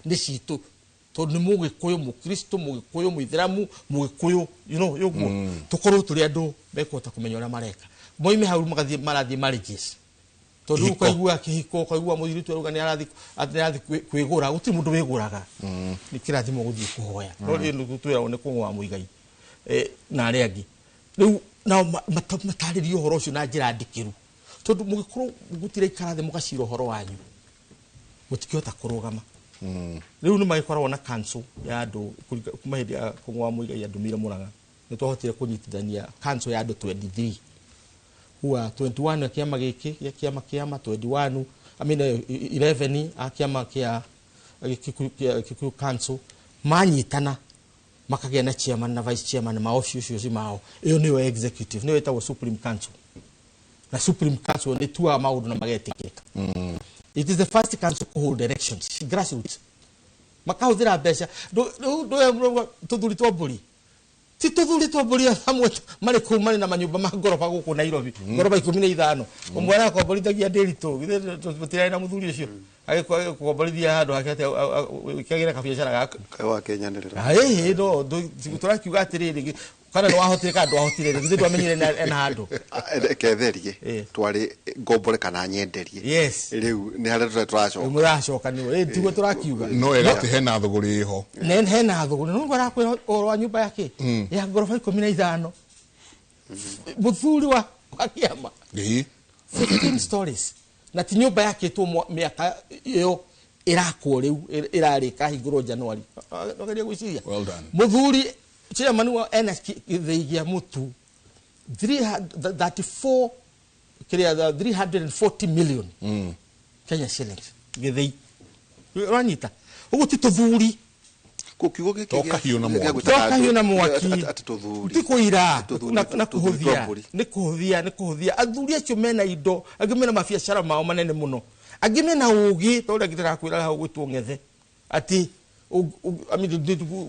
Nĩ citũ, tondũ nĩ Mũgĩkũyũ Mũkristo, Mũgĩkũyũ Mũithĩramu, Mũgĩkũyũ, ũguo tũkorwo tũrĩ andũ mekũhota kũmenya ũrĩa mareka. Moime hau magathiĩ marathiĩ marriages, tondũ rĩu Kĩhiko. ũkaigua kĩhiko, ũkaigua mũirĩtu arauga nĩ arathiĩ, atĩ nĩ arathiĩ kwĩgũra. Gũtirĩ mũndũ wĩgũraga, nĩ kĩrathimo gũthiĩ kũhoya, no rĩu twĩragwo nĩ kũng'oa mũigai na arĩa angĩ. Rĩu nao matarĩrie ũhoro ũcio na njĩra ndikĩru, tondũ mũgĩkorwo gũtiraikara thĩ mũgacira ũhoro wanyu, mũtikĩhota kũrũgama. Rĩu nĩ magĩkoragwo na council ya andũ kuma hĩndĩ ya kũng'oa mũigai andũmĩire Mũrang'a. Nĩ twahotire kũnyitithania council ya andũ 23 who are 21 a kĩama gĩkĩ gĩa kĩama 21, I mean, 11 a kĩama kĩa Kikuyu Council, manyitana makagĩa na chairman na vice chairman ma officials mao. Ĩyo nĩyo executive, nĩyo ĩtagwo Supreme Council, na Supreme Council nĩ tuaga maũndũ na magetĩkĩrĩka. It is the first council to hold elections grassroots, makahũthĩra mbeca. Tũthuri twa mbũri, ti tũthuri twa mbũri hamwe marĩ kũu marĩ na manyũmba ma ngoroba gũkũ Nairobi, ngoroba 15. Ũmwe arakomborithagia Ndĩritũ, githĩ tũtirarĩ na mũthuri ũcio agĩkomborithia handũ hake atĩ wĩkagĩre kabiacara gake? Kaĩ wa Kenya nĩrĩra. Ĩhĩ, no tũrakiuga atĩrĩrĩ, kana nĩ wahotire kana ndwahotire, githĩ ndwamenyire ena handũ? Ketherie. Twarĩ ngombore kana nyenderie. Rĩu nĩ harĩa tũrĩa tũracoka. Mũracoka nĩwe tiguo tũrakiuga. No wega atĩ hena thũgũrĩ ĩho. Ne hena thũgũrĩ, no arakwĩra ũhoro wa nyũmba yake ya ngoroba 15, mũthuri wa kĩama. 15 stories, na ti nyũmba yakĩtwo mĩaka ĩyo ĩrakwo rĩu, ĩrarĩka hingũrwo January. Wageria gwĩciria. Well done. Mũthuri chairman wa ena gĩthĩi gĩa mũtu 334 kĩrĩa 340 million Kenya shillings gĩthĩi. Ũranyita ũguo? Ti tũthuri. Kũ kiugo gĩkĩ To kahiũ na gĩa mwaki. gwĩtaga To kahiũ na andũ- mwaki. Atĩ tũthuri. Ti kũira. Tũthuri- na tũthuri twa kũhũthia. mbũri. Nĩ kũhũthia, nĩ kũhũthia. Athuri acio mena indo, angĩ mena mabiacara mao manene mũno, angĩ mena ũgĩ ta ũrĩa ndĩrakwĩra hau gwĩtwo ng'ethe, atĩ I mean,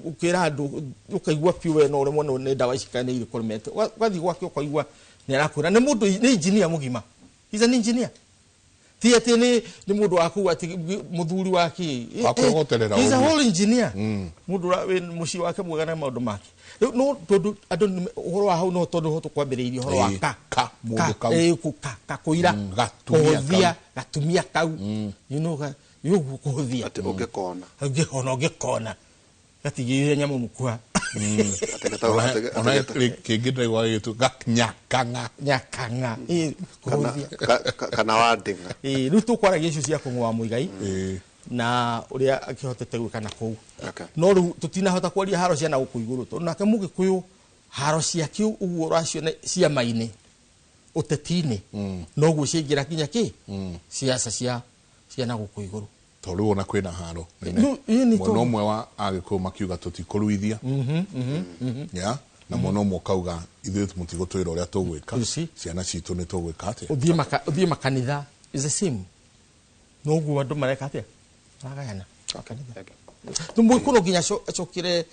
ũkĩra andũ ũkaigua piũ we no ũremwo nĩ ndawa ici kana nĩ irĩkũ ũremete. Ũgathiĩ gwake ũkaigua nĩ arakwĩra nĩ mũndũ, nĩ engineer mũgima. He's an engineer, ti atĩ nĩ mũndũ wa kũu atĩ mũthuri wa kĩ. Wa kwĩgoterera He's a ũguo. whole engineer, mũndũ wĩ mũciĩ wake mwega na maũndũ make. Rĩu no tondũ andũ ũhoro wa hau, no tondũ ho tũkwambĩrĩirie ũhoro wa ka ka, mũndũ kau. Ka kũira. Gatumia. Kũhũthia gatumia kau, ũguo kũhũthia. Atĩ ũngĩkona. Ũngĩkona, ũngĩkona gatigĩrĩre nyamũ mũkua. Atĩ gatagwo- Ona atĩ kĩngĩ ndĩraigua gĩgĩtwo ganyakang'a. Nyakang'a, kana kũhũthia. Kana wandĩng'a. Rĩu tũkwaragia icio cia kũng'oa mũigai na ũrĩa akĩhotete gwĩka na kũu. No rĩu tũtinahota kwaria haro cia na gũkũ igũrũ, tondũ nake Mũgĩkũyũ haro ciake ũguo ũraciona ciama-inĩ, ũteti-inĩ, noguo ciaingĩra nginya kĩ siasa cia na gũkũ igũrũ. Tondũ rĩu ona kwĩna haro nene. No, ĩĩ, nĩ mwena ũmwe wa Agĩkũyũ makiuga tũtikũruithia ya, na mwena ũmwe ũkauga ithuĩ mũtigũtwĩra ũrĩa tũgwĩka. You see? Ciana citũ nĩ tũgwĩka atĩa? Ũthiĩ makanitha is the same, noguo andũ mareka atĩa, maragayana makanitha. Mũgĩkũyũ no nginya acokere,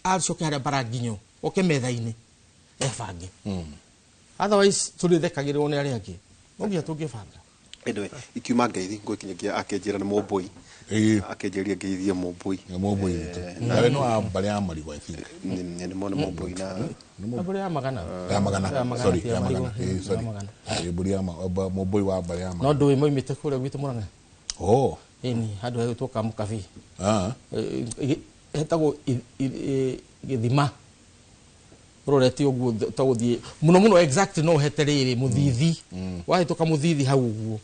acoke harĩa mbaranginyo, oke metha-inĩ ebange, otherwise tũrĩthekagĩrĩrwo nĩ arĩa angĩ. No nginya tũngĩbanga. Anyway, ikiuma ngeithi ngũkinyagia akĩnjĩra nĩ mũmbũi. Akĩnjĩria ngeithie mũmbũi. Nĩ mũmbũi witũ. Nawe nĩ wa mbarĩ ya Marigũ, I think. Nĩ mona mũmbũi na Na mbũri ya magana. Ya magana. Ya magana, Sorry, ti ya ya Marigũ. magana. Ya Sorry. magana. Mbũri ya mũmbũi wa mbarĩ ya No magana. ndũĩ moimĩte kũrĩa gwitũ Mũrang'a. Oh. Ĩni, handũ hegwĩtwo Kamũkabi. Ah. Hetagwo gĩthima ũrorete ũguo ta gũthiĩ mũno mũno, exact no hete rĩrĩ mũthithi, wahĩtũka mũthithi hau ũguo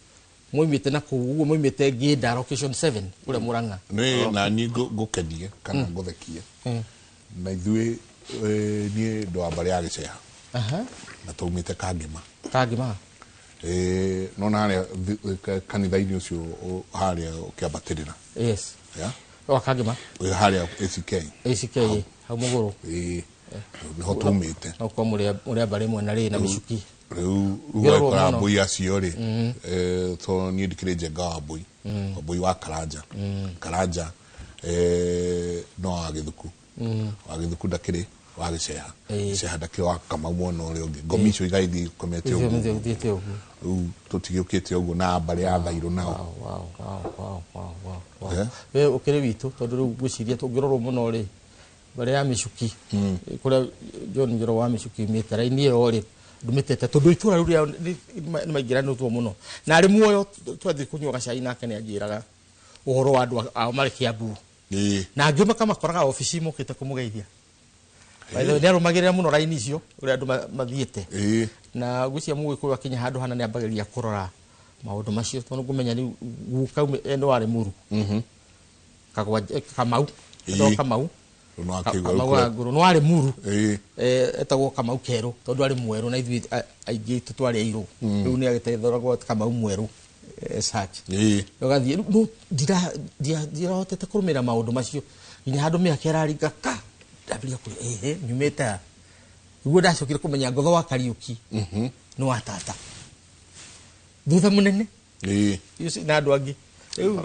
moimĩte na kũu ũguo moimĩte Ngĩnda location 7 kũrĩa Mũrang'a. Nĩ nani ngũkenie kana ngũthekie na ithuĩ, niĩ ndĩ wa mbarĩ ya Gĩceha na twaumĩte Kangĩma. Kangĩma. Nona harĩa kanitha-inĩ ũcio harĩa ũkĩambatĩrĩra. Yes. Yeah? Wa Kangĩma. Harĩa ACK. ACK hau mũgũrũ. Nĩho tumĩte. No korwo mũrĩ a mbarĩ ĩmwe na rĩ na mĩcuki. Rĩu Ngĩrorwo ũgakora mũno. mbũi acio rĩ, to niĩ ndikĩrĩ njenga wa mbũi, wa mbũi wa Karanja. Karanja, no wa Gĩthuku, wa Gĩthuku ndakĩrĩ Wa Gĩceha. Gĩceha ndakĩo wa Kamau mwena ũrĩa ũngĩ. Ngomi icio igagĩthiĩ ikomete ũguo. Ithiĩte ũguo. Rĩu tũtigĩũkĩte ũguo na mbarĩ ya Thairũ nao. Wow. We ũkĩrĩ witũ tondũ rĩu ngwĩciria tũngĩrorwo mũno rĩ mbarĩ ya Mĩcuki kũrĩa John Njoro wa Mĩcuki umĩte raini ĩyo rĩ ndumĩtete tondũ itũra rĩu rĩao nĩ maingĩranĩtwo mũno na arĩ muoyo twathiĩ kũnyua gacai nake nĩ anjĩraga ũhoro wa andũ ao marĩ Kiambu na angĩ makamakoraga obici mokĩte kũmũgeithia. By the way, nĩ arũmagĩrĩra mũno raini icio ũrĩa andũ mathiĩte na ngwĩciria mũgĩkũyũ akinya handũ hana nĩ ambagĩrĩria kũrora maũndũ macio tondũ ngũmenya rĩu guka nĩ warĩ mũru Kamau etagwo Kamau Kamau wa Ngũrũ nĩ warĩ mũru etagwo Kamau Kerũ tondũ arĩ mwerũ na ithuĩ aingĩ aitũ twarĩ airũ rĩu nĩ agĩtethoragwo Kamau mwerũ search ũgathiĩ no ndirahotete kũrũmĩrĩra maũndũ macio nginya handũ mĩaka ĩraringa ka ndambĩrĩria kũrĩa nyumĩte ha nĩguo ndacokire kũmenya Ngotho wa Kariũki nĩ wa tata thutha mũnene na andũ angĩ rĩu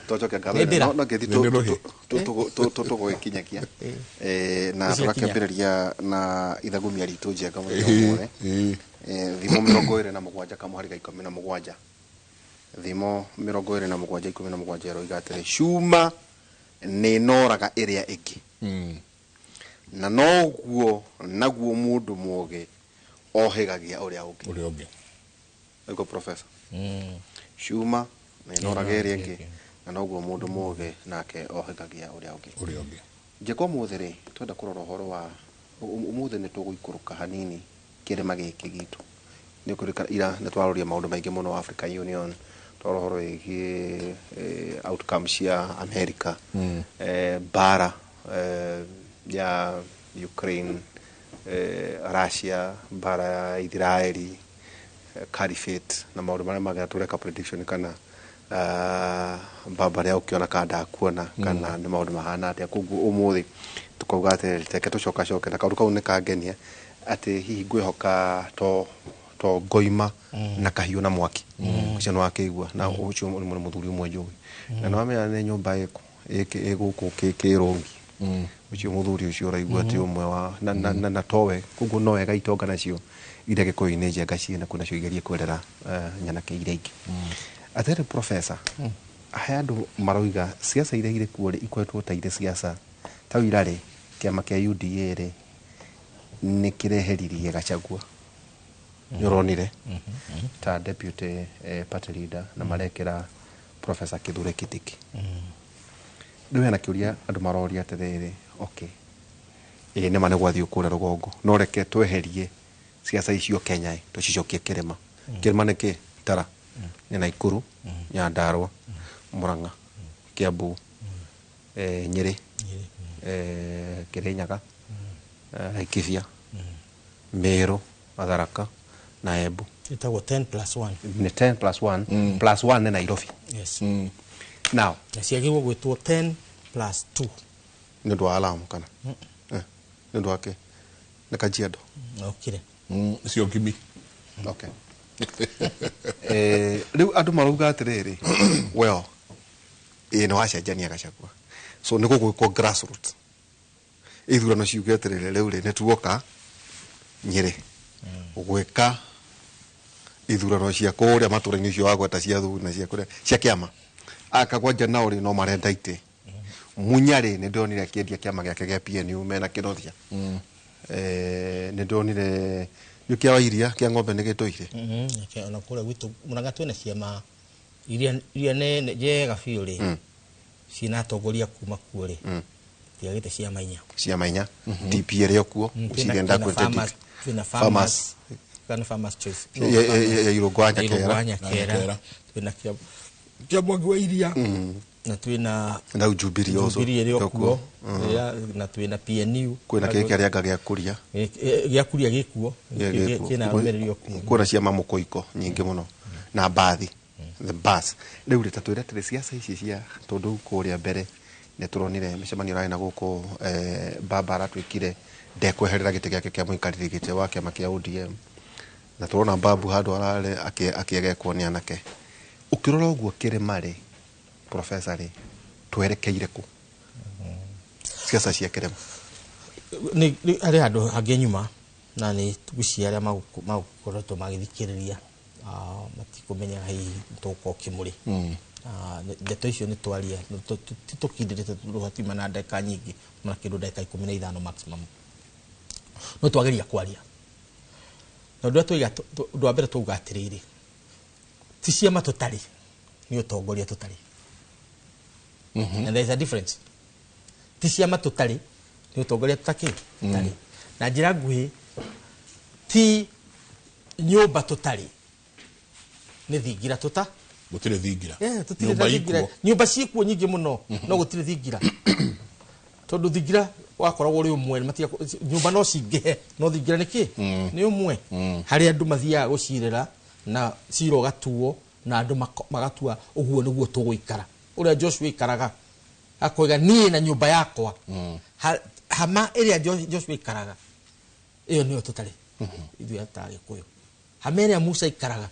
twacokia ngatho no ngethi tũgũgĩkinyakia na tũgakĩambĩrĩria na ithagumia ritũ njega mũthenya ũmũthĩ thimo 27 kamũhari ga 17 thimo 27 17 ĩroiga atĩrĩ cuma nĩ noraga ĩrĩa ĩngĩ na noguo naguo mũndũ mũũgĩ ohĩgagia ũrĩa ũngĩ. Ego professor. Cuma nĩ noraga ĩrĩa ĩngĩ na noguo mũndũ mũũgĩ nake ohĩgagia ũrĩa ũngĩ. Njĩka ũmũthĩ rĩ twenda kũrora ũhoro wa ũmũthĩ nĩ tũgũikũrũka hanini kĩrĩma gĩkĩ gitũ nĩ kũrĩka ira nĩ twaroria maũndũ maingĩ mũno African Union twarora ũhoro wĩgiĩ outcome cia America mbara ya Ukraine Russia mbara ya Israeli Caliphate na maũndũ marĩa mangĩ tũreka prediction kana baba rĩa ũkĩona kana ndakuona kana nĩ maũndũ mahana atĩa. Koguo ũmũthĩ tũkauga atĩrĩrĩ reke tũcokacoke na kaũndũ kau nĩ kangenia atĩ hihi ngwĩhoka to ngoima na kahiũ na mwaki ũcio nĩ wakĩigua na ũcio nĩ mũthuri ũmwe njũĩ na nĩ wamenya nĩ nyũmba ĩgũkũ kĩrũngi ũcio mũthuri ũcio ũraigua atĩ ũmwe wa na towe koguo no wega itonga nacio iria gĩkũyũ-inĩ njenga ciĩ nakuo nacio igerie kwerera nyanake iria ingĩ. Atĩrĩ professor he andũ maroiga ciaca iria irĩ kuo rĩ ikoretwo ta irĩ ciaca ta ira rĩ kĩama kĩa UDA rĩ nĩ kĩreheririe Gachagua nĩ ũronire ta deputy party leader na marekĩra Professor Kithure Kindiki. Rĩu hena kĩũria andũ maroria atĩrĩrĩ okay ĩĩ nĩma nĩ gwathiĩ kũrĩa rũgongo no reke tweherie ciaca icio Kenya tũcicokie kĩrĩma. Kĩrĩma nĩ kĩ Tara nĩ Naikuru Nyandarua Murang'a Kiambu Nyĩrĩ Kirinyaga Laikipia Meru Tharaka na Embu. Ĩtagwo 10 plus 1 nĩ 10 plus 1 plus 1 nĩ Nairobi. Yes. Now na ciagĩrĩirwo gwĩtwo 10 plus 2 nĩ ũndũ wa Lamu kana nĩ ũndũ wa kĩ nĩ Kajiado okire cio Kimi. Okay. Rĩu andũ marauga atĩrĩrĩ well ĩĩ nĩ wacenjania Gachagua so nĩ gũgwĩkwo grassroots ithurano ciuge atĩrĩrĩ rĩu rĩ nĩ tuoka Nyĩrĩ gwĩka ithurano cia kũrĩa matũra-inĩ ũcio wa gweta cia thuri na cia kũrĩa cia kĩama akagwanja nao rĩ no marenda itĩ Munya rĩ nĩ ndonire akĩendia kĩama gĩake gĩa PNU mena Kĩnothia nĩ ndonire nĩ kĩa Wairia kĩa ng'ombe nĩ gĩtũire ona kũrĩa gwitũ Murang'a twĩna ciama iria nene njega biũ rĩ ciĩna atongoria kuma kuo rĩ tiagĩte ciama inya ciama inya DP ĩrĩ o kuo gũciria ndakwĩrĩte DP twĩna farmers kana farmers choice ya Irũngũ wa Nyakera twĩna kĩa Mwangi wa Iria na twĩna na Jubilee also Jubilee ĩrĩ o kuo na twĩna PNU kwĩna kĩrĩa kĩrĩa gĩa kũria gĩa kũria gĩkuo kĩna arũmĩrĩri o kuo kwĩna ciama mũkũiko nyingĩ mũno na mbathi the bus rĩu rĩ ta twĩre atĩrĩ ciaca ici cia tondũ kũrĩa mbere nĩ tũronire mĩcemanio ĩrarĩ na gũkũ baba aratuĩkire ndekweherera gĩtĩ gĩake kĩa mũikarĩri gĩtĩ wa kĩama kĩa ODM na tũrona babu handũ ararĩ akĩegekwo nĩ anake ũkĩrora ũguo kĩrĩma rĩ professor rĩ twerekeire kũ ciaca cia kĩrĩma Nĩ harĩ handũ hangĩ nyuma na nĩ ngwĩciria arĩa magũkoretwo magĩthikĩrĩria matikũmenya hihi tũgũkorwo kĩmũrĩ. Ndeto icio nĩ twaria ti tũkindĩrĩte tondũ hatiuma na ndagĩka nyingĩ, na kĩndũ ndagĩka 15 maximum, no twageria kwaria na ũndũ ũrĩa twoiga. Ũndũ wa mbere twauga atĩrĩrĩ, ti ciama tũtarĩ, nĩ ũtongoria tũtarĩ, and there is a difference. Ti ciama tũtarĩ, nĩ ũtongoria tũtakĩ tũtarĩ. Na njĩra nguhĩ, ti nyũmba tũtarĩ, nĩ thingira tũta Gũtirĩ thingira. Yeah, tũtirĩ Nyũmba na thingira. ikuo. Nyũmba ciĩkuo nyingĩ mũno, no gũtirĩ thingira, tondũ thingira wakoragwo ũrĩ ũmwe. Nyũmba no cingĩhe, no thingira nĩ kĩ? Nĩ ũmwe harĩa andũ mathiaga gũcirĩra na cira ũgatuo na andũ magatua ũguo nĩguo tũgũikara. Ũrĩa Joshua aikaraga akoiga, niĩ na nyũmba yakwa. Hama ĩrĩa Joshua aikaraga, ĩyo nĩyo tũtarĩ ithuĩ ta Agĩkũyũ. Hama ĩrĩa Musa aikaraga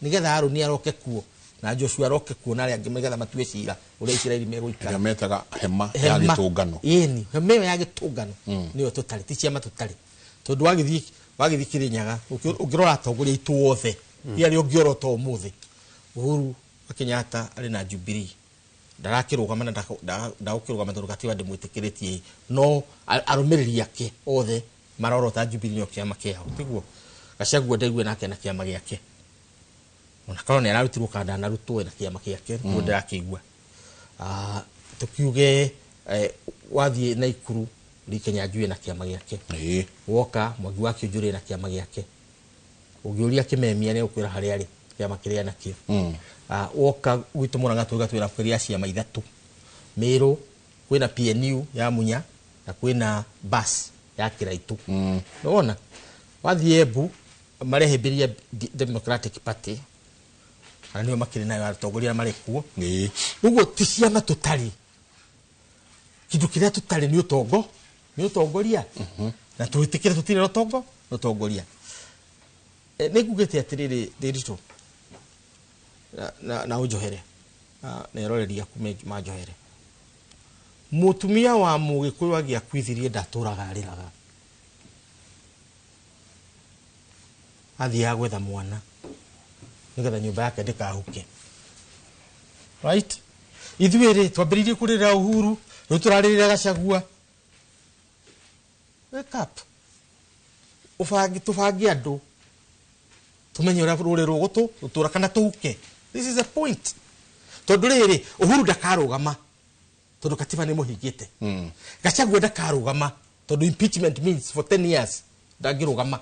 nĩgetha Harũni aroke kuo na Joshua aroke kuo na arĩa angĩ nĩgetha matue cira ũrĩa Isiraeli megũikara. Ĩrĩa metaga hema ya Hema. gĩtũngano. Ĩni, hema ĩyo ya gĩtũngano nĩyo tũtarĩ, ti ciama tũtarĩ, tondũ wagĩthiĩ Kĩrĩnyaga, ũngĩrora atongoria aitũ othe arĩa ũngĩorota ũmũthĩ, Uhuru wa Kenyatta arĩ na Jubilee, ndarakĩrũgama na ndagũkĩrũgama tondũ gatiba ndĩmwĩtĩkĩrĩtie, no arũmĩrĩri ake othe marorota Jubilee nĩo kĩama kĩao. Tiguo Gachagua ndaigue nake na kĩama gĩake, ona korwo nĩ ararutirwo kana ndanarutwo, na kĩama gĩake nĩguo ndĩrakĩigua. Tukiuge wathiĩ Naikuru, Lee Kinyanjui na kĩama gĩake. Woka Mwangi wa Kĩũnjũrĩ na kĩama gĩake. Ũngĩũria Kĩmemia nĩ gũkwĩra harĩa arĩ, kĩama kĩrĩa nakĩo. Woka gwitũ Mũrang'a, tuga twĩna kĩrĩa ciama ithatũ. Mĩrũ kwĩna PNU ya Munya na kwĩna BAS ya Kĩraitũ. Nĩwona wathiĩ Embu, marehĩmbĩria Democratic Party na nĩo makĩrĩ nayo atongoria arĩa marĩ kuo. Ũguo ti ciama tũtarĩ, kĩndũ kĩrĩa tũtarĩ nĩ ũtongo, nĩ ũtongoria, na twĩtĩkĩre tũtirĩ na ũtongoria. Nĩ ngugĩte atĩrĩrĩ, Ndĩritũ, na ũnjohere na eroreri aku manjohere, mũtumia wa Mũgĩkũyũ angĩakuithirie ndatũraga arĩraga, athiaga gwetha mwana nĩgetha nyũmba yake ndĩkahuke, right? Ithuĩ rĩ, twambĩrĩirie kũrĩrĩra Uhuru, rĩu tũrarĩrĩra Gachagua. Wake up, ũbange, tũbange andũ, tumenye ũrĩa rũrĩ rũgũtũ rũtũra kana tũhuke. This is a point, tondũ rĩrĩ, Uhuru ndakarũgama tondũ katiba nĩ mũhingĩte. Gachagua ndakarũgama tondũ impeachment means for 10 years ndangĩrũgama.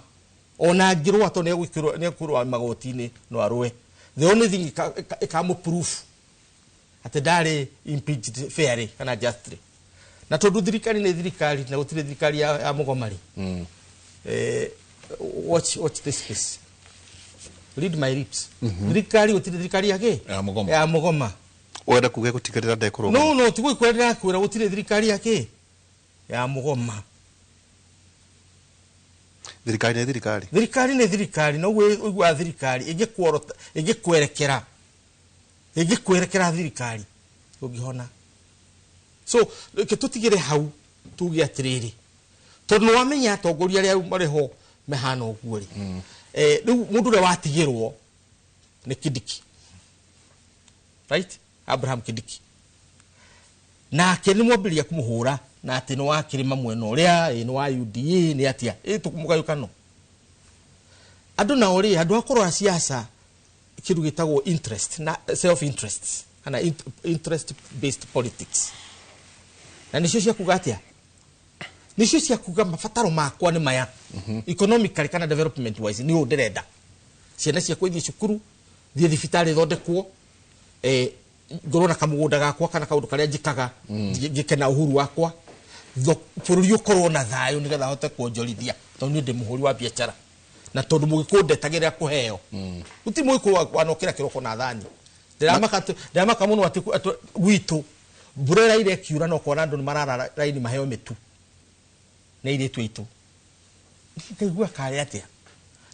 Ona angĩrũa, tondũ nĩekũrũa magoti-inĩ, no arũe. The only thing ĩkamũ proof atĩ ndarĩ impeached fairly kana justly, na tondũ thirikari nĩ thirikari na gũtirĩ thirikari ya mũgoma rĩ, watch this space, read my lips, thirikari, gũtirĩ thirikari ya kĩ? Ya mũgoma. Ya mũgoma. Wenda kuga gũtigĩrĩra ndekũrũgama? No, tiguo ikwĩra, ndĩrakwĩra gũtirĩ thirikari ya kĩ? Ya mũgoma. Thirikari nĩ thirikari. Thirikari nĩ thirikari, na ũguo ũiguaga thirikari ĩngĩkuorota, ĩngĩkwerekera thirikari ũngĩhona. So reke tũtigĩre hau, tuge atĩrĩrĩ, tondũ nĩ wamenya atongoria arĩa marĩ ho mehana ũguo rĩ, rĩu mũndũ ũrĩa watigĩrwo nĩ Kindiki, right? Abraham Kindiki nake nĩ mwambĩrĩria kũmũhũra na atĩ nĩ wa kĩrĩma mwena ũrĩa, nĩ wa UDA, nĩ atĩa tũmũgayũkano andũ nao rĩ, handũ ha kũrora siasa, kĩndũ gĩtagwo interest na self interest kana interest based politics, na nĩcio cia kuga atĩa? Nĩcio cia kuga mabataro makwa nĩ maya, economically kana development wise nĩ ũũ ndĩrenda, ciana ciakwa ithiĩ cukuru, thiĩ thibitarĩ thondekwo, ngorwo na kamũgũnda gakwa kana kaũndũ karĩa njĩkaga ngĩkena uhuru wakwa, bũrũri ũkorwo na thayũ nĩgetha hote kuonjorithia, tondũ niĩ ndĩ mũhũri wa biacara, na tondũ mũgĩkũyũ ndetagĩrĩra kũheo. Gũtirĩ mũgĩkũyũ wanokĩra kĩroko na thani. Ndĩramaka mũno atĩ gwitũ mbura ĩraire ĩkiura, no kona andũ nĩ marara raini maheo mĩtu nĩ airĩtu aitũ. Ngaigua karĩ atĩa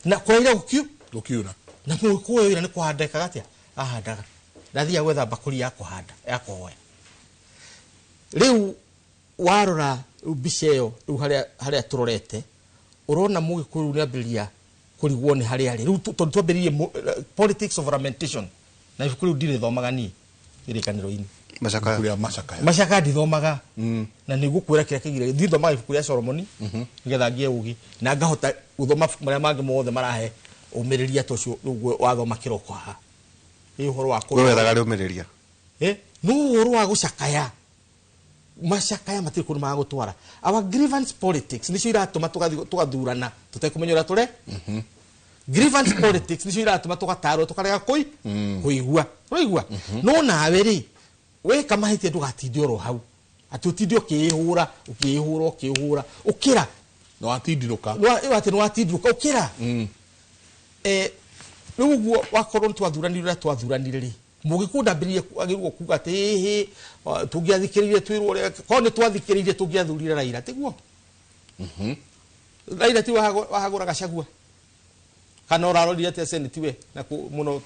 na kũraire gũkiu Gũkiura. Na mũgĩkũyũ ira nĩ kũhanda ekaga atĩa? Ahandaga, ndathiaga gwetha mbakũri ya kũhanda ya kũhoya. Rĩu Warora mbica ĩyo rĩu harĩa tũrorete ũrona Mũgĩkũyũ nĩ ambĩrĩria kũrigwo nĩ harĩa arĩ rĩu, tondũ twambĩrĩirie politics of lamentation na ibuku rĩu ndirĩthomaga niĩ kĩrĩkanĩro-inĩ. Macakaya. Kũrĩa macakaya. Macakaya ndithomaga na nĩ ngũkwĩra kĩrĩa kĩgire ndithomaga ibuku rĩa Solomoni nĩgetha ngĩe ũgĩ na ngahota gũthoma mabuku marĩa mangĩ mothe marahe ũmĩrĩria ta ũcio rĩu wathoma kĩroko haha. Ĩ ũhoro wa We wethaga rĩũmĩrĩria. No ũhoro wa gũcakaya macakaya matirĩ kũndũ magagũtwara. Our grievance politics nĩcio iratũma tũgathurana tũtekũmenya ũrĩa tũre. Grievance politics nĩcio iratũma tũgatarwo tũkarega kũigua. Ũraigua? No nawe rĩ weka mahĩtia ndũgatinde oro hau atĩ ũtinde ũkĩĩhũra ũkĩĩhũra ũkĩĩhũra ũkĩra no atindirũka atĩ nĩ watindirũka ũkĩra. Rĩu ũguo wakorwo nĩ twathuranire ũrĩa twathuranire rĩ Mũgĩkũyũ ndambĩrĩrie agĩrĩirwo kuga atĩ ĩhĩ tũngĩathikĩrĩirie twĩrwo ũrĩa korwo nĩ twathikĩrĩirie tũngĩathurire Raila tiguo? Raila ti wahagũra Gachagua kana ũrarorire atĩa Senate we na mũno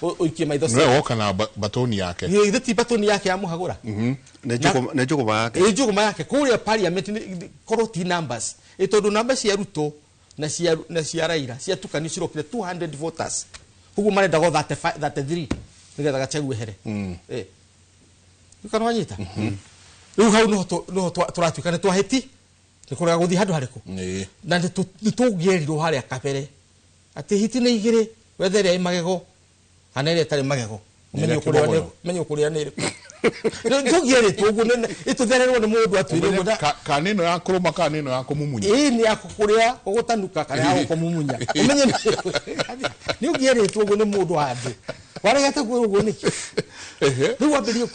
ũikie maitho nĩwe woka na batoni yake. Githĩ ti batoni yake yamũhagũra? Nĩ njũgũma yake. Nĩ njũgũma yake kũrĩa parliament korwo ti numbers tondũ namba cia Ruto na cia Raila ciatukanio cirokire 200 voters koguo marenda go 33 nĩgetha Gachagua ehere. Kana wanyita rĩu hau noho tũratuĩka nĩ twahĩti nĩ kũrega gũthiĩ handũ harĩkũ na nĩ tũngĩerirwo harĩa kabere atĩ hiti nĩ igĩrĩ wethe ĩrĩa ĩ magego kana ĩrĩa ĩtarĩ magego menye ũkũrĩa nĩ ĩrĩkũ. Tũngĩerĩtwo ũguo ĩtũthererwo nĩ mũndũ atwĩre ũguo kana ĩno ya kũrũma kana ĩno ya kũmumunya. Ĩĩ nĩ ya kũrĩa gũgũtanuka kana ya gũkũmumunya ũmenye nĩ ũngĩerĩtwo ũguo nĩ mũndũ handũ waregete kwĩrwo ũguo nĩkĩ? Rĩu wambĩrĩrie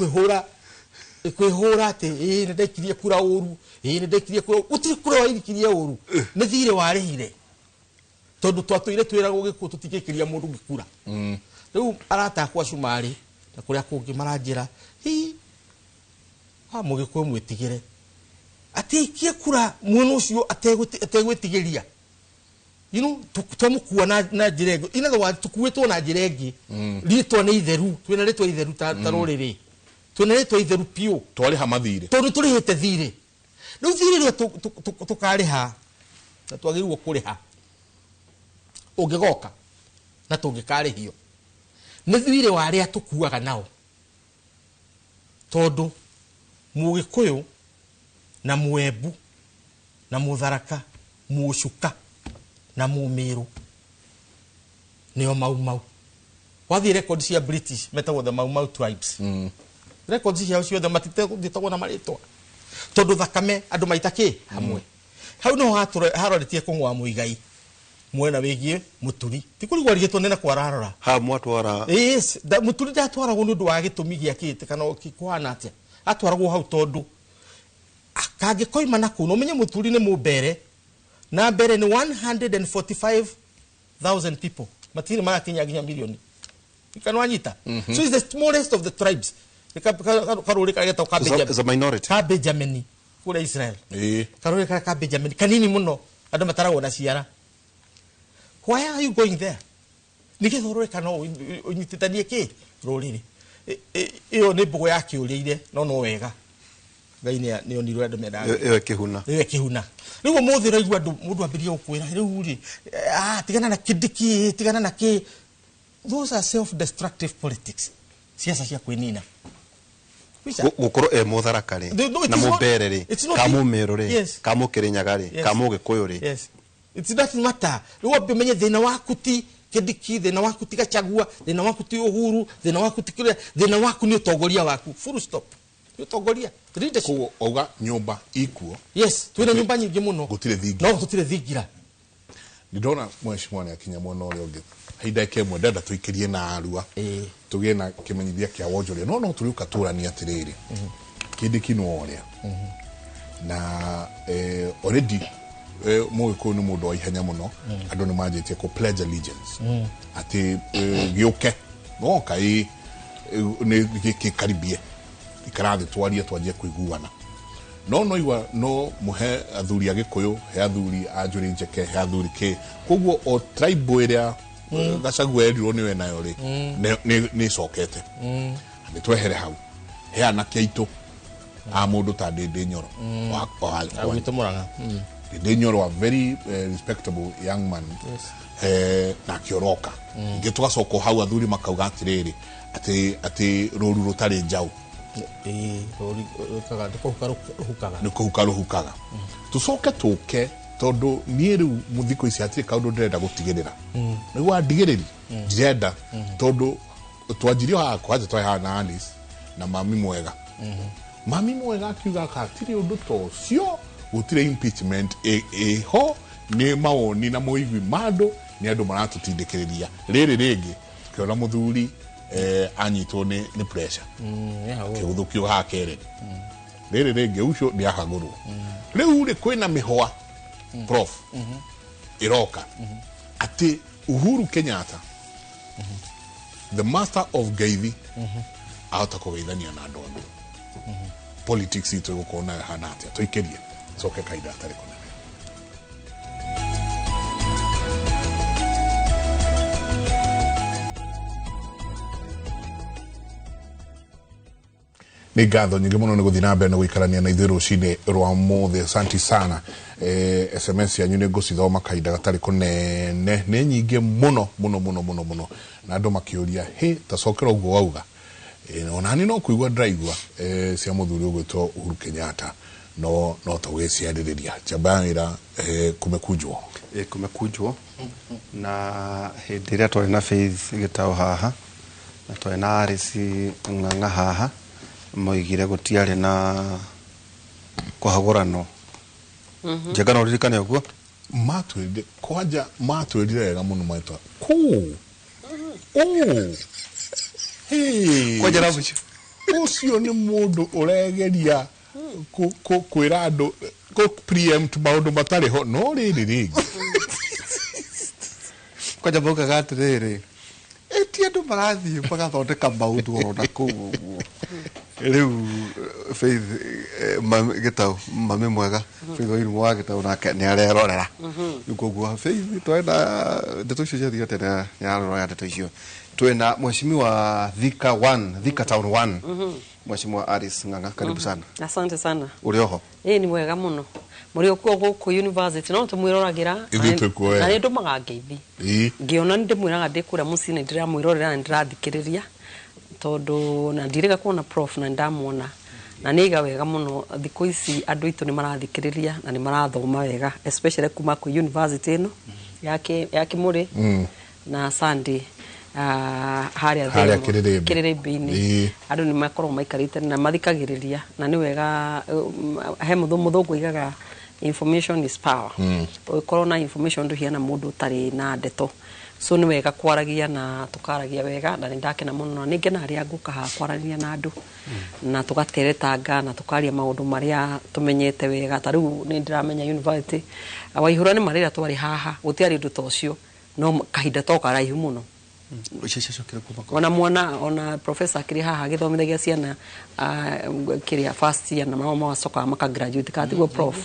kwĩhũra atĩ ĩĩ nĩ ndaikirie kura ũru, ĩĩ nĩ ndaikirie kura gũtirĩ kura wairikirie ũru nĩ thirĩ warĩhire tondũ twatũire twĩragwo gĩkuũ tũtingĩikĩria mũndũ gĩkura. Rĩu arata akwa cumarĩ na kũrĩa kũngĩ maranjĩra hi Mũgĩkũyũ mwĩtigĩre atĩ aikie kura mwena ũcio ategwĩtigĩria. You know, twamũkua na njĩra ĩngĩ. In other words, tũkuĩtwo na njĩra ĩngĩ. Rĩtwa nĩ itheru, twĩna rĩtwa itheru ta rũrĩrĩ. Twĩna rĩtwa itheru piũ. Twarĩha mathirĩ. Tondũ tũrĩhĩte thirĩ. Rĩu thirĩ rĩrĩa tũkarĩha na twagĩrĩirwo kũrĩha ũngĩgoka na tũngĩkarĩhio nĩ thirĩ wa arĩa tũkuaga nao tondũ Mũgĩkũyũ na Mũembu na Mũtharaka Mũcuka na Mũmĩrũ nĩo Mau Mau. Wathiĩ records cia British metagwo the Mau Mau tribes. Records ciao ciothe matitagwo na marĩtwa tondũ thakame andũ maita kĩ hamwe. Hau noho haroretie kũng'wa Mũigai mwena wĩgiĩ Mũturi ti kũrigwo arigĩtwo nĩ na kwararora ha mwatwara. Yes, Mũturi ndatwaragwo nĩ ũndũ wa gĩtũmi gĩa kĩte kana kũhana atĩa atwaragwo hau tondũ kangĩkoima na kũu no ũmenye Mũturi nĩ mũmbere na mbere nĩ 145,000 people matirĩ marakinya nginya milioni kana wanyita. So it's the smallest of the tribes. Karũrĩ karĩa getagwo ka Benjamin. It's a minority. Ka Benjamin kũrĩa Israel. Karũrĩ karĩa ka Benjamin kanini mũno andũ mataragwo na ciara. Why are you going there? Nĩgetha ũrore kana ũnyitithanie kĩ rũrĩrĩ. Ĩyo nĩ mbũgũ ya kĩũrĩire no no wega Ngai nĩ onirwo andũ mendaga. Ĩyo ĩkĩhuna. Ĩyo ĩkĩhuna. Rĩu ũmũthĩ ũraigua andũ mũndũ ambĩrĩria gũkwĩra rĩu rĩ tigana na Kindiki tigana na kĩ. Those are self-destructive politics. Siasa cia kwĩnina. Gũkorwo e Mũtharaka rĩ na Mũmbere rĩ ka Mũmĩrũ rĩ ka Mũkĩrĩnyaga rĩ ka Mũgĩkũyũ rĩ. Yes. It doesn't matter. Rĩu wambe ũmenye thĩna waku ti Kindiki, thĩna waku ti Gachagua, thĩna waku ti Uhuru, thĩna waku ti kĩrĩa, thĩna waku nĩ ũtongoria waku. Full stop. Nĩ ũtongoria. Leadership. Koguo auga nyũmba ikuo. Yes, twĩna nyũmba nyingĩ mũno. Gũtirĩ thingira. No gũtirĩ thingira. Ndĩrona mheshimiwa nĩ akinya mwena ũrĩa ũngĩ. Ihinda ĩmwe ndenda tũikĩrie na Arua. Tũgĩe na kĩmenyithia kĩa wonjoria. No no tũrĩũka tũranie atĩrĩrĩ. Kindiki nĩ ũrĩa. Na already Mũgĩkũyũ nĩ mũndũ wa ihenya mũno. Andũ nĩ manjĩtie kũ pledge allegiance. Atĩ gĩũke. Noka nĩ gĩkaribie. Ikara thĩ twarie twanjie kũiguana. No no igua no mũhe athuri a Gĩkũyũ, he athuri a Njũrĩ Njeke, he athuri kĩ. Koguo o tribe ĩrĩa Gachagua erirwo nĩwe nayo rĩ nĩ ĩcokete. Nĩ twehere hau. He anake aitũ A mũndũ ta Ndĩndĩ Nyoro Agwĩtwo Mũrang'a. Ndĩndĩ Nyoro, a very respectable young man. Yes. Na akĩoroka ingĩ tũgacoka hau athuri makauga atĩrĩrĩ atĩ rũru rũtarĩ njaũ. Ĩĩ, rũri rũkaga nĩ kũhuka rũhukaga. Nĩ kũhuka rũhukaga. Tũcoke tũke tondũ niĩ rĩu thikũ ici hatirĩ kaũndũ ndĩrenda gũtigĩrĩra nĩguo andigĩrĩri ndirenda tondũ twanjirie haha kwanja twarĩ haha na Alice na mami mwega. Mami mwega akiuga hatirĩ ũndũ ta ũcio, gũtirĩ impeachment ĩho, nĩ mawoni na moigwi ma andũ, nĩ andũ maratũtindĩkĩrĩria. Rĩrĩ rĩngĩ tũkĩona mũthuri anyitwo nĩ pressure. Nĩ kĩgũthũkio haha kerĩ rĩrĩ rĩngĩ ucio nĩ ahagũrwo. Rĩu rĩ kwĩna mĩhwa prof ĩroka atĩ Uhuru Kenyatta, the master of ngeithi, ahota kũgeithania na andũ othe. Politics itũ ĩgũkorwo nayo hana atĩa? Tũikĩrie coke kahinda gatarĩ kũnene. Nĩ ngatho nyingĩ mũno nĩ gũthiĩ na mbere na gũikarania na ithuĩ rũcinĩ rwa mũthĩ. Asante sana. SMS yanyu nĩ ngũcithoma kahinda gatarĩ kũnene, nĩ nyingĩ mũno mũno mũno mũno mũno, na andũ makĩũria hĩ tacokera ũguo wauga. Onani no kũigua ndĩraigua cia mũthuri ũgwĩtwo Uhuru Kenyatta, no tũgĩciarĩrĩria njamba ya wĩra kumekunjwo. Ĩ, kumekunjwo. Na hĩndĩ ĩrĩa twarĩ na Faith Gĩtaũ haha na twarĩ na Alice Ng'ang'a haha, moigire gũtiarĩ na kũhagũranwo. Njenga, no ũririkane ũguo? Matwĩrire kwanja, matwĩrire wega mũno maitwa kũ ũ. Hey. Kwanja na mũico. Ũcio nĩ mũndũ ũregeria kwĩra andũ kũ preempt maũndũ matarĩ ho, no rĩrĩ rĩngĩ Kwanja maugaga atĩrĩrĩ, ĩti andũ marathiĩ magathondeka maũndũ oro na kũu ũguo. Rĩu Faith Gĩtaũ, mami mwega Faith Wairimu wa Gĩtaũ, nake nĩ arerorera. Rĩu koguo Faith twena ndeto icio ciathire atĩa? Nĩ ararora ndeto icio. Twĩna mheshimiwa Thika 1, Thika Town 1, Mheshimiwa Alice Ng'ang'a, karibu sana. Asante sana. Ũrĩ oho? Ĩĩ, nĩ mwega mũno. Mũrĩ okuo gũkũ university no tũmwĩroragĩra. Ithuĩ twĩ kuo wega. Na nĩ ndũmaga ngeithi. Ngĩona nĩ ndĩmwĩraga ndĩ kũrĩa mũciĩ nĩ ndĩramwĩrorera na nĩ ndĩrathikĩrĩria tondũ na ndirĩga kuona prof na nĩ ndamuona na nĩ aiga wega mũno. Thikũ ici andũ aitũ nĩ marathikĩrĩria na nĩ marathoma wega, especially kuma kwĩ university ĩno ya Kĩmũrĩ na Sunday harĩa Harĩa Themo, Kĩrĩrĩmbĩ. Kĩrĩrĩmbĩ-inĩ. Andũ nĩ makoragwo maikarĩte na mathikagĩrĩria na nĩ wega. He mũthũngũ aigaga information is power. Ũngĩkorwo na information ndũhiana mũndũ ũtarĩ na ndeto, so nĩ wega kwaragia na tũkaragia wega, na nĩ ndakena mũno na nĩ ngenaga rĩrĩa ngũka haha kwaranĩria na andũ na tũgateretanga na tũkaria maũndũ marĩa tũmenyete wega. Ta rĩu nĩ ndĩramenya university Waihũra nĩ marĩra twarĩ haha gũtiarĩ ũndũ ta ũcio, no kahinda to karaihu mũno. Icio ciacokire kuma kũ? Ona mwana ona professor akĩrĩ haha agĩthomithagia ciana kĩrĩa first year, na mao magacokaga maka graduate kana tiguo prof?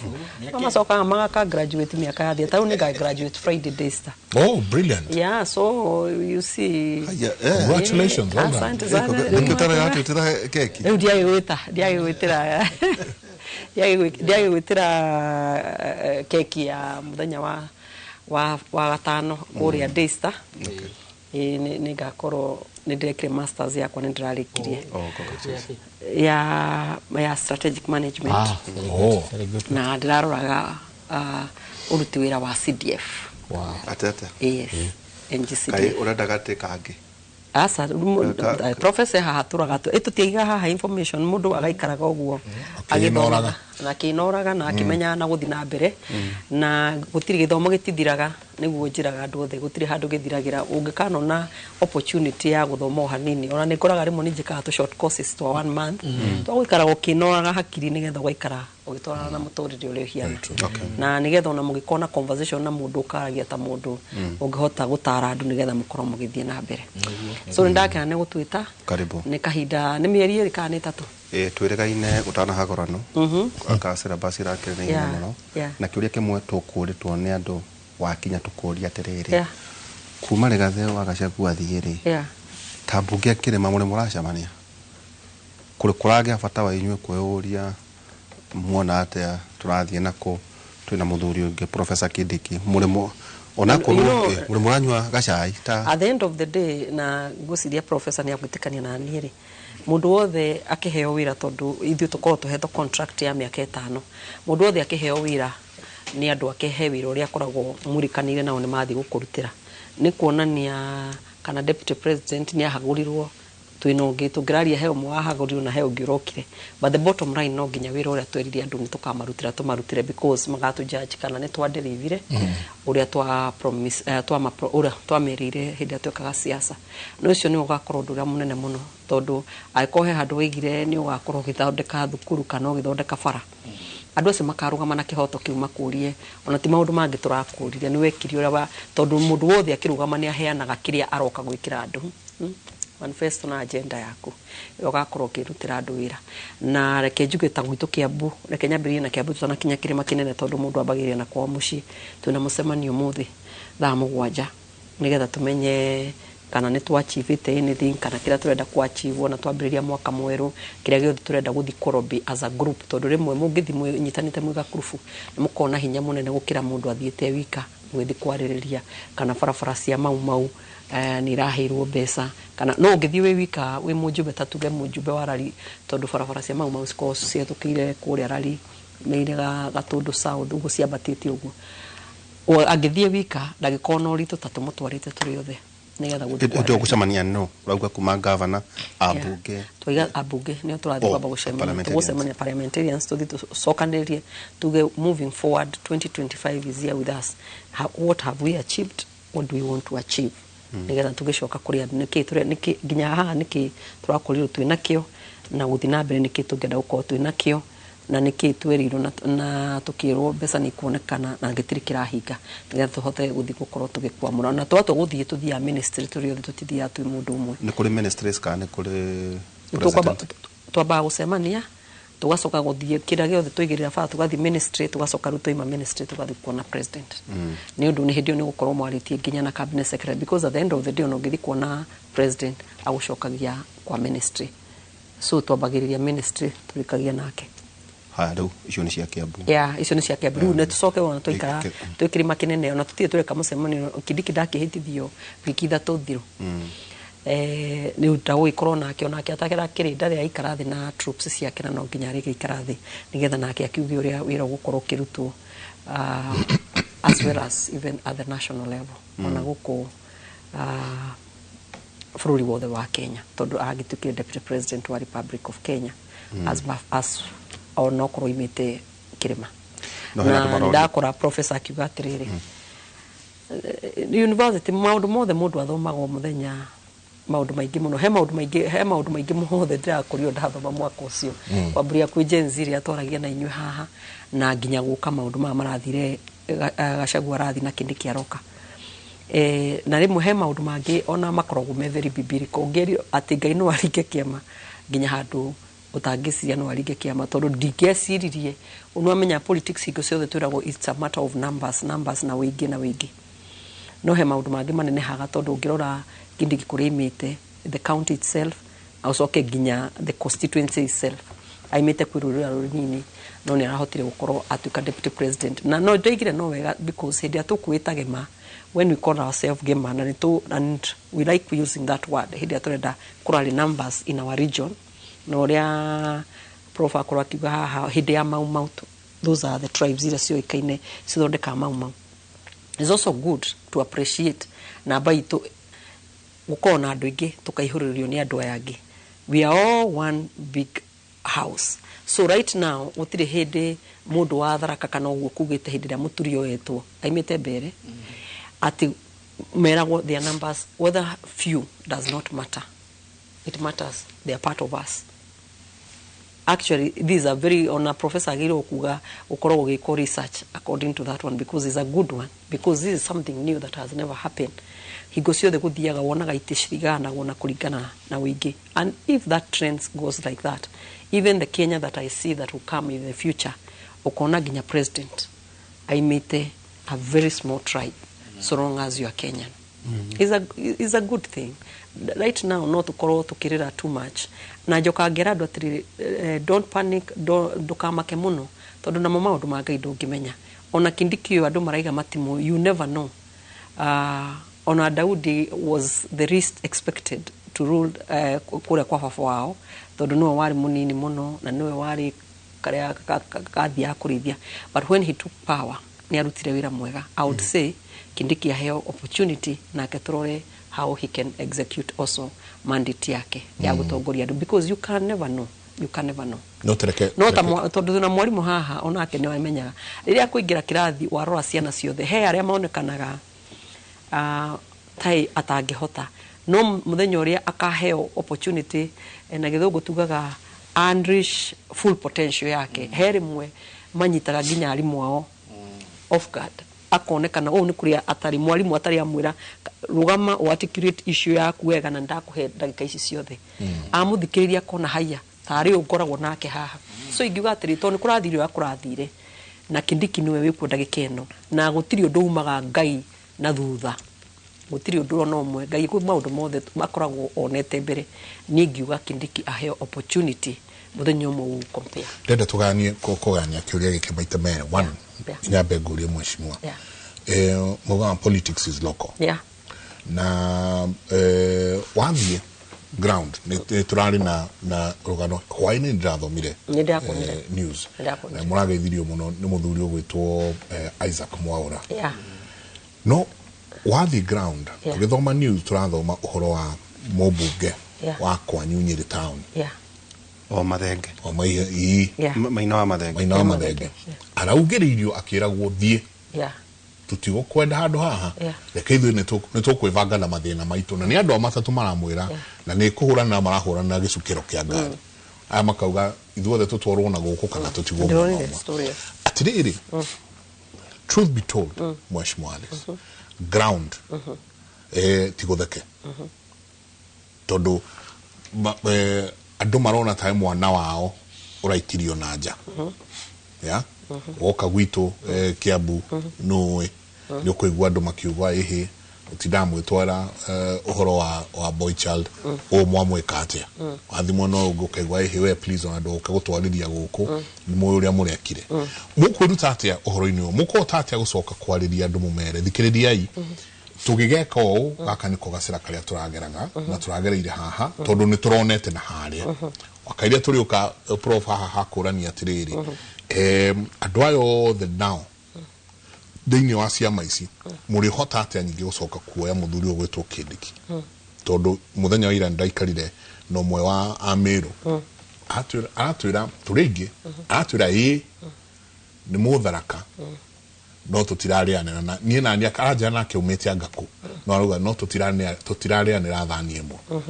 No macokaga magaka graduate mĩaka yathiĩ. Ta rĩu nĩ nga graduate Friday Daystar. Oh, brilliant. Yeah, so you see. Haya, eh. Congratulations, well done. Asante sana. Nĩkĩo tara yatwĩtĩra keki. Rĩu ndiagĩgwĩtĩra keki ya mũthenya wa gatano kũrĩa Daystar. Ĩĩ, nĩ ngakorwo nĩ ndĩrekire masters yakwa, nĩ ndĩrarĩkirie Oh, congratulations. ya strategic management. Ah, very good. Oh. Very good. Na ndĩraroraga ũruti wĩra wa CDF. Wow. Atĩ atĩa? Yes, NGCDF. Kaĩ ũrenda gatĩ kangĩ? Aca, professor haha tũraga tũtiaiga haha information, mũndũ agaikaraga ũguo Akĩnoraga. agĩthomaga na akĩnoraga na akĩmenyaga na gũthiĩ na mbere, na gũtirĩ gĩthomo gĩtithiraga. Nĩguo njĩraga andũ othe, gũtirĩ handũ gĩthiragĩra. Ũngĩkanona opportunity ya gũthoma o hanini, ona nĩ ngoraga rĩmwe nĩ njĩkaga tũ short courses twa one month twa gũikaraga ũkĩnoraga hakiri nĩgetha ũgaikara ũgĩtwarana na mũtũrĩre ũrĩa ũhiana, na nĩgetha ona mũgĩkorwo na conversation na mũndũ ũkaragia ta mũndũ ũngĩhota gũtara andũ nĩgetha mũkorwo mũgĩthiĩ na mbere. So nĩ ndakena nĩ gũtwĩta. Karibu. Nĩ kahinda nĩ mĩeri 2 kana nĩ 3. Ĩ, twĩrĩgaine ũtanahagũranwo aka syllabus irakĩrĩ na ihenya mũno. Na kĩũria kĩmwe tũkũrĩtwo nĩ andũ wakinya tũkũria atĩrĩrĩ, kuma Rigathĩ wa Gachagua athiĩ rĩ, ta mbunge ya Kĩrĩma mũrĩ mũracemania? Kũrĩ kũragĩa bata wa inyuĩ kwĩyũria muona atĩa tũrathiĩ nako twĩna mũthuri ũngĩ Professor Kindiki mũrĩmo onakorwo You know, mũrĩ mũranyua gacai ta At the end of the day, na ngwĩciria professor nĩ agwĩtĩkania na niĩ rĩ, mũndũ wothe akĩheo wĩra, tondũ ithuĩ tũkoragwo tũhetwo contract ya mĩaka 5, mũndũ wothe akĩheo wĩra nĩ andũ ake, he wĩra ũrĩa akoragwo mũrĩkanĩire nao nĩ mathiĩ gũkũrutĩra. Nĩ kuonania kana deputy president nĩ ahagũrirwo, twĩna ũngĩ tũngĩraria, he ũmwe wahagũrirwo na he ũngĩ ũrokire, but the bottom line, no nginya wĩra ũrĩa twerire andũ nĩ tũkamarutĩra tũmarutĩre, because magatũ judge kana nĩ twaderivire ũrĩa twa promise, ũrĩa twamerĩire hĩndĩ ĩrĩa twekaga siasa. Na ũcio nĩ ũgakorwo ũndũ ũrĩa mũnene mũno, tondũ angĩkorwo he handũ waigire nĩ ũgakorwo ũgĩthondeka thukuru kana ũgĩthondeka bara, andũ acio makarũgama na kĩhoto kĩu makũrie, ona ti maũndũ mangĩ tũrakũririe, nĩ wekire ũrĩa wa, tondũ mũndũ wothe akĩrũgama nĩ aheanaga kĩrĩa aroka gwĩkĩra andũ. Manifesto na agenda yaku ĩyo ũgakorwo ũkĩrutĩra andũ wĩra. Na reke njuge ta gwitũ Kiambu, reke nyambĩrĩrie na Kiambu tũtanakinya kĩrĩma kĩnene, tondũ mũndũ ambagĩrĩria na kwao mũciĩ. Twĩna mũcemanio ũmũthĩ thaa 7, nĩgetha tũmenye kana nĩ twachievĩte anything, kana kĩrĩa tũrenda kũachieve na twambĩrĩria mwaka mwerũ, kĩrĩa gĩothe tũrenda gũthiĩ kũrobĩ as a group, tondũ rĩmwe mũngĩthiĩ mwĩnyitanĩte mwĩ gakurubu nĩ mũkoragwo na hinya mũnene gũkĩra mũndũ athiĩte wika mũgĩthiĩ kwarĩrĩria kana barabara cia Mau Mau nĩ iraheirwo mbeca, kana no ũngĩthiĩ wĩ wika wĩ mũjumbe, ta tuge mũjumbe wa Rari, tondũ barabara cia Mau Mau cikoragwo cihetũkĩire kũrĩa Rari meire Gatũndũ South ũguo ciambatĩte ũguo. Angĩthiĩ wika ndangĩkorwo na ũritũ ta tũmũtwarĩte tũrĩ othe nĩgetha gũthiĩ Hĩndĩ ĩyo kwarĩrĩria. Gũcemania no ũrauga kuma gavana, ambunge? Twaiga ambunge nĩo tũrathiĩ Oh, kwamba gũcemania. Parliamentarians. Tũgũcemania parliamentarians, tũthiĩ tũcokanĩrĩrie, tuge moving forward, 2025 is here with us. What have we achieved? What do we want to achieve? Nĩgetha tũgĩcoka kũrĩ andũ, nĩkĩ nĩkĩ nginya haha, nĩkĩ tũrakorirwo twĩ nakĩo, na gũthiĩ na mbere nĩkĩ tũngĩenda gũkorwo twĩ nakĩo, na nĩkĩ twerirwo na tũkĩrwo mbeca nĩ ikuonekana na gĩtirĩ kĩrahinga, nĩgetha tũhote gũthiĩ gũkorwo tũgĩkwamũra. Na twatua gũthiĩ, tũthiaga ministry tũrĩ othe, tũtithiaga twĩ mũndũ ũmwe. Nĩ kũrĩ ministries kana nĩ kũrĩ president? Twambaga gũcemania, tugacoka gũthiĩ kĩrĩa gĩothe tũigĩrĩra bara, tũgathiĩ ministry, tugacoka rĩu twaima ministry tũgathiĩ kuona president. Nĩ ũndũ nĩ hĩndĩ ĩyo nĩ gũkorwo mwarĩtie nginya na cabinet secretary, because at the end of the day, ona ũngĩthiĩ kuona president agũcokagia kwa ministry, so twambagĩrĩria ministry, tũrĩkagia nake. Haya, rĩu icio nĩ cia Kiambu. Ya, icio nĩ cia Kiambu. Rĩu nĩ tũcoke ona twaikara twĩ kĩrĩma kĩnene, ona tũtirĩ tũreka mũcemanio. Kindiki ndakĩhĩtithio wiki 3 thiru, nĩ ndagũgĩkorwo nake, onake atakĩra kĩrĩ ndarĩ aikara thĩ na troops ciake, na no nginya arĩgĩikara thĩ nĩgetha nake akiuge ũrĩa wĩra ũgũkorwo ũkĩrutwo, as well as even at the national level, ona gũkũ bũrũri wothe wa Kenya, tondũ agĩtuĩkire deputy president wa Republic of Kenya as onokorwo imĩte kĩrĩma. No hena Na andũ maroria. ndakora professor akiuga atĩrĩrĩ, university maũndũ mothe mũndũ athomaga o mũthenya, maũndũ maingĩ mũno, he maũndũ maingĩ, he maũndũ maingĩ mothe ndĩrakorirwo ndathoma mwaka ũcio, kwambĩrĩria kwĩ Gen Z ĩrĩa twaragia na inyuĩ haha, na nginya gũka maũndũ maya marathire Gachagua arathi na Kindiki aroka. Na rĩmwe he maũndũ mangĩ ona makoragwo me very biblical, ũngĩerirwo atĩ Ngai no aringe kĩama nginya handũ ũtangĩciria no aringe kĩama, tondũ ndingĩeciririe. Nĩwamenya politics hingo ciothe twĩragwo it's a matter of numbers, numbers na wĩingĩ na wĩingĩ, no he maũndũ mangĩ manenehaga, tondũ ũngĩrora Kindiki kũrĩa imĩte, the county itself, acoke nginya the constituency itself, aimĩte kwĩ rũrĩra rũnini, no nĩ arahotire gũkorwo atuĩka deputy president. Na no ndoigire no wega, because hĩndĩ ĩrĩa tũkwĩta gema, when we call ourselves gema, na nĩtũ and we like using that word hĩndĩ ĩrĩa tũrenda kũrari numbers in our region, na ũrĩa prof akorwo akiuga haha hĩndĩ ya Mau Mau, those are the tribes iria ciũĩkaine cithondekaga Mau Mau. It's also good to appreciate namba itũ gũkorwo na andũ aingĩ, tũkaihũrĩrĩrio nĩ andũ aya angĩ. We are all one big house. So right now gũtirĩ hĩndĩ mũndũ wa Tharaka kana ũguo kugĩte hĩndĩ ĩrĩa mũturi oetwo aimĩte mbere atĩ meragwo their numbers, whether few, does not matter. It matters they are part of us. Actually, this is a very, ona professor agĩrĩirwo kuga ũkorwo ũgĩkwo research according to that one, because it's a good one, because this is something new that has never happened. Hingo ciothe gũthiaga wonaga itĩ ciriganagwo na kũringana na ũingĩ, and if that trend goes like that, even the Kenya that I see that will come in the future, ũkona nginya president aimĩte a very small tribe, so long as you are Kenyan. Is a good thing. Right now no tukorwo tukirira too much, na njoka ngera andu atiri, don't panic, ndukamake muno, tondu namo maundu ma Ngai ndungimenya. Ona Kindiki uyu andu maraiga matimu, you never know. Ona Daudi was the least expected to rule kuria kwa baba wao, tondu niwe wari munini muno na niwe wari karia kathiaga kurithia, but when he took power ni arutire wira mwega. I would say Kindiki aheo opportunity nake turore how he can execute also mandate yake ya gutongoria andu, because you can never know, you can never know. No tereke. No ta tondu na mwarimu haha onake ni wamenyaga riria kuingira kirathi warora ciana ciothe he aria monekanaga tai atangihota, no muthenya uria akaheo opportunity, na githungu tugaga unleash full potential yake, he rimwe manyitaga nginya arimu ao off guard, akonekana ũũ nĩ kũrĩa atari mwarimu atari amwĩra rũgama o articulate issue yaku wega na ndakuhe ndagĩka ici ciothe, amũthikĩrĩria akona haiya tarĩ ũũ ngoragwo nake haha. So ingiuga atĩrĩ, tondũ nĩ kũrathire ũrĩa kũrathire na Kindiki nĩwe wĩkuo ndagĩka ĩno, na gũtirĩ ũndũ umaga Ngai na thutha, gũtirĩ ũndũ ona ũmwe Ngai kwĩ maũndũ mothe makoragwo onete mbere. Niĩ ngiuga Kindiki aheo opportunity mũthenya ũmwe ũgũ compare. Ndenda tuganie kũgania kĩũria gĩkĩ maita merĩ. One, nyambe ngũrie mheshimiwa, mugaga politics is local. Na wathiĩ ground nĩ tũrarĩ na rũgano hwaĩ-inĩ ndĩrathomire Nĩ ndĩrakuonire. News. Nĩ ndĩrakuonire. Na mũrageithirio mũno nĩ mũthuri ũgwĩtwo Isaac Mwaura. No wathiĩ ground, tũgĩthoma news tũrathoma ũhoro wa mũmbunge wa kwanyu Nyĩrĩ town, o Mathenge, o ii. Maina wa Mathenge. Maina wa Mathenge araugĩrĩirio akĩragwo thiĩ, tũtigũkwenda handũ haha, reke ithuĩ nĩ tũkwĩbanga na mathĩna maitũ, na nĩ andũ a matatũ maramwĩra, na nĩ kũhũrana marahũrana na gĩcukĩro kĩa ngari, aya makauga ithuothe tũtwarwo na gũkũ kana tũtigwo mwena Ndĩronire ũmwe. story ĩyo. Atĩrĩrĩ, truth be told, Mheshimiwa Alice, ground ti gũtheke, tondũ andũ marona ta mwana wao ũraitirio na nja ya woka gwitũ Kiambu, nũĩ nĩ ũkũigua andũ makiuga ĩhĩ ũtindaga mwĩtwara ũhoro wa boy child ũũ mwamwĩka atĩa, wathi mwena ũyũ ũngĩ ũkaigua ĩhĩ we please ona ndũke gũtwarĩria gũkũ, nĩ mũĩ ũrĩa mũrekire. Mũkwĩruta atĩa ũhoro-inĩ ũyũ? Mũkũhota atĩa gũcoka kwarĩria andũ mũmere thikĩrĩriai tũgĩgeka ũũ, gaka nĩko gacĩra karĩa tũrageraga na tũragereire haha tondũ nĩ tũronete na harĩa wakairia tũrĩũka, prof haha hakũrania atĩrĩrĩ, andũ aya othe nao thĩinĩ wa ciama ici mũrĩhota atĩa nyingĩ gũcoka kuoya mũthuri ũyũ gwĩtwo Kindiki, tondũ mũthenya wa ira nĩndaikarire na ũmwe wa Amĩrũ, aratwĩra tũrĩ aingĩ, aratwĩra ĩĩ nĩ mũtharaka no tũtirarĩanĩra na niĩ nani aranjĩra nake umĩte anga kũ, no arauga no tũtirarĩanĩra thani ĩmwe,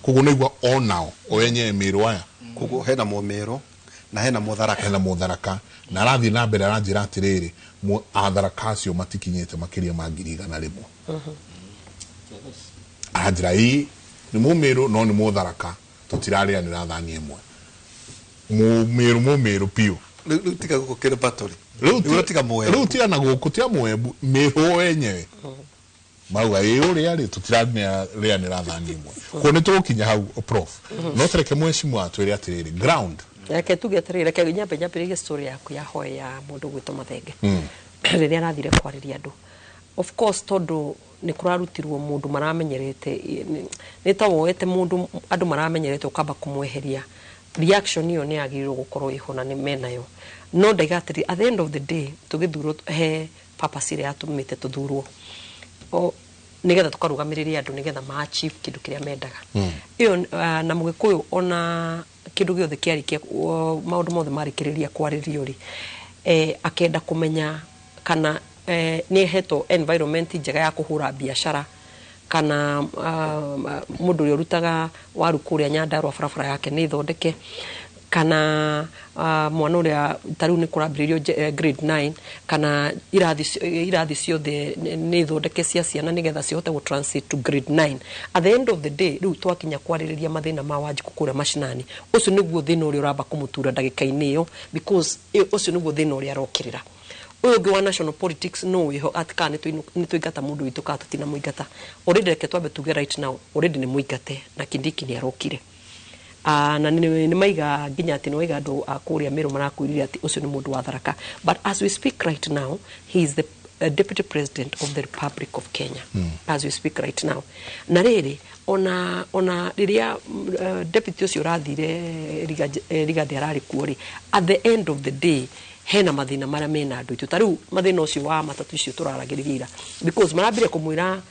koguo nĩigua onao o enyewe Mĩrũ aya. Koguo hena mũmĩrũ na hena mũtharaka. Hena mũtharaka, na arathiĩ na mbere aranjĩra atĩrĩrĩ, atharaka acio matikinyĩte makĩria ma 100,000. Aranjĩra ĩĩ nĩ mũmĩrũ no nĩ mũtharaka tũtirarĩanĩra thani ĩmwe, mũmĩrũ mũmĩrũ biũ. Rĩu tiga gũkũ kĩrĩ battery. Rĩu Rĩu tiga Mũembu. Rĩu tiga na gũkũ tiga Mũembu, Mĩrũ wenyewe marauga ĩĩ ũrĩa rĩ tũtirarĩanĩra thani ĩmwe, koguo nĩ tũgũkinya hau prof, no tereke mheshimiwa atwĩre atĩrĩrĩ ground. Reke tuge atĩrĩrĩ, reke nyambe nyambĩrĩrie story yaku ya hoe ya mũndũ gwĩtwo Mathenge rĩrĩa arathire kwarĩria andũ. Of course tondũ nĩ kũrarutirwo mũndũ maramenyerete, nĩ ta woete mũndũ andũ maramenyerete ũkamba kũmweheria, reaction ĩyo nĩ yagĩrĩirwo gũkorwo ĩho na nĩ menayo. No ndaiga atĩrĩ, at the end of the day tũgĩthurwo he purpose ĩrĩa yatũmĩte tũthurwo o nigetha tukarugamĩrĩria andũ nigetha ma achieve kĩndũ kĩrĩa mendaga ĩyo. Na mũgĩkũyũ ona kĩndũ gĩothe kĩarĩkia, maũndũ mothe marĩkĩrĩria kwarĩrio rĩ, akenda kũmenya kana nĩ hetwo environment njega ya kũhũra biacara, kana mũndũ ũrĩa ũrutaga waru kũrĩa Nyandarua barabara yake nĩ thondeke, kana mwana ũrĩa ta rĩu nĩ kũrambĩrĩrio grade 9, kana irathi ciothe nĩ thondeke cia ciana nĩgetha cihote gũ transit to grade 9. At the end of the day rĩu twakinya kwarĩrĩria mathĩna ma Wanjikũ kũrĩa macinani, ũcio nĩguo thĩna ũrĩa ũramba kũmũtura ndagĩka-inĩ ĩyo, because ũcio nĩguo thĩna ũrĩa arokĩrĩra. Ũyũ ũngĩ wa national politics no wĩho atĩ kana nĩ tũingata mũndũ witũ kana tũtinamũingata. Already reke twambe tuge right now already nĩ mũingate na Kindiki nĩ arokire. Na nĩ maiga nginya atĩ nĩ waiga andũ a kũrĩa Meru marakwĩrire atĩ ũcio nĩ mũndũ wa Tharaka, but as we speak right now he is the deputy president of the Republic of Kenya as we speak right now. Na rĩrĩ ona rĩrĩa deputy ũcio ũrathire Rigathi ararĩ kuo rĩ, at the end of the day hena mathĩna marĩa mena andũ aitũ, ta rĩu mathĩna ũcio wa matatũ icio tũraragĩrĩria ira, because marambire kũmwĩra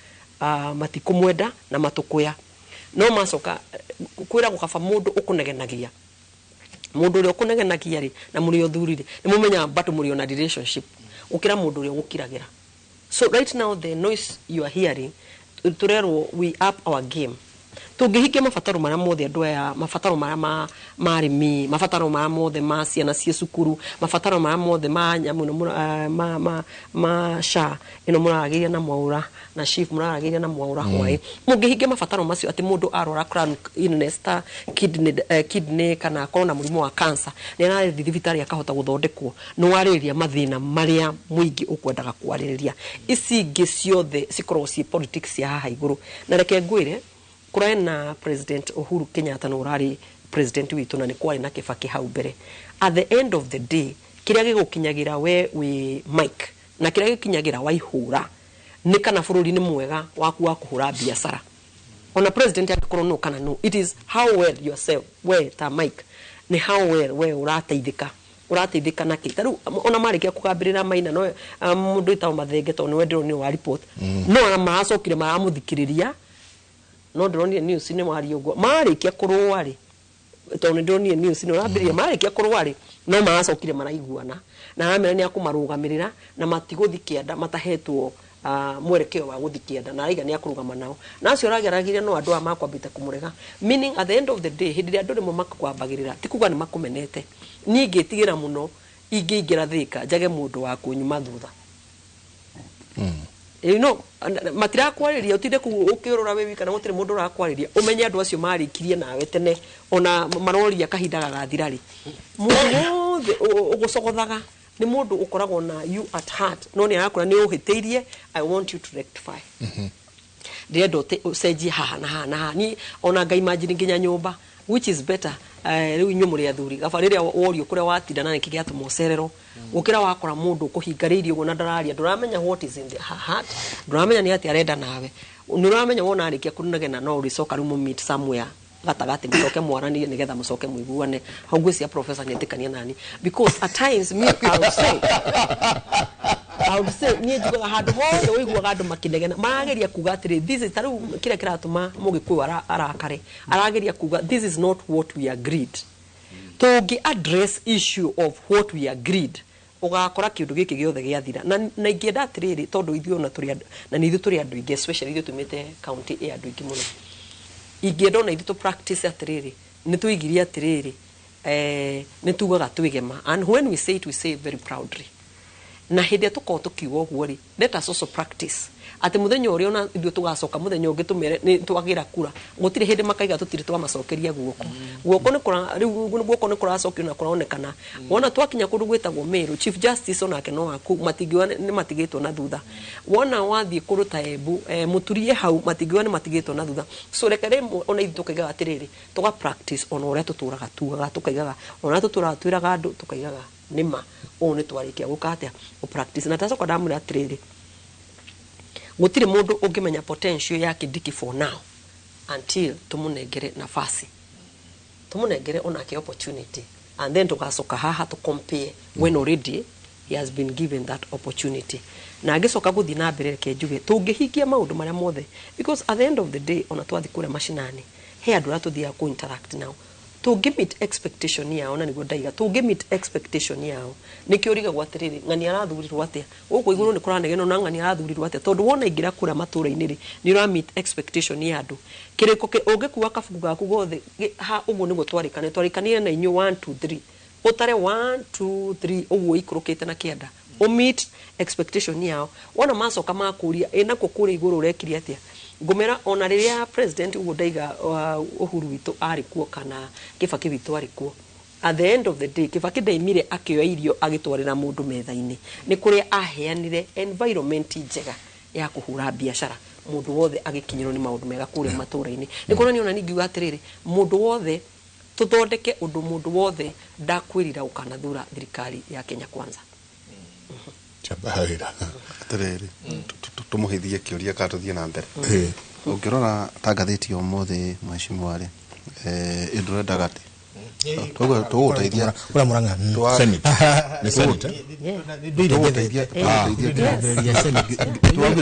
matikũmwenda na matũkũya, no macoka kwĩragwo kaba mũndũ ũkũnegenagia, mũndũ ũrĩa ũkũnegenagia rĩ na mũrĩ ũthuri rĩ nĩ mũmenyaga bado mũrĩ ona relationship gũkĩra mũndũ ũrĩa ũgũkiragĩra. So right now the noise you are hearing, tũrerwo we up our game. Tũngĩhingia mabataro marĩa mothe andũ aya, mabataro marĩa ma arĩmi, mabataro marĩa mothe ma ciana ciĩ cukuru, mabataro marĩa mothe ma nyamũ ĩno ma SHA ĩno mũraragĩria na Mwaũra na chief mũraragĩria na Mwaũra hwaĩ, mũngĩhingia mabataro macio atĩ mũndũ arwara chronic illness ta kidney kana akorwo na mũrimũ wa cancer nĩ arathiĩ thibitarĩ akahota gũthondekwo, nĩ warĩrĩria mathĩna marĩa mũingĩ ũkwendaga kwarĩrĩria. Ici ingĩ ciothe cikoragwo ciĩ politics cia haha igũrũ. Na reke ngwĩre kũrarĩ na President Uhuru Kenyatta na ũrarĩ president witũ, na nĩ kwarĩ na Kibaki hau mbere. At the end of the day kĩrĩa gĩgũkinyagĩra we wĩ Mike na kĩrĩa gĩkinyagĩra Waihũra nĩ kana bũrũri nĩ mwega waku wa kũhũra biacara. Ona president angĩkorwo no kana no, it is how well yourself we ta Mike ni how well we ũrateithĩka, ũrateithĩka na kĩ. Ta rĩu ona marĩkia kũgambĩrĩra Maina no mũndũ wĩtagwo Mathenge tondũ nĩwe ndĩronire wa report, no ona maracokire maramũthikĩrĩria, no ndĩronire news nĩ waria ũguo marĩkia kũrũa rĩ, tondũ nĩ ndĩronire news nĩ ũrambĩrĩria marĩkia kũrũa rĩ, no maracokire maraiguana na aramera nĩ akũmarũgamĩrĩra na matigũthi kĩanda matahetwo mwerekeo wa gũthi kĩanda, na araiga nĩ akũrũgama nao, na acio arageragirie no andũ aya makwambĩte kũmũrega, meaning at the end of the day hĩndĩ ĩrĩa andũ rĩmwe makwambagĩrĩra ti kuga nĩ makũmenete. Niĩ ingĩtigĩra mũno ingĩingĩra Thĩka njage mũndũ wa kũnyuma thutha. You know, matirakwarĩria ũtinde kũu ũkĩũrũra wĩ wika na gũtirĩ mũndũ ũrakwarĩria, ũmenye andũ acio marĩkirie nawe tene ona maroria kahinda gagathira rĩ. Mũndũ wothe ũgũcogothaga nĩ mũndũ ũkoragwo na you at heart, no nĩ arakora nĩ ũhĩtĩirie, I want you to rectify. Ndĩrenda ũcenjie haha na haha na haha. Niĩ ona ngai imagine nginya nyũmba, which is better. Rĩu inyuĩ mũrĩ athuri, gaba rĩrĩa worio kũrĩa watinda na nĩkĩ gĩatũma ũcererwo, gũkĩra wakora mũndũ ũkũhingarĩirie ũguo na ndararia, ndũramenya what is in the her heart, ndũramenya nĩ atĩa arenda nawe, nĩ ũramenya wona arĩkia kũnegena no ũrĩcoka rĩu mũ meet somewhere gatagatĩ mũcoke mwaranĩrie nĩgetha mũcoke mũiguane. Hau ngwĩciria professor nĩetĩkania nani, because at times me I would say niĩ njugaga handũ hothe ũiguaga andũ makĩnegena marageria kuga atĩrĩ, this is ta rĩu kĩrĩa kĩratũma mũgĩkũyũ arakare, arageria kuga this is not what we agreed. Tũngĩ address issue of what we agreed, ũgakora kĩũndũ gĩkĩ gĩothe gĩathira. Na ingĩenda atĩrĩrĩ, tondũ ithuĩ ona tũrĩ andũ, na nĩ ithuĩ tũrĩ andũ aingĩ, especially ithuĩ tumĩte county ĩ andũ aingĩ mũno, ingĩenda ona ithuĩ tũ practice atĩrĩrĩ, nĩ tũigirie atĩrĩrĩ, nĩ tugaga twĩgema, and when we say it we say it very proudly. Na hĩndĩ ĩrĩa tũkoragwo tũkiuga ũguo rĩ, let us also practice atĩ mũthenya ũrĩa ona ithuĩ tũgacoka mũthenya ũngĩ tũmere nĩ twagĩra kura, gũtirĩ hĩndĩ makaiga tũtirĩ twamacokeria guoko. Guoko nĩ kũra rĩu guoko nĩ kũracokio na kũronekana. Wona twakinya kũndũ gwĩtagwo Meru, Chief Justice onake no waku, matingiuga nĩ matigĩtwo na thutha. Wona wathiĩ kũndũ ta Embu, mũturie hau, matingiuga nĩ matigĩtwo na thutha. So reke rĩmwe ona ithuĩ tũkaigaga atĩrĩrĩ, tũga practice ona ũrĩa tũtũraga tugaga, tũkaigaga ona ũrĩa tũtũraga twĩraga andũ, tũkaigaga nĩma ũũ nĩ twarĩkia gũka atĩa gũ practice. Na ndacoka ndamwĩra atĩrĩrĩ, gũtirĩ mũndũ ũngĩmenya potential ya Kindiki for now until tũmũnengere nafasi, tũmũnengere onake opportunity, and then tũgacoka haha tũ compare when already he has been given that opportunity. Na angĩcoka gũthiĩ na mbere, reke njuge tũngĩhingia maũndũ marĩa mothe, because at the end of the day ona twathiĩ kũrĩa macinani he andũ arĩa tũthiaga kũ interact nao, tũngĩ meet expectation yao, na nĩguo ndaiga tũngĩ meet expectation yao, nĩkĩo ũrigagwo atĩrĩrĩ, ng'ani arathurirwo atĩa gũkũ igũrũ nĩ kũranegenwo na ng'ani arathurirwo atĩa, tondũ wona ingĩra kũrĩa matũra-inĩ rĩ, nĩ ũra meet expectation ya andũ. Kĩrĩko ũngĩkua kabuku gaku gothe ha ũguo nĩguo twarĩkanire, twarĩkanire na inyuĩ 1 2 3, ũtare 1 2 3 ũguo ikũrũkĩte na kĩanda, ũ meet expectation yao. Wona macoka makũria ĩ nakuo kũrĩa igũrũ ũrekire atĩa, ngũmera ona rĩrĩa president ũguo ndaiga Uhuru witũ arĩ kuo kana Kibaki witũ arĩ kuo, At the end of the day, Kibaki ndaimire akĩoya irio agĩtwarĩra mũndũ metha-inĩ. Nĩ kũrĩa aheanire environment njega ya kũhũra biacara, mũndũ wothe agĩkinyĩrwo nĩ maũndũ mega kũrĩa matũũra-inĩ. Nĩ kuonania ona ningiuga atĩrĩrĩ, mũndũ wothe tũthondeke ũndũ mũndũ wothe ndakwĩrira ũkanathura thirikari ya Kenya Kwanza. Chamba wĩra. Atĩrĩrĩ, tũmũhithie kĩũria kana tũthiĩ na mbere? Ũngĩrora ta ngathĩti ya ũmũthĩ, mheshimiwa rĩ, ĩndũrendaga atĩ tũgũteithia. Ũrĩa Mũrang'a. Senate. Nĩ Senate.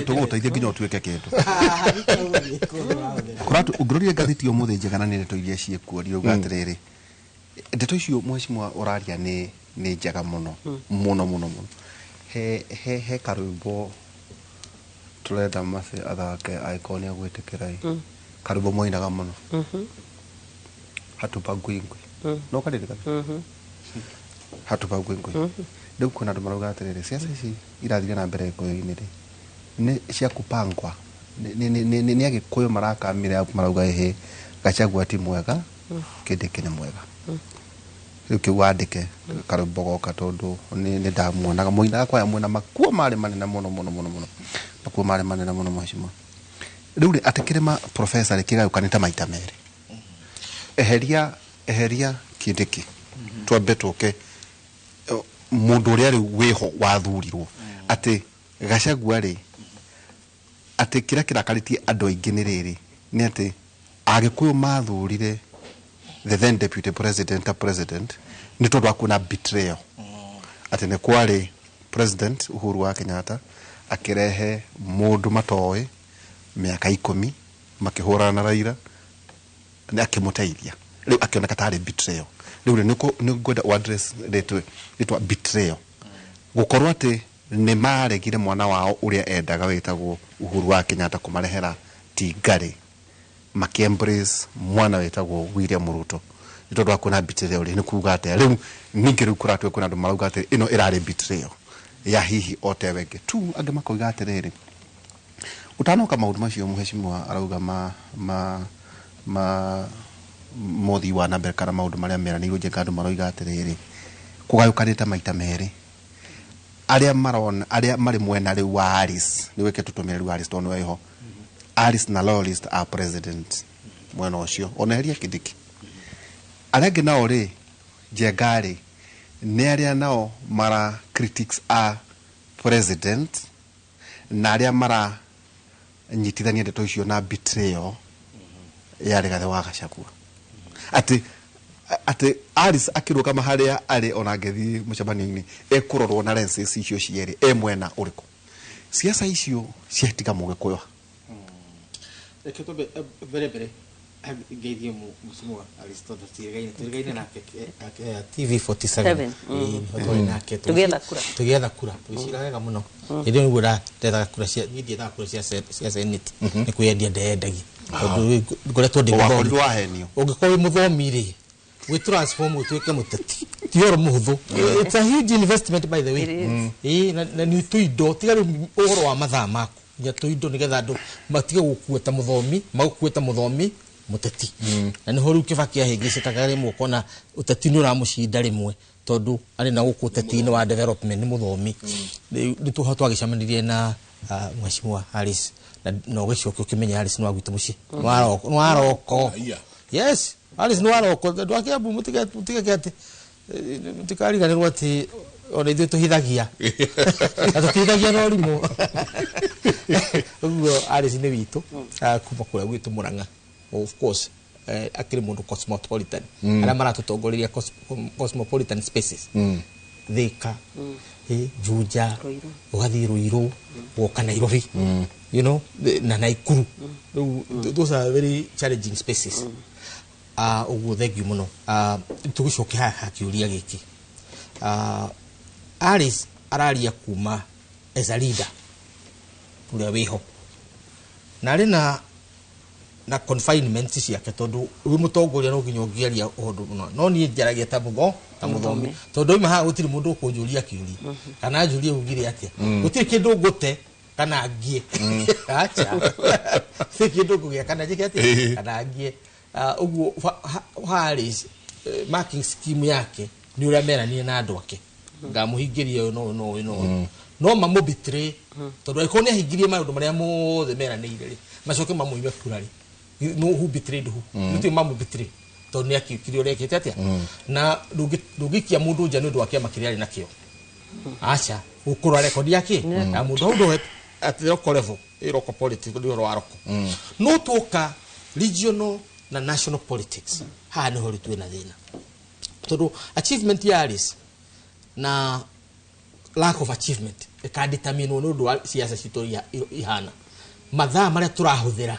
Tũgũteithia nginya ũtuĩke kĩndũ. Kũratu ũngĩrorire ngathĩti ya ũmũthĩ njega na nĩ ndeto iria ciĩkuo, ndirauga atĩrĩrĩ, ndeto icio mheshimiwa ũraria nĩ njega mũno mũno mũno mũno. He karwĩmbo tũrenda Mercy athake angĩkorwo nĩ agwĩtĩkĩra ĩ, karwĩmbo moinaga mũno, "Hatupangwingwi", no karirikana "Hatupangwingwi"? Rĩu kwĩna andũ marauga atĩrĩrĩ, ciaca ici irathire na mbere Gĩkũyũ-inĩ rĩ, nĩ cia kupangwa, nĩ Agĩkũyũ marakamire marauga ĩhĩ, Gachagua ti mwega, Kindiki nĩ mwega. Rĩu kĩu wandĩke karwĩmbo goka, tondũ nĩ ndamuonaga moinaga kwaya mwena, makuo marĩ manene mũno mũno mũno mũno, makuo marĩ manene mũno, mheshimiwa. Rĩu rĩ, atĩ kĩrĩma professor rĩ, kĩgayũkanĩte maita merĩ. Eheria Kindiki, twambe tũke mũndũ ũrĩa rĩu wĩho wathurirwo, atĩ Gachagua rĩ, atĩ kĩrĩa kĩrakarĩtie andũ aingĩ nĩ rĩrĩ, nĩ atĩ Agĩkũyũ mathurire the then deputy president ta president nĩ tondũ wa kuona betrayal, atĩ nĩ kwarĩ President Uhuru wa Kenyatta akĩrehe mũndũ matoĩ mĩaka 10 makĩhũrana na Raila, nĩ akĩmũteithia, rĩu akĩoneka tarĩ betrayal. Rĩu rĩ, nĩ ngwenda ũ address rĩtwa betrayal, gũkorwo atĩ nĩ maregire mwana wao ũrĩa endaga wĩtagwo Uhuru wa Kenyatta kũmarehera tingarĩ, makĩ-embrace mwana wĩtagwo William Ruto nĩ tondũ wa kuona betrayal rĩ, nĩ kuga atĩa? Rĩu ningĩ rĩu kũratue kwĩna andũ marauga atĩ ĩno ĩrarĩ betrayal ya hihi otewe ĩngĩ tu. Angĩ makoiga atĩrĩrĩ, ũtanoka maũndũ macio mheshimiwa arauga ma mothi wa na mbere kana maũndũ marĩa meranĩirwo njenga, andũ maroiga atĩrĩrĩ, kũgayũkanĩte maita merĩ, arĩa marona arĩa marĩ mwena rĩu wa Alice, nĩ wĩke tũtũmĩre rĩu Alice tondũ nĩwe ĩho, Alice na loyalist a president mwena ũcio, ona eheria Kindiki. Arĩa angĩ nao rĩ, Njenga rĩ, nĩ arĩa nao mara critics a president na arĩa mara nyitithania ndeto icio na betrayal ya Rigathĩ wa Gachagua, atĩ Alice akĩrũgama harĩa arĩ, ona angĩthiĩ mũcemanio-inĩ ekũrorwo na lenses icio cierĩ, e mwena ũrĩkũ ciaca icio ciatiga Mũgĩkũyũ? Reke twambe mbere ngeithie mũcimwa Aristotle, twĩrĩgaine nake TV47. Seven. Ĩĩ, nĩho twarĩ nake. Tũgĩetha kura. Tũgĩetha kura, tũgĩcira wega mũno. Hĩndĩ ĩyo nĩguo ndethaga kura cia, niĩ ndiethaga kura cia Senate, nĩ kwĩyendia ndeyendagia, tondũ ngoretwo ndĩ mũthomi. Wakorirwo wahenio. Ũngĩkorwo wĩ mũthomi rĩ, wĩ transform ũtuĩke mũteti ti ũhoro mũhũthũ. It's a huge investment, by the way. It is. Ĩĩ, na nĩ tũindo, tiga rĩu ũhoro wa mathaa maku, nginya tũindo, nĩgetha andũ matige gũkua ta mũthomi, magũkue ta mũthomi mũteti. Na nĩho rĩu Kĩbaki ahĩngĩcĩkaga rĩmwe, ũkona ũteti nĩ ũramũcinda rĩmwe, tondũ arĩ na gũkũ ũteti-inĩ wa development, nĩ mũthomi. Rĩu nĩ tũho twagĩcemanirie na mheshimiwa Alice, na ũgĩcoke ũkĩmenya Alice nĩ wa gwitũ mũciĩ, nĩ wa roko. Aya. Yes, Alice nĩ wa roko. Andũ a Kiambu, mũtigeke atĩ mũtikariganĩrwo atĩ ona ithuĩ tũhithagia na tũtihithagia na ũrimũ ũguo. Alice nĩ witũ, kuma kũrĩa gwitũ Mũrang'a. Of course, akĩrĩ mũndũ cosmopolitan, arĩa maratũtongoreria cosmopolitan spaces, Thika, Juja, Ruiru. Ũgathiĩ Ruiru, ũgoka Nairobi, na Naikuru. Rĩu those are very challenging spaces. Ũguo thank you mũno. Tũgĩcoke haha kĩũria gĩkĩ. Alice araria kuma as a leader ũrĩa wĩho na arĩ na confinement ciake, tondũ wĩ mũtongoria no nginya ũngĩaria ũndũ mũno, no niĩ njaragia ta mũthomi, tondũ oima haha gũtirĩ mũndũ ũkũnjũria kĩũria kana anjũrie ugire atĩa. Gũtirĩ kĩndũ ngũte kana ngie, acha, gũtirĩ kĩndũ ngũgĩa kana njĩke atĩa kana ngie. Ũguo Harris Marking scheme yake nĩ ũrĩa meranire na andũ ake, ngamũhingĩria ũyũ no no no no mamũbitray, tondũ angĩkorwo nĩ ahingirie maũndũ marĩa mothe meranĩire rĩ, macoke mamũime kura rĩ, no who betrayed who? Nĩ mamũbitray tondũ nĩ akĩkire ũrĩa ekĩte atĩa. Na ndũngĩikia mũndũ nja nĩ ũndũ wa kĩama kĩrĩa arĩ nakĩo. Aca, gũkũra rekondi yake ya mũndũ hau ndũhe at the local level, ĩ local politics nĩ ũhoro wa local. No tuoka regional na national politics, haha nĩho rĩu twĩna thĩna, tondũ achievement ya Alice na lack of achievement ĩkadeterminwo nĩ ũndũ wa ciaca citũ iria ihana mathaa marĩa tũrahũthĩra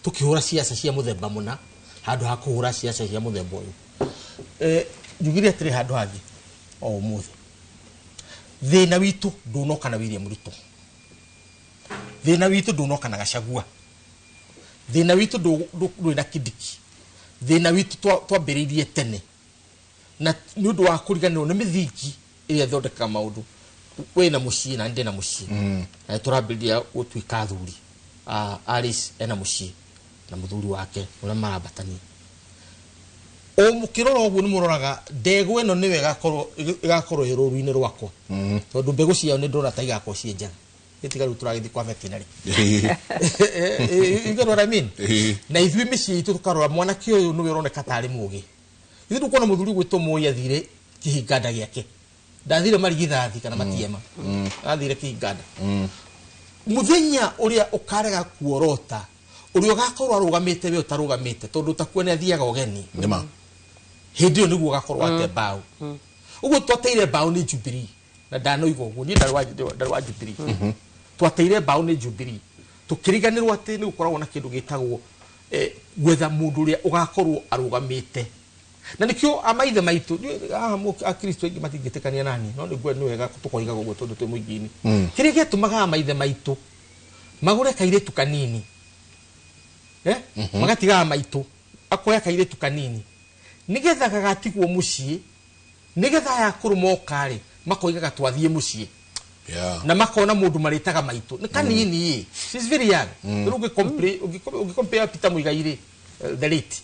tũkĩhũra ciaca cia mũthemba mũna handũ ha kũhũra ciaca cia mũthemba ũyũ. Njugire atĩrĩ handũ hangĩ o ũmũthĩ, thĩna witũ ndũnoka na William Ruto, thĩna witũ ndũnoka na Gachagua, thĩna witũ ndũrĩ na Kindiki. Thĩna witũ twambĩrĩirie tene na nĩ ũndũ wa kũriganĩrwo nĩ mĩthingi ĩrĩa ĩthondekaga maũndũ. Wĩna mũciĩ na ndĩ na mũciĩ na nĩ tũrambĩrĩria gũtuĩka athuri. Alice ena mũciĩ na mũthuri wake ũrĩa marambatania. O mũkĩrora ũguo nĩ mũroraga ndegwa ĩno nĩyo ĩgakorwo ĩ rũru-inĩ rwakwa, tondũ mbegũ ciao nĩ ndĩrona ta igakorwo ciĩ njega. Ĩtiga rĩu tũragĩthiĩ kwa veterinary. You get what I mean? Na ithuĩ mĩciĩ itũ tũkarora mwanake ũyũ nĩwe ũroneka tarĩ mũgĩ. Ithuĩ tũkuona mũthuri gwĩtwo Moi athire kĩhinganda gĩake, ndathire marigithathi kana matiema, athire kĩhinganda. Mũthenya ũrĩa ũkarega kuorota ũrĩa ũgakorwo arũgamĩte we ũtarũgamĩte, tondũ ũtakuo nĩ athiaga ũgeni. Nĩma. Hĩndĩ ĩyo nĩguo ũgakorwo ate mbaũ. Ũguo twateire mbaũ nĩ Jubilee, na ndanoiga ũguo niĩ ndarĩ wa Jubilee. Twateire mbaũ nĩ Jubilee tũkĩriganĩrwo atĩ nĩ gũkoragwo na kĩndũ gĩtagwo gwetha mũndũ ũrĩa ũgakorwo arũgamĩte. Na nĩkĩo amaithe maitũ haha akristo aingĩ matingĩtĩkania nani, no nĩguo nĩ wega tũkoigaga ũguo tondũ twĩ mũingĩ-inĩ. Kĩrĩa gĩatũmaga amaithe maitũ magũre kairĩtu kanini, magatigaga maitũ akoya kairĩtu kanini nĩgetha gagatigwo mũciĩ, nĩgetha aya akũrũ moka rĩ, makoigaga twathiĩ mũciĩ na makona mũndũ marĩtaga maitũ nĩ kanini ĩ. She's very young. Rĩu ũngĩcompare Peter Muigai rĩ, the late,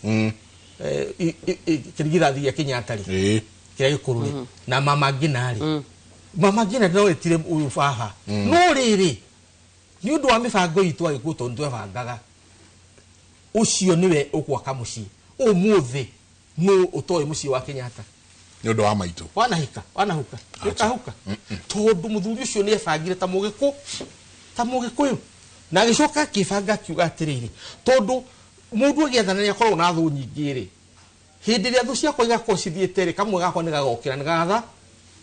kĩrigithathi gĩa Kenyatta rĩ, kĩrĩa gĩkũrũ rĩ, na mama Ngina rĩ, mama Ngina no etire ũyũ baba. No rĩrĩ, nĩ ũndũ wa mĩbango itũ agĩkũyũ, tondũ twebangaga ũcio nĩwe ũgwaka mũciĩ. Ũmũthĩ nũ ũtoĩ mũciĩ wa Kenyatta? Nĩ ũndũ wa maitũ. Wanahika wanahuka ũkahuka, tondũ mũthuri ũcio nĩ ebangire ta mũgĩkũ, ta mũgĩkũyũ, na agĩcoka akĩbanga akiuga atĩrĩrĩ, tondũ mũndũ agĩathana nĩ akoragwo na thũ nyingĩ rĩ, hĩndĩ ĩrĩa thũ ciakwa igakorwo cithiĩte rĩ, kamwe gakwa nĩ gagokĩra nĩ gatha.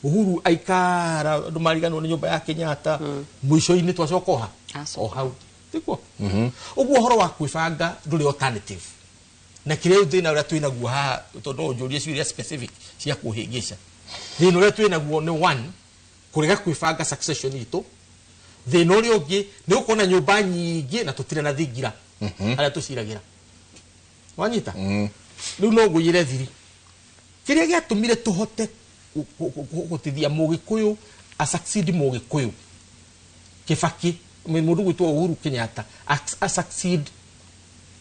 Uhuru aikara andũ mariganĩrwo nĩ nyũmba ya Kenyatta, mũico-inĩ twacoka oha Acoka. o hau tiguo. Ũguo ũhoro wa kwĩbanga ndũrĩ alternative. Na kĩrĩa thĩna ũrĩa twĩnaguo haha, tondũ no ũnjũrie ciũria specific cia kũhĩngĩca, thĩna ũrĩa twĩnaguo nĩ one, kũrega kwĩbanga succession itũ. Thĩna ũrĩa ũngĩ nĩ gũkorwo na nyũmba nyingĩ na tũtirĩ na thingira harĩa tũciragĩra. Wanyita? Rĩu no ngũiyĩre thiri kĩrĩa gĩatũmire tũhote kũhotithia mũgĩkũyũ a succeed, mũgĩkũyũ Kibaki, mũndũ gwĩtwo Uhuru Kenyatta a succeed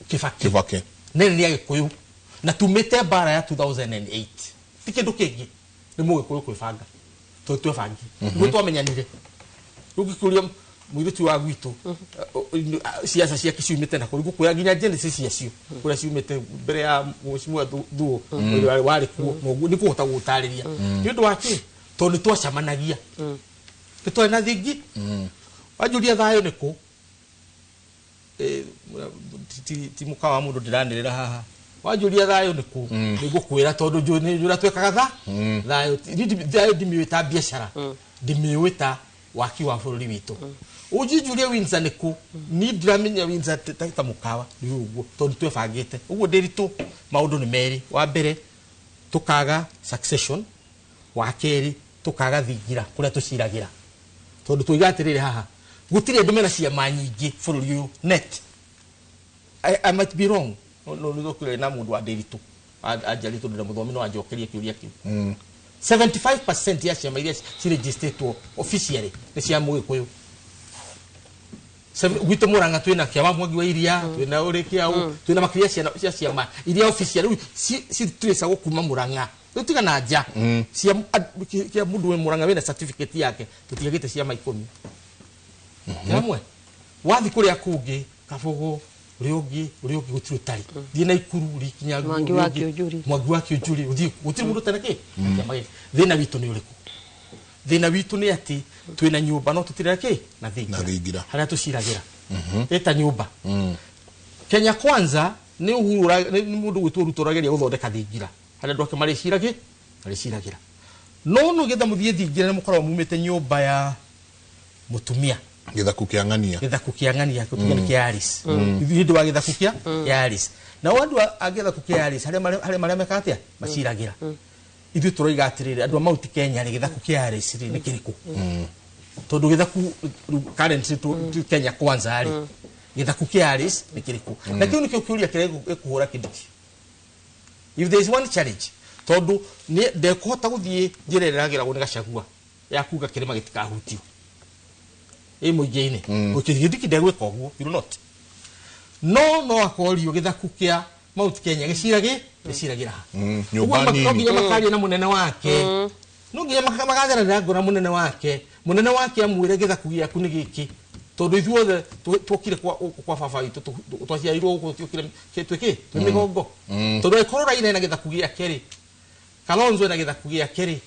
Kibaki. Kibaki. Nene nĩ agĩkũyũ na tumĩte mbara ya 2008, ti kĩndũ kĩngĩ, nĩ mũgĩkũyũ kwĩbanga, tondũ twebangi nĩguo twamenyanire. Rĩu ngĩkũria mũirĩtu wa gwitũ, ciaca ciake ciumĩte nakũ, ngũkwĩra nginya genesis ciacio kũrĩa ciumĩte mbere ya mheshimiwa Thuo ũrĩa warĩ kuo, na ũguo nĩ kũhota gũtarĩria nĩ ũndũ wa kĩ, tondũ nĩ twacemanagia, nĩ twarĩ na thingi. Wanjũria thayũ nĩ kũ? Ti mũkawa wa mũndũ ndĩranĩrĩra haha. Wanjũria thayũ nĩ kũ, nĩ ngũkwĩra, tondũ njũĩ nĩ ũrĩa twekaga thayũ. Thayũ ndimĩũĩ ta biacara, ndimĩũĩ ta waki wa bũrũri witũ. Ũnjinjurie Windsor nĩ kũ, ni ndiramenya Windsor ta mũkawa nĩ ũguo, tondũ twebangĩte ũguo. Ndĩritũ maũndũ nĩ merĩ: wa mbere tũkaga succession, wa kerĩ tũkaga thingira kũrĩa tũciragĩra, tondũ tũiga atĩrĩrĩ, haha gũtirĩ andũ mena ciama nyingĩ bũrũri ũyũ net. I might be wrong, no nĩ na mũndũ wa ndĩritũ anjarĩ, tondũ ndĩ mũthomi, no anjokerie kĩũria kĩu. 75% ya ciama iria ciregistatwo officially nĩ cia mũgĩkũyũ. Gwitũ Murang'a twĩna kĩama Mwangi wa Iria, twĩna ũrĩ kĩau, twĩna makĩria ciana cia ciama iria official rĩu citracagwo kuma Murang'a. Rĩu tiga na nja cia kĩa mũndũ wĩ Murang'a wĩna certificate yake, tũtiagĩte ciama 10. Hamwe wathi kũrĩa kũngĩ Kabogo, ũrĩa ũngĩ gũtirĩ ũtarĩ. Thiĩ Naikuru rikinya Mwangi wa Kĩũnjũri. Mwangi wa Kĩũnjũri ũthiĩ gũtirĩ mũndũ ũtarĩ kĩ na kĩama gĩkĩ. Thĩna witũ nĩ ũrĩkũ? Thĩna witũ nĩ atĩ twĩna nyũmba no tũtirĩ kĩ na Na thingira. Harĩa tũciragĩra. Ĩta nyũmba. Kenya Kwanza nĩ Uhuru nĩ mũndũ gwĩtwo Ruto ũrageria gũthondeka thingira harĩa andũ ake marĩciragĩra. No nĩgetha mũthiĩ thingira nĩ mũkoragwo mumĩte nyũmba ya mũtumia. Gĩthaku kĩa ng'ania. Gĩthaku kĩa ng'ania, gĩthaku kĩa Alice. Ithuĩ ndũ wa gĩthaku kĩa Alice. Nao andũ a gĩthaku kĩa Alice harĩa marĩa mekaga atĩa? Maciragĩra. Ithuĩ tũroiga atĩrĩrĩ, andũ a Mount Kenya rĩ, gĩthaku kĩa Alice rĩ nĩ kĩrĩkũ? Tondũ gĩthaku currently tu Kenya Kwanza rĩ, gĩthaku kĩa Alice nĩ kĩrĩkũ? Na kĩu nĩkĩo kĩũria kĩrĩa gĩkũhũra Kindiki. If there is one challenge, tondũ ndekũhota gũthiĩ njĩra ĩrĩa ĩragĩragwo nĩ Gachagua ya kuga kĩrĩma gĩtikahutio ĩ mũingĩ-inĩ. Kindiki ndegwĩka ũguo, you not. No akorio gĩthaku kĩa Mount Kenya gĩciragĩra ha. Nyũmba nini. No nginya makaria na mũnene wake. No nginya magatherera ngoro na mũnene wake. Mũnene wake amwĩre gĩthaku gĩaku nĩ gĩkĩ. Tondũ ithuothe tuokire kwa baba witũ, twaciarirwo gũkũ, tuokire twĩkĩ? Twĩ mĩgongo. Tondũ angĩkorwo Raila ena gĩthaku gĩake rĩ, Kalonzo ena gĩthaku gĩake rĩ,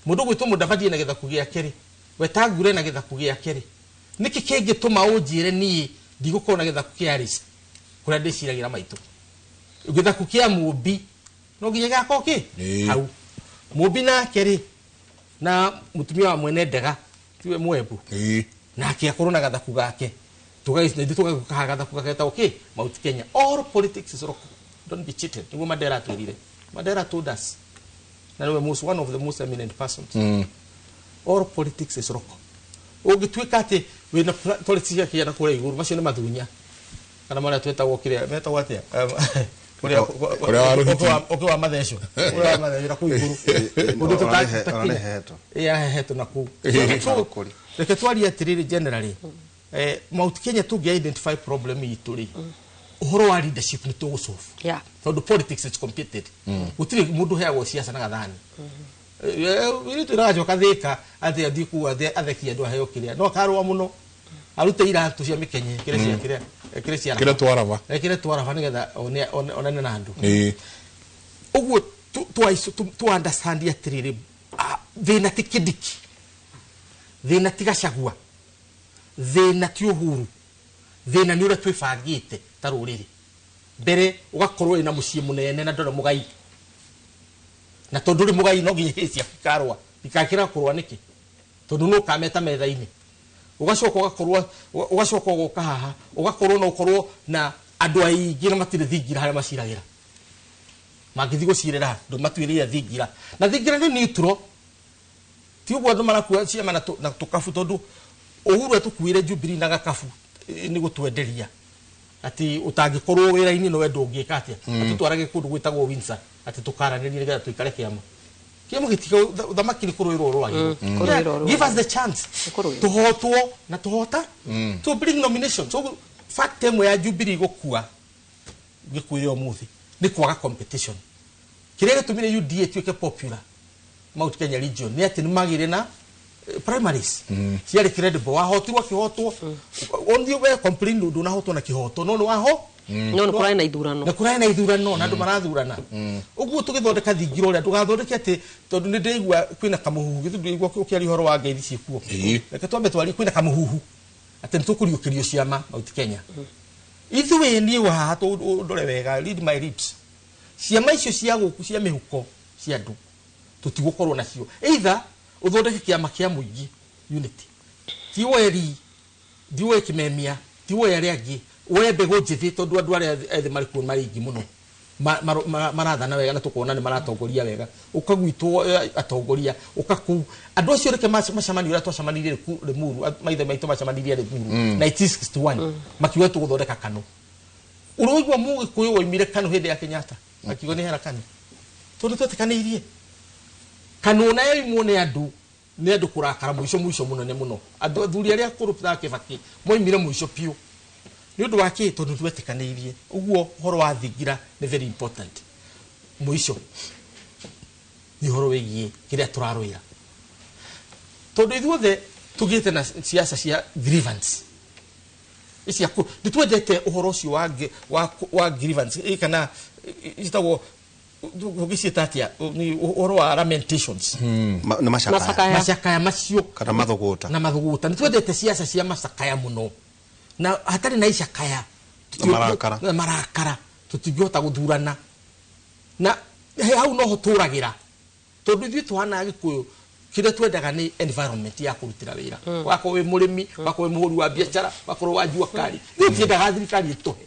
mũndũ gwĩtwo Mudavadi ena gĩthaku gĩake rĩ, Wetangula ena gĩthaku gĩake rĩ, nĩkĩ kĩngĩtũma ũnjĩre niĩ ndigũkorwo na gĩthaku kĩa Alice kũrĩa ndĩciragĩra maitũ? Gĩthaku kĩa Mũmbi no nginya gĩgakorwo kĩ? Hau. Mũmbi nake rĩ, na mũtumia wa mwene ndega tiwe Mwembu, nake akorwo na gathaku gake. Tũgagĩthiĩ tũgagĩũka gathaku gake getagwo kĩ? Mount Kenya. All politics is local. Don't be cheated. Nĩguo Mandela atwĩrire. Mandela told us. Na nĩwe most, one of the most eminent persons. All politics is local. Ũngĩtuĩka atĩ wĩna politics cia kĩana kũrĩa igũrũ, macio nĩ mathunya. Kana marĩa twetagwo kĩrĩa, metagwo atĩa? Ũrĩa wa rũhiti. Ũkĩ wa matheco. Ũrĩa wa matheco na kũu igũrũ. Ũndũ Ũrarehetwo. Ahehetwo na kũu. So, reke twarie atĩrĩrĩ generally. Mount Kenya tũngĩ identify problem itũ rĩ, ũhoro wa leadership nĩ tũgũsolve. Tondũ politics is complicated. Gũtirĩ mũndũ ũheagwo siasa na gathani. Wĩrĩtu ũracoka Thĩka atĩ athiĩ kũu athekie andũ aheo kĩrĩa. No akarũa mũno. Arute iratũ cia mĩkenye, kĩrĩa cia kĩrĩa, kĩrĩa cia Kĩrĩa twaraba. Kĩrĩa twaraba nĩgetha onane na andũ. Ũguo tu understand atĩrĩrĩ, thĩna ti Kindiki, thĩna ti Gachagua, thĩna ti Uhuru, thĩna nĩ ũrĩa twĩbangĩte ta rũrĩrĩ. Mbere ũgakorwo wĩna mũciĩ mũnene na ndũrĩ mũgai. Na tondũ ndũrĩ mũgai no nginya hĩĩ ciaku ikarũa. Ikakĩra kũrũa nĩkĩ? Tondũ nũ ũkameta metha-inĩ. Ũgacoka ũgakorwo, ũgacoka ũgoka haha, ũgakorwo no ũkorwo na andũ aingĩ na matirĩ thingira harĩa maciragĩra. Mangĩthiĩ gũcirĩra, andũ matuĩrĩire thingira. Na thingira nĩ neutral. Ti ũguo andũ marakua ciama na tũkabu, tondũ Uhuru atũkuĩre Jubilee na gakabu nĩ gũtwenderia. Atĩ ũtangĩkorwo wĩra-inĩ no wendo ũngĩka atĩa? Atũtwarage kũndũ gwĩtagwo Windsor, atĩ tũkaranĩrie nĩgetha tũikare kĩama. Kĩama gĩtiga ũthamaki nĩ kũrũĩrwo ũrũagĩrwo. Kũrũĩrwo ũrũagĩrwo. Give us the chance. Kũrũĩrwo. Tũhotwo na tũhota. To bring nomination. So fact ĩmwe ya Jubilee gũkua gĩkuĩre ũmũthĩ nĩ kwaga competition. Kĩrĩa gĩtũmire UDA ĩtuĩke popular Mount Kenya region nĩ atĩ nĩ magĩire na primaries. Ciarĩ credible. Wahotirwo akĩhotwo. Only we complain ndũnahotwo na kĩhoto, no nĩ waho. No nĩ kũrarĩ na ithurano. Na kũrarĩ na ithurano na andũ marathurana. Ũguo tũgĩthondeka thingira ũrĩa ndũgathondeke atĩ tondũ nĩ ndĩraigua kwĩna kamũhuhu, githĩ ndũraigua ũkĩaria ũhoro wa ngeithi ciĩkuo. Reke twambe twarie kwĩna kamũhuhu atĩ nĩ tũkũriũkĩrio ciama Mount Kenya. Ithuĩ niĩ haha ũndore wega, read my lips. Ciama icio cia gũkũ cia mĩhuko cia andũ tũtigũkorwo nacio. Either ũthondeke kĩama kĩa mũingĩ unity. Ti weri, ti we Kimemia, ti we arĩa angĩ, we mbegũ njĩthĩ tondũ andũ arĩa ethĩ marĩ kuo marĩ aingĩ mũno. Marathana wega na tũkona nĩ maratongoria wega. Ũkagwitwo atongoria, ũkakuu. Andũ acio reke macemanie ũrĩa twacemanirie Limuru, maithe maitũ macemanirie Limuru, 1961, makiuga tũgũthondeka KANU. Ũroigua Mũgĩkũyũ woimire KANU hĩndĩ ya Kenyatta, akiuga nĩ hera KANU. Tondũ twetĩkanĩirie. KANU ona yoimwo nĩ andũ Nĩ andũ kũrakara mũico mũico mũnene mũno. Andũ athuri arĩa akũrũ ta Kĩbakĩ moimire mũico biũ. Nĩ ũndũ wa kĩ? Tondũ twetĩkanĩirie. Ũguo ũhoro wa thingira nĩ very important. Mũico nĩ ũhoro wĩgiĩ kĩrĩa tũrarũĩra. Tondũ ithuothe tũgĩte na siasa cia grievance. Ici aku nĩ twendete ũhoro ũcio wa grievance kana citagwo ũngĩciĩta atĩa, nĩ ũhoro wa lamentations. Nĩ macakaya. Macakaya. Macakaya macio. Kana mathũgũta. Na mathũgũta. Nĩ twendete siasa cia macakaya mũno. Na hatarĩ na icakaya. Na marakara. Na marakara. Tũtingĩhota gũthurana. Na hau noho tũragĩra. Tondũ ithuĩ tũhana Gĩkũyũ, kĩrĩa twendaga nĩ environment ya kũrutĩra wĩra. Wakorwo wĩ mũrĩmi, wakorwo wĩ mũhũri wa biacara, wakorwo wa jua kali. Ithuĩ tũtiendaga thirikari ĩtũhe.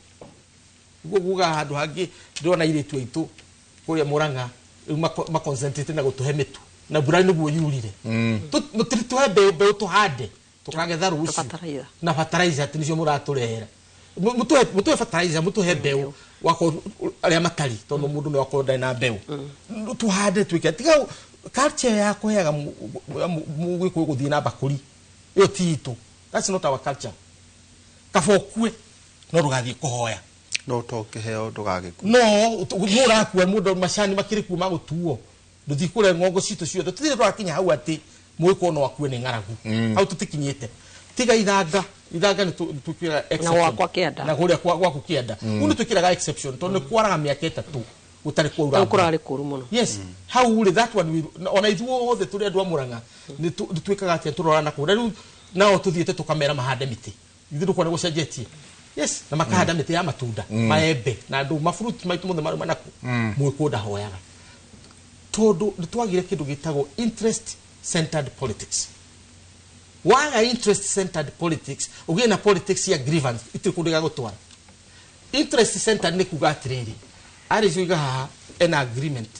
Nĩguo nguga handũ hangĩ ndĩrona airĩtu aitũ kũrĩa Murang'a rĩu maconcentrate na gũtũhe mĩtu. Na mbura nĩguo yurire. Mũtitũhe mbeũ tũhande, tũkagetha rũciũ. Fertilizer. Na fertilizer atĩ nĩcio mũratũrehera. Mũtũhe fertilizer, mũtũhe mbeũ. Wakorwo arĩa matari, tondũ mũndũ no akorwo ndarĩ na mbeũ. Tũhande twĩke. Tiga culture ya kũheaga mũgĩkũyũ gũthiĩ na mbakũri. Ĩyo ti itũ. That's not our culture. Kaba ũkue, no ndũgathiĩ kũhoya. No to kĩheo ndũgagĩkue. No, nĩ ũrakua mũndũ macani makĩrĩ kuo ma gũtuo. Ndũthiĩ kũrĩa ng'ongo citũ ciothe. Tũtirĩ tũrakinya hau atĩ mũgĩkũyũ no akue nĩ ng'aragu. Hau tũtikinyĩte. Tiga ithanga. Ithanga nĩ twĩkĩraga exception. Na gwakwa kĩanda. Na kũrĩa gwaku kĩanda. Kũu nĩ twĩkĩraga exception tondũ nĩ kwaraga mĩaka 3 gũtarĩ kwaura. Kũu kũrarĩ kũru mũno. Yes. Hau rĩ, that one we, ona ithuothe tũrĩ andũ a Murang'a, nĩ twĩkaga atĩa tũrorana kũu. Na rĩu nao tũthiĩte tũkamera mahande mĩtĩ. Ithuĩ ndũkuona gũcenjetie. Yes, na makahanda mĩtĩ ya matunda, maembe, na andũ mafruit maitũ mothe marĩ manaku. Mũgĩkũyũ ndahoyaga. Tondũ nĩ twagire kĩndũ gĩtagwo interest centered politics. Waga interest centered politics, ũgĩe na politics ya grievance, itirĩ kũndũ gĩgagũtwara. Interest centered nĩ kuga atĩrĩrĩ, Alice oiga haha ena agreement.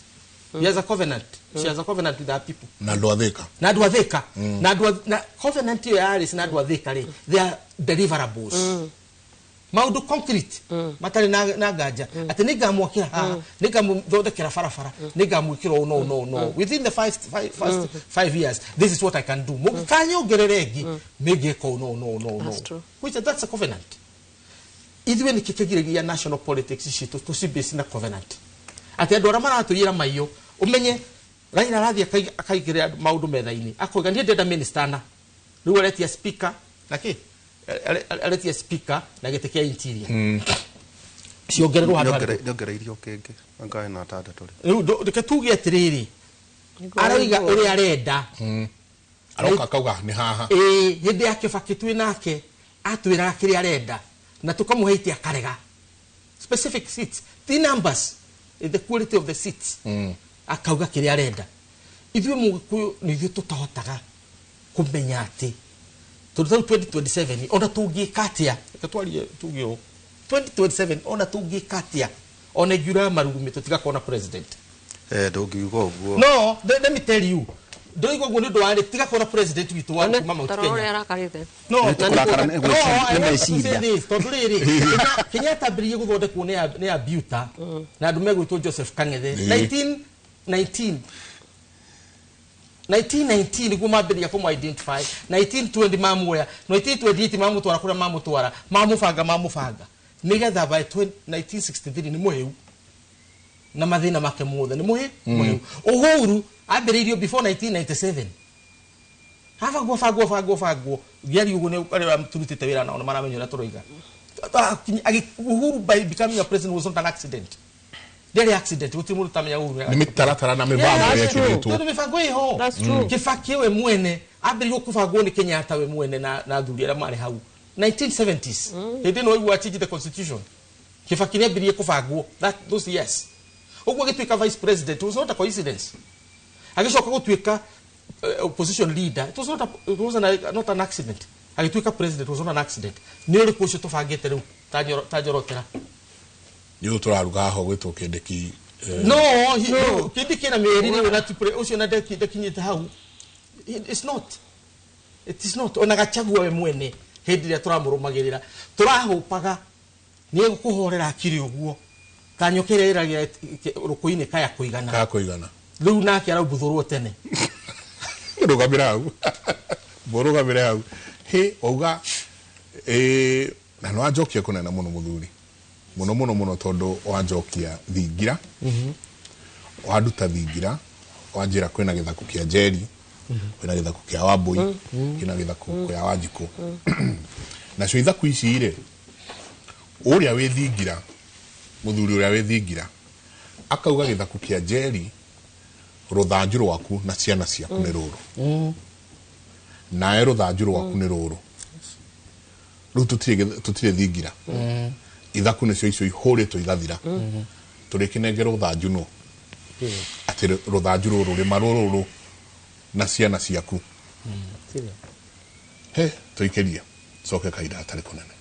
He has a covenant. She has a covenant with her people. Na andũ a Thĩka. Na andũ a Thĩka. Na andũ a, na covenant ĩyo ya Alice na andũ a Thĩka rĩ, they are deliverables. Maũndũ concrete, matarĩ na nganja. Atĩ nĩngamwakĩra haha, nĩngamũthondekera barabara, nĩngamwĩkĩra ũũ, no, no, no. Within the first 5 years, this is what I can do. Mũngĩkanyongerera ĩngĩ, nĩngĩka ũũ, no, no, no, no. That's true. Which, that's a covenant. Ithuĩ nĩkĩ kĩgiragia national politics citũ tũcibase na covenant. Atĩ andũ arĩa maratũiyĩra maiyo, ũmenye Raila arathiĩ akaigĩrĩra maũndũ metha-inĩ, akoiga niĩ ndĩrenda minister na. Rĩu aretia speaker, na kĩ? Aretia speaker na gĩtĩ kĩa interior. Ciongererwo handũ harĩkũ? Nĩongereirio kĩngĩ, anga ena atandatũ rĩ. Rĩu reke tuge atĩrĩrĩ, Nĩguo aroiga nĩguo. ũrĩa arenda. Aroka akauga nĩ haha. Ĩĩ, hĩndĩ ya Kĩbakĩ twĩ nake, atwĩraga kĩrĩa arenda, na tũkamũhe itĩ akarega. Specific seats, ti numbers, the quality of the seats. Akauga kĩrĩa arenda. Ithuĩ Mũgĩkũyũ nĩ ithuĩ tũtahotaga kũmenya atĩ tondũ tarĩu 2027 ona tũngĩka atĩa, reke twarie tuge ũũ, 2027 ona tũngĩka atĩa, ona ingiura marurumĩ tũtigakorwo na president. Ndũngiuga ũguo. No, let me tell you, ndoiga ũguo nĩ ũndũ wa rĩ, tigakorwo na president witũ wa kuma Mount Tarora ũrĩa Kenya. arakarĩte. No, Nĩ tũkũrakara nĩ no, I nĩ want to say meciria. this, tondũ rĩrĩ, Kenyatta ambĩrĩirie gũthondekwo nĩ a Biuta, na andũ megwĩtwo Joseph Kang'ethe. 1919. 1919 nĩguo mambĩrĩria kũmũ identify. 1920 mamuoya. 1928 mamũtwara kũrĩa mamũtwara. Mamũbanga, mamũbanga. Nĩgetha by 1963 nĩ mũhĩu. Na mathĩna make mothe nĩ mũhĩu. Uhuru ambĩrĩirio before 1997. Habangwo, bangwo, bangwo, bangwo. Ngĩaria ũguo nĩ arĩa tũrutĩte wĩra nao nĩ maramenya ũrĩa tũroiga. Uhuru by becoming a president was not an accident. Ndĩarĩ accident, gũtirĩ mũndũ ũtamenya Uhuru. Nĩ mĩtaratara na mĩbango Yeah, ĩrĩa that's true. ĩkĩrĩtwo. Tondũ mĩbango ĩho. That's true. Kĩbakĩ we mwene ambĩrĩirio kũbangwo nĩ Kenyatta we mwene na athuri arĩa marĩ hau. 1970s. Hĩndĩ ĩno waigua change the constitution. Kĩbakĩ nĩ ambĩrĩirie kũbangwo those years. Ũguo agĩtuĩka vice president, it was not a coincidence. Agĩcoka gũtuĩka opposition leader, it was not a, it was an, not an accident. Agĩtuĩka president, it was not an accident. Nĩ ũrĩkũ ũcio tũbangĩte rĩu ta nyorotera? Nĩ ũyũ tũraruga haha ũgwĩtwo Kĩndĩki, No, Kĩndĩki ena mĩeri rĩu na ti ũcio na ndekinyĩte hau. It's not. It is not. Ona Gachagua we mwene hĩndĩ ĩrĩa tũramũrũmagĩrĩra, tũrahũpaga nĩ egũkũhorera akiri ũguo. Ta nyoka ĩrĩa ĩragia rũkũ-inĩ kaya kũigana. Kaya kũigana. Rĩu nake araubuthũrwo tene. Rũgamĩra hau. Mũrũgamĩre hau. Hĩ, wauga na nĩ wanjokia kũnene mũno mũthuri. Mũno mũno mũno tondũ wanjokia thingira. Wanduta thingira, wanjĩra kwĩna gĩthaku kĩa Njeri, kwĩna gĩthaku kĩa Wambui, kwĩna gĩthaku kĩa Wanjikũ. Nacio ithaku ici rĩ, ũrĩa wĩ thingira, mũthuri ũrĩa wĩ thingira, akauga gĩthaku kĩa Njeri, rũthanju rwaku na ciana ciaku nĩ rũrũ. Nawe rũthanju rwaku nĩ rũrũ. Rĩu tũtirĩ thingira. Ithaku nĩcio icio ihũrĩtwo igathira. Tũrĩkĩnengera rũthanju nũ. Atĩ rũthanju rũrũ rĩma rũrũ na ciana ciaku. He, tũikĩrie. Coke kahinda gatarĩ kũnene.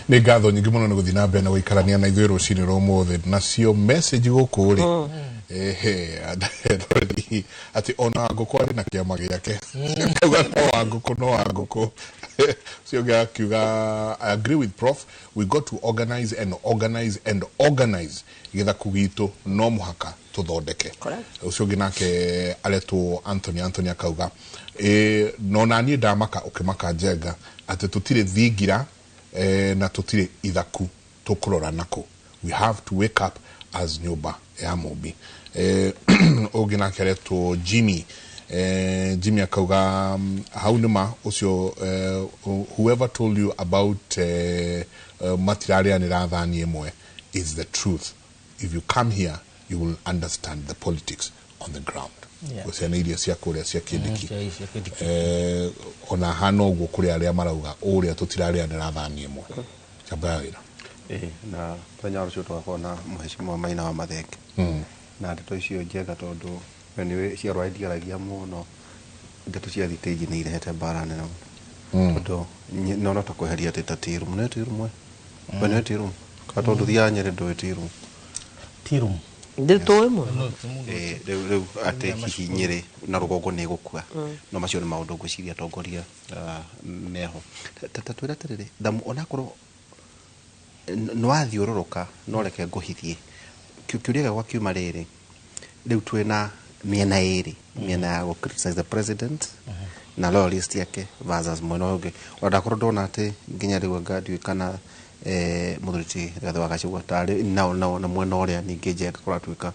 Nĩ ngatho nyingĩ mũno nĩ gũthiĩ na mbere na gũikarania na ithuĩ rũcinĩ rwa ũmũthĩ. Nacio message gũkũ rĩ, ehe, atĩ ona ngũkũ arĩ na kĩama gĩake. Kauga no wa ngũkũ, no wa ngũkũ. Ũcio ũngĩ akiuga, I agree with Prof, we got to organize and organize and organize gĩthaku gitũ no mũhaka tũthondeke. Ũcio ũngĩ nake aretwo Anthony, Anthony akauga, no naniĩ ndamaka ũkĩmaka Njenga atĩ tũtirĩ thingira na tũtirĩ ithaku tũkũrora nako. We have to wake up as nyũmba ya Mũmbi. Ũngĩ nake aretwo Jimmy. Jimmy akauga hau nĩma ũcio, whoever told you about matirarĩanĩra thani ĩmwe is the truth. If you come here you will understand the politics on the ground. Ciana iria cia kũrĩa cia Kindiki. Ona hana ũguo kũrĩ arĩa marauga ũrĩa tũtirarĩanĩra thani ĩmwe. Chamba ya wĩra. Na mũthenya wa rũciũ tũgakorwo na mũhecimiwa Maina wa Mathenge. Na ndeto icio njega tondũ we nĩwe ciarwa ndiaragia mũno. Ndeto cia thitĩnji nĩ irehete mbara nene mũno. Tondũ no ta kweheria atĩ ta tirumu. Nĩ tirumu we? We nĩ tirumu? Kana tondũ thiaga Nyĩrĩ ndũĩ tirumu? Tirumu. Ndĩtũĩ mũno. Rĩu atĩ hihi Nyĩrĩ na rũgongo nĩ ĩgũkua. No macio nĩ maũndũ ngwĩciria atongoria meho. Ta twĩre atĩrĩrĩ, Thamu onakorwo nĩ wathiũrũrũka no reke ngũhithie. Kĩũria gĩakwa kiuma rĩrĩ, rĩu twĩna mĩena ĩrĩ, mĩena ya gũ criticize the president na loyalist yake versus mwena ũyũ ũngĩ. Ona ndakorwo ndona atĩ nginya rĩu anga ndiũĩ kana mũthuri ti Rigathĩ wa Gachagua tarĩ nao nao na mwena ũrĩa ningĩ Njenga kũratuĩka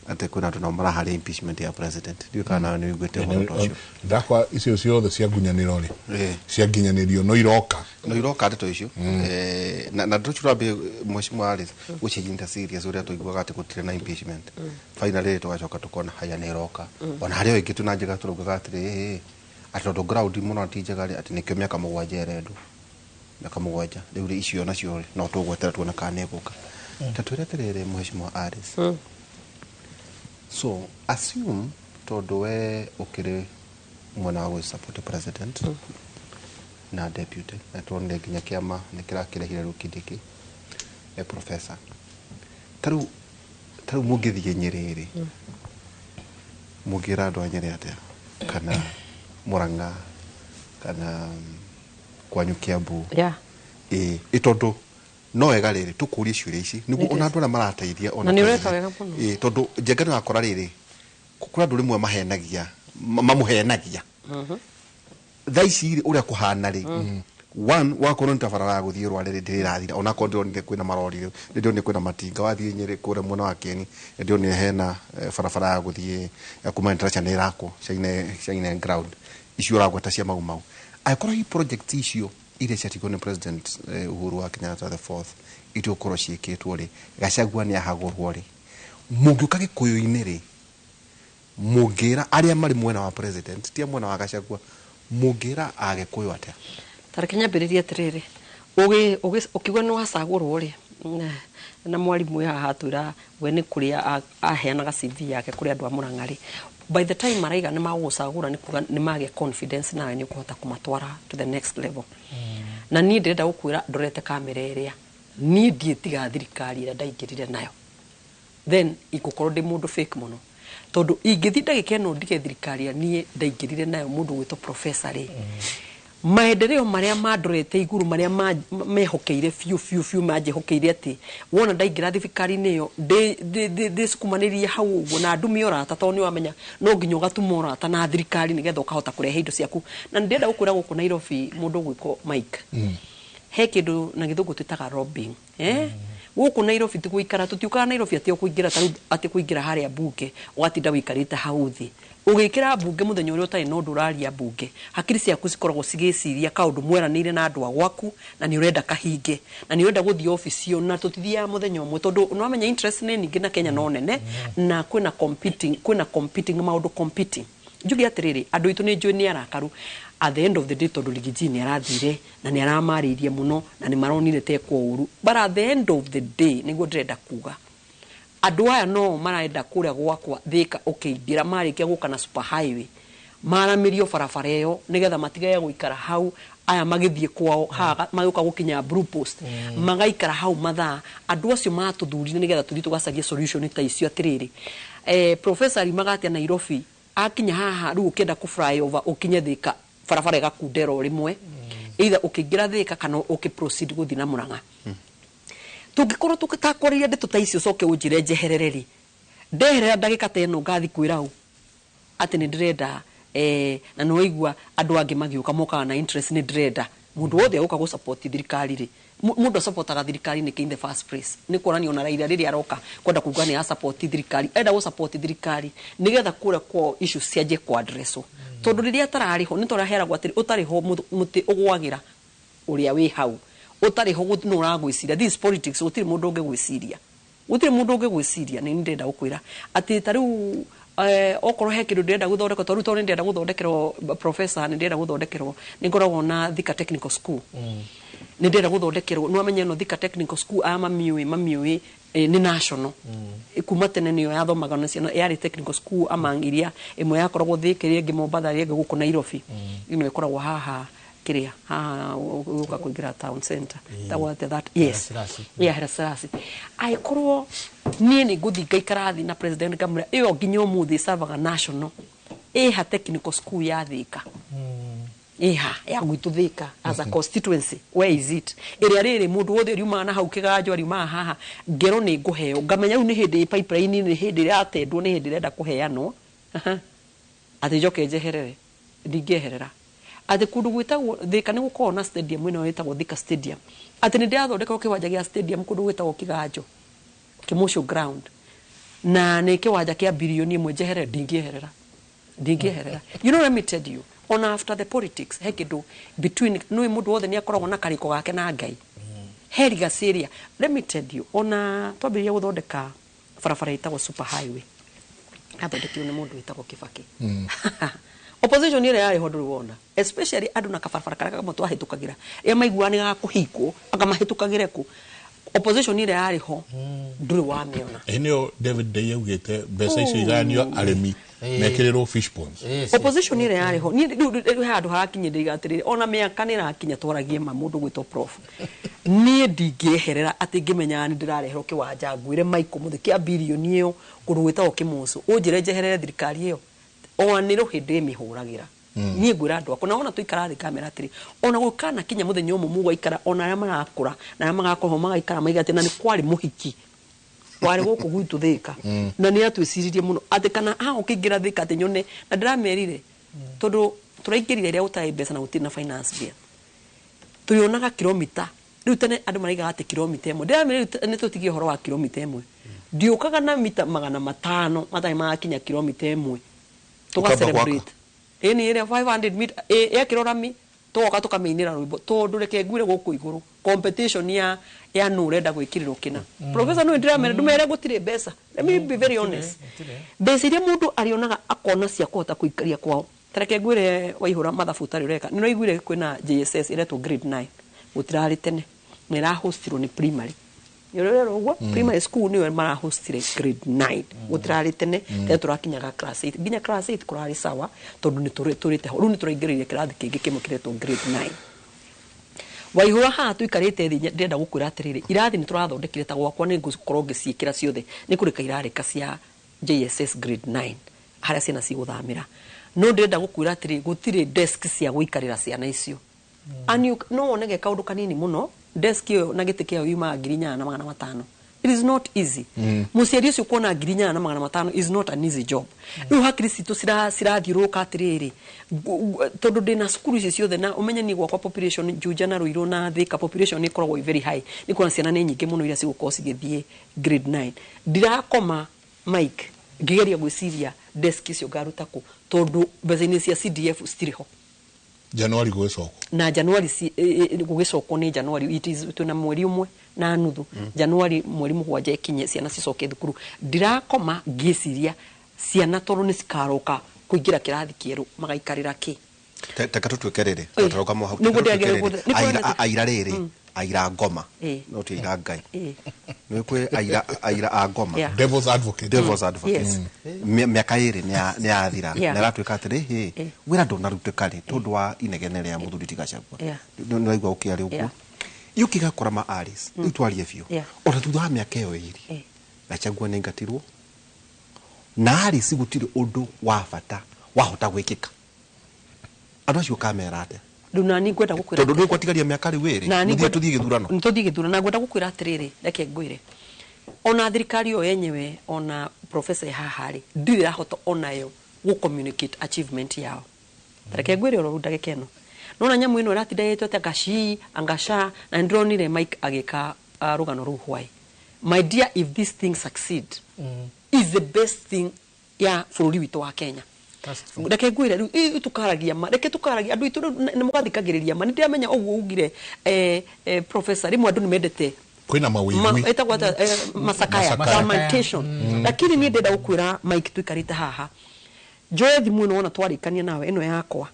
atĩ kwĩna andũ nao maraharĩa impeachment ya president. Ndiũĩ kana nawe nĩ ũiguĩte ũhoro ta ũcio. Ndakwa icio ciothe cia ngunyanĩro rĩ, cia nginyanĩrio no iroka. No iroka ndeto icio. Na ndeto icio ũrambia Mheshimiwa Alice gũcinyita serious ũrĩa tũiguaga atĩ gũtirĩ na impeachment. Finally tũgacoka tũkona haya nĩ iroka. Ona harĩa ĩngĩ tuna njega tũraugaga atĩrĩ, atĩ tondũ ground mũno ti njega rĩ, atĩ nĩkĩo mĩaka mũgwanja ĩrendwo. Mĩaka mũgwanja. Rĩu rĩ, icio nacio rĩ, no tũgwetera tuone kana nĩ ĩgũka. Ta twĩre atĩrĩrĩ Mheshimiwa Alice. So assume tondũ we ũkĩrĩ mwena wa gũ support president na deputy, na tuonire nginya kĩama nĩ kĩrakĩrehire rĩu Kindiki, professor. Ta rĩu mũngĩthiĩ Nyĩrĩ rĩ, mũngĩra andũ a Nyĩrĩ atĩa? Kana Mũrang'a, kana kwanyu Kiambu. Tondũ no wega rĩrĩ tũkũrie ciũria ici nĩguo ona andũ arĩa marateithia ona nĩ ũreka wega mũno. Tondũ Njenga nĩ wakora rĩrĩ, kũrĩ andũ rĩmwe mahenagia, mamũhenagia. Thaa ici rĩ, ũrĩa kũhana rĩ, one wakorwo nĩ ta barabara ya gũthiĩ Rware rĩ, ndĩrathira. Onakorwo ndĩronire kwĩna marori rĩ, ndĩronire kwĩna matinga. Wathiĩ Nyĩrĩ kũrĩa mwena wa Kieni, ndĩronire hena barabara ya gũthiĩ ya kuma Endarasha nĩ ĩrakwo, China ground. Icio ũragweta cia Mau Mau. Angĩkorwo hihi project icio iria ciatigwo nĩ President Uhuru wa Kenyatta the fourth itigũkorwo ciĩkĩtwo rĩ, Gachagua nĩ ahagũrwo rĩ, mũngĩũka Gĩkũyũ-inĩ rĩ, mũngĩra arĩa marĩ mwena wa president ti mwena wa Gachagua, mũngĩra Agĩkũyũ atĩa? Ta reke nyambĩrĩrie atĩrĩrĩ, ũkiuga nĩ wacagũrwo rĩ, na mwarimũ haha atwĩra we nĩ kũrĩa aheanaga CV yake kũrĩ andũ a Mũrang'a rĩ, by the time maraiga nĩ magũgũcagũra nĩ kuga nĩ magĩa confidence nawe nĩ ũkũhota kũmatwara to the next level. Na niĩ ndĩrenda gũkwĩra ndorete kamera ĩrĩa niĩ ndiĩtiga thirikari ĩrĩa ndaingĩrire nayo, then ingũkorwo ndĩ mũndũ fake mũno, tondũ ingĩthiĩ ndagĩka ĩno ndige thirikari ĩrĩa niĩ ndaingĩrire nayo mũndũ gwĩtwo professor rĩ, Maendeleo marĩa mandorete igũrũ, marĩa mehokeire biũ biũ biũ, manjĩhokeire atĩ wona ndaingĩra thirikari-inĩ ĩyo ndĩcukumanĩrie hau ũguo na ndume ũrata, tondũ nĩ wamenya no nginya ũgatuma ũrata na thirikari nĩgetha ũkahota kũrehe indo ciaku. Na nĩndĩrenda gũkwĩra gũkũ Nairobi, mũndũ ũgwĩkwo Mike, he kĩndũ na gĩthũngũ twĩtaga lobbying, eh? Gũkũ Nairobi ti gũikara, tũtiũkaga Nairobi atĩ o kũingĩra ta rĩu, atĩ kũingĩra harĩa mbunge ũgatinda wĩikarĩte hau thĩ ũgĩkĩra mbunge mũthenya ũrĩa ũtarĩ na ũndũ ũraria mbunge. Hakiri ciaku cikoragwo cigĩciria kaũndũ mweranĩire na andũ a gwaku, na nĩ ũrenda kahinge, na nĩ ũrenda gũthiĩ obici ĩyo, na tũtithiaga mũthenya ũmwe tondũ nĩ wamenya interest nĩ nyingĩ na Kenya no nene, na kwĩna competing maũndũ competing. Njuge atĩrĩrĩ, andũ aitũ nĩ njũĩ nĩ arakaru at the end of the day, tondũ Riggy G nĩ arathire na nĩ aramarĩirie mũno na nĩ maronire tekwo ũru, but at the end of the day, nĩguo ndĩrenda kuga, andũ aya no marenda kũrĩa gwakwa Thĩka ũkĩingĩra, marĩkia gũka na super highway, maramĩrio barabara ĩyo nĩgetha matigage gũikara hau, aya magĩthiĩ kwao haha magĩũka gũkinya Blue Post magaikara hau mathaa. Andũ acio matũthurire nĩgetha tũthiĩ tũgacarie solution ta icio. Atĩrĩrĩ, professor arimaga atĩa Nairobi akinya haha rĩu ũkĩenda kũ fly over ũkinye Thĩka, barabara ĩgakundera o rĩmwe, either ũkĩingĩra Thĩka kana ũkĩ proceed gũthiĩ na Mũrang'a. Tũngĩkorwo tũtakwarĩria ndeto ta icio, ũcoke ũnjĩre njeherere rĩ, ndeherera ndagĩka ta ĩno ngathi kwĩra ũ atĩ nĩ ndĩrenda, na nĩ waigua andũ angĩ magĩũka mokaga na interest, nĩ ndĩrenda mũndũ wothe agũka gũ support thirikari rĩ, mũndũ asapotaga thirikari nĩkĩ in the first place? Nĩ kuonania ona Raila rĩrĩa aroka kwenda kuga nĩ asupport thirikari, enda gũ support thirikari nĩgetha kũrĩa kwao issues cianjie kũ addresswo, tondũ rĩrĩa atararĩ ho nĩ tũraheragwo atĩrĩ, ũtarĩ ho mũtĩ ũgwagĩra ũrĩa wĩ hau, ũtarĩ ho nũ ũragwĩciria? This is politics. Gũtirĩ mũndũ ũngĩgwĩciria, gũtirĩ mũndũ ũngĩgwĩciria. Nĩ ndĩrenda gũkwĩra atĩ ta rĩu, okorwo he kĩndũ ndĩrenda gũthondeka, tondũ rĩu tondũ nĩ ndĩrenda gũthondekerwo professor, nĩ ndĩrenda gũthondekerwo, nĩ ngoragwo na Thika Technical School, nĩ ndĩrenda gũthondekerwo. Nĩ wamenya ĩno Thika Technical School, aya mamiũĩ nĩ national. Kuma tene nĩyo yathomaga na ciana, yarĩ technical school among iria ĩmwe yakoragwo Thika, ĩrĩa ĩngĩ Mombatha, ĩrĩa ĩngĩ gũkũ Nairobi. Ĩno ĩkoragwo haha kĩrĩa haha gũka kũingĩra town center, ĩtagwo atĩa that? Yes. Haile. Yeah, Haile Selassie. Angĩkorwo niĩ nĩ ngũthiĩ ngaikara thĩ na president ngamwĩra ĩyo nginya ũmũthĩ ĩcavaga national, ĩha technical school ya Thika, ĩha ya gwitũ Thika as a constituency, where is it? Ĩrĩa rĩrĩ mũndũ wothe riumaga na hau kĩganjo ariumaga haha ngero nĩ ngũheo, ngamenya rĩu nĩ hĩndĩ ĩ pipeline, nĩ hĩndĩ ĩratendwo, nĩ hĩndĩ ĩrenda kũheanwo. Aha. Atĩ njoke njeherere? Ndingĩeherera. Atĩ kũndũ gwĩtagwo Thika nĩ gũkoragwo na stadium ĩno ĩtagwo Thika Stadium, atĩ nĩ ndĩrathondekerwo kĩwanja gĩa stadium kũndũ gwĩtagwo Kĩganjo, Kĩmũcũ ground, na nĩ kĩwanja kĩa birioni 1, njeherere? Ndingĩeherera, ndingĩeherera. You know, let me tell you, ona after the politics, he kĩndũ between nĩ mũndũ wothe nĩ akoragwo na karĩko gake na Ngai, he legacy ĩrĩa, let me tell you, ona twambĩrĩria gũthondeka barabara ĩtagwo super highway, yathondekirwo nĩ mũndũ wĩtagwo Kibaki. Opposition ĩrĩa yarĩ ho ndũrĩ wona, especially andũ na kabarabara karĩa kamwe twahĩtũkagĩra, rĩrĩa maiguaga nĩ gakũhingwo, anga mahĩtũkagĩre kũ? Opposition ĩrĩa yarĩ ho ndũrĩ wamĩona. Ĩ nĩyo David Ndei augĩte mbeca icio igayanio arĩmi mekĩrĩrwo fish ponds. Opposition ĩrĩa yarĩ ho, niĩ rĩu he handũ harakinyĩrĩria atĩrĩrĩ, ona mĩaka nĩ ĩrakinya twaragie ma mũndũ gwĩtwo prof, niĩ ndingĩeherera atĩ ngĩmenyaga nĩ ndĩrareherwo kĩwanja, ngwĩre Michael mũthĩ kĩa birioni ĩyo kũndũ gwĩtagwo Kĩmũcũ, ũnjĩre njeherere thirikari ĩyo? Ona nĩ rũhĩ ndĩmĩhũragĩra. Niĩ ngwĩra andũ akwa, na wona tũikara thĩ ngamera atĩrĩ, ona gũkana kinya mũthenya ũmwe mũgaikara, ona arĩa marakũra na arĩa magakorwo magaikara maiga atĩ na nĩ kwarĩ mũhiki warĩ gũkũ gwitũ Thĩka na nĩ atwĩciririe mũno atĩ kana haha ũkĩingĩra Thĩka atĩ nyone, na ndĩramerire tondũ tũraingĩrire ĩrĩa gũtarĩ mbeca na gũtirĩ na finance bill, tũrĩonaga kilomita rĩu. Tene andũ maraigaga atĩ kilomita 1, ndĩramera rĩu nĩ tũtigie ũhoro wa kilomita 1, ndiũkaga na mita 500 matarĩ magakinya kilomita 1 tũga Ũkamba gwaka. celebrate ĩni ĩrĩa 500 mita yekĩrwo rami, tũgoka tũkamĩinĩra rwĩmbo, tondũ reke ngwĩre, gũkũ igũrũ competition ya nũ ũrenda gwĩkĩrĩrwo kĩna. Professor, nĩ ndĩramera ndũmere gũtirĩ mbeca. Let me be very honest, mbeca iria mũndũ arĩonaga akona cia kũhota kũikaria kwao, tareke ngwĩre, waihũra mathabu ũtarĩ ũreka, nĩ ũraiguire kwĩna JSS ĩretwo grade 9, gũtirarĩ tene, na ĩrahostirwo nĩ primary. Nĩ ũguo primary school nĩyo marahostire grade 9, gũtirarĩ tene. Tene tũrakinyaga class 8, nginya class 8 kũrarĩ sawa, tondũ nĩ tũrĩte ho. Rĩu nĩ tũraingĩrĩire kĩrathi kĩngĩ kĩmwe kĩretwo grade 9. Waihũra haha tũikarĩte thĩ, ndĩrenda gũkwĩra atĩrĩrĩ, irathi nĩ tũrathondekire, ta gwakwa nĩ ngũkorwo ngĩciĩkĩra ciothe, nĩ kũrĩka irarĩka cia JSS grade 9 harĩa ciana cigũthamĩra, no ndĩrenda gũkwĩra atĩrĩ, gũtirĩ desk cia gũikarĩra ciana icio. And you, no wonege kaundu kanini muno, desk iyo na gĩtĩ kĩayo yumaga 8,500. It is not easy. Mũciari ũcio kuona 8,500 is not an easy job. Rĩu hakiri citũ cirathiũrũrũka atĩrĩrĩ, tondũ ndĩna cukuru ici ciothe, na ũmenye niĩ gwakwa population Juja na Ruiru na Thika population ĩkoragwo ĩ very high, nĩ kuona ciana nĩ nyingĩ mũno iria cigũkorwo cigĩthiĩ grade 9. Ndirakoma, Mike, ngĩgeria gwĩciria desk icio ngaruta kũ, tondũ mbeca-inĩ cia CDF citirĩ ho. Januari gwĩcokwo. Na Januari si, gũgĩcokwo nĩ Januari, it is twĩna mweri ũmwe na nuthu. Januari mweri 7 ĩkinye ciana cicoke thukuru. Ndirakoma ngĩciria ciana, tondũ nĩ cikaroka kũingĩra kĩrathi kĩerũ, magaikarĩra kĩ? Teka tũtuĩke rĩrĩ. Ĩ. Tũrauga hau. Nĩguo teka ndĩrageria tũtuĩke rĩrĩ. nĩ kuona Aira rĩrĩ, aira ngoma, no ti aira Ngai. Nĩ kwĩ aira a ngoma. Devil's advocate. Devil's advocate. Yes. Mĩaka 2 nĩ yathira na ĩratuĩka atĩrĩ hĩ wĩra ndũnarutĩka rĩ, tondũ wa inegene rĩa mũthuri ti Gachagua. Nĩ waigua ũkĩaria ũguo yũkĩgakora ma Alice, rĩu twarie biũ. Ona thutha wa mĩaka ĩyo 2, Gachagua nĩ aingatirwo na Alice gũtirĩ ũndũ wa bata wahota gwĩkĩka. Andũ acio ũkamera atĩa? Rĩu nani ngwenda gũkwĩra Tondũ ndũĩ gwatigaria mĩaka rĩu 2 Na nĩ mũthiĩ tũthiĩ gĩthurano. Nĩ tũthiĩ gĩthurano, na ngwenda gũkwĩra atĩrĩrĩ, reke ngwĩre, ona thirikari ĩyo yenyewe, ona professor haha rĩ, ndirĩ ĩrahota onayo gũ communicate achievement yao. Reke ngwĩre oro rĩu ndagĩka ĩno, nona nyamũ ĩno ĩratinda ĩtwo atĩ angaci angasha, na nĩndĩronire Mike agĩka rũgano rũu. Why, my dear, if this thing succeed, is the best thing ya bũrũri witũ wa Kenya. That's true. Reke ngwĩre rĩu, tukaragia ma, reke tukaragia andũ aitũ rĩu, nĩ mũgathikagĩrĩria ma. Nĩ ndĩramenya ũguo ugire, professor, rĩmwe andũ nĩ mendete Kwĩna mawĩgwi. Ĩtagwo atĩa, masakaya. Masakaya. Lamentation. Lakini niĩ ndĩrenda gũkwĩra, Mike, tũikarĩte haha, njoe thimũ ĩno wona twarĩkania nawe, ĩno yakwa,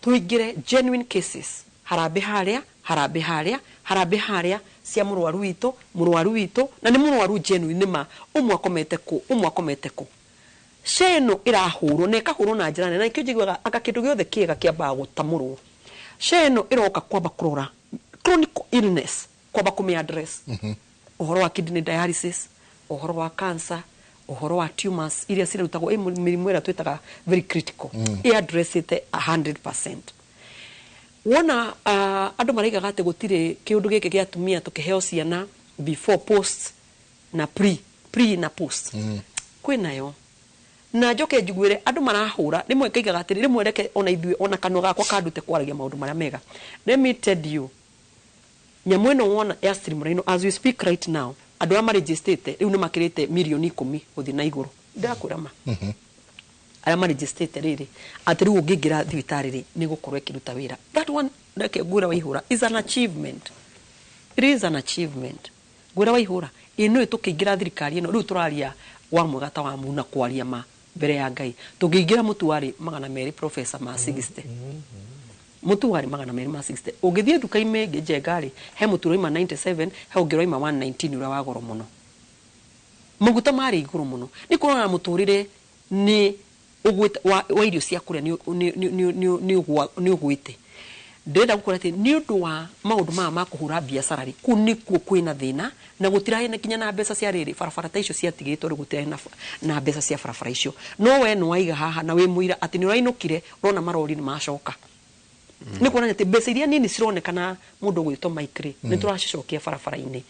tũingĩre genuine cases, harambĩ harĩa, harambĩ harĩa, harambĩ harĩa, cia mũrwaru witũ, mũrwaru witũ, na nĩ mũrwaru genuine, nĩ ma ũmwe akomete kũ, ũmwe akomete kũ. SHA ĩno ĩrahũrwo na ĩkahũrwo na njĩra nene, na nĩkĩo njiguaga anga kĩndũ gĩothe kĩega kĩambaga gũtamũrwo. SHA ĩno ĩroka kwamba kũrora chronic illness, kwamba kũmĩ address ũhoro wa kidney dialysis, ũhoro wa cancer, ũhoro wa tumors iria cirarutagwo, mĩrimũ ĩrĩa twĩtaga very critical, ĩ addressĩte 100%. Wona andũ maraigaga atĩ gũtirĩ kĩũndũ gĩkĩ gĩa atumia tũkĩheo ciana before, post na pre na post, kwĩnayo. Na njoke njiguĩre andũ marahũra rĩmwe, ngaigaga atĩrĩ, rĩmwe reke ona ithuĩ, ona kanua gakwa kandute kwaragia maũndũ marĩa mega. Let me tell you, nyamũ ĩno wona ya streamline, as we speak right now, andũ arĩa marĩnjĩstĩte rĩu nĩ makĩrĩte mirioni 10 gũthiĩ na igũrũ. Ndĩrakwĩra ma, arĩa marĩnjĩstĩte rĩrĩ, atĩ rĩu ũngĩingĩra thibitarĩ rĩ, nĩ gũkorwo ĩkĩruta wĩra. That one, reke ngwĩra Waihũra, is an achievement. It is an achievement. Ngwĩra Waihũra, ĩno tũkĩingĩra thirikari ĩno rĩu tũraria wa mwega ta wa muna, kwaria ma mbere ya Ngai, tũngĩingĩra mũtu warĩ 200, professor, ma 60. Mũtu warĩ 260. Ũngĩthiĩ nduka-inĩ ĩngĩ njenga rĩ, he mũtu ũraima 97, he ũngĩ ũraima 119, ũrĩa wa goro mũno. Maguta marĩ igũrũ mũno. Nĩ kuonana mũtũrĩre nĩ ũgwĩte wa irio cia kũrĩa nĩ ũgwĩte. Ndĩrenda gũkwĩra atĩ nĩ ũndũ wa maũndũ maya ma kũhũra biacara rĩ, kũu nĩkuo kwĩna thĩna, na gũtirarĩ na nginya na mbeca cia rĩrĩ barabara ta icio ciatigĩtwo rĩ, gũtirarĩ na mbeca cia barabara icio. No we nĩ waiga haha na wĩ mũira atĩ nĩ ũrainũkire ũrona marori nĩ macoka. Nĩ kuonania atĩ mbeca iria nini cironekana mũndũ ũgwĩtwo Mike rĩ, nĩ tũracicokia barabara-inĩ.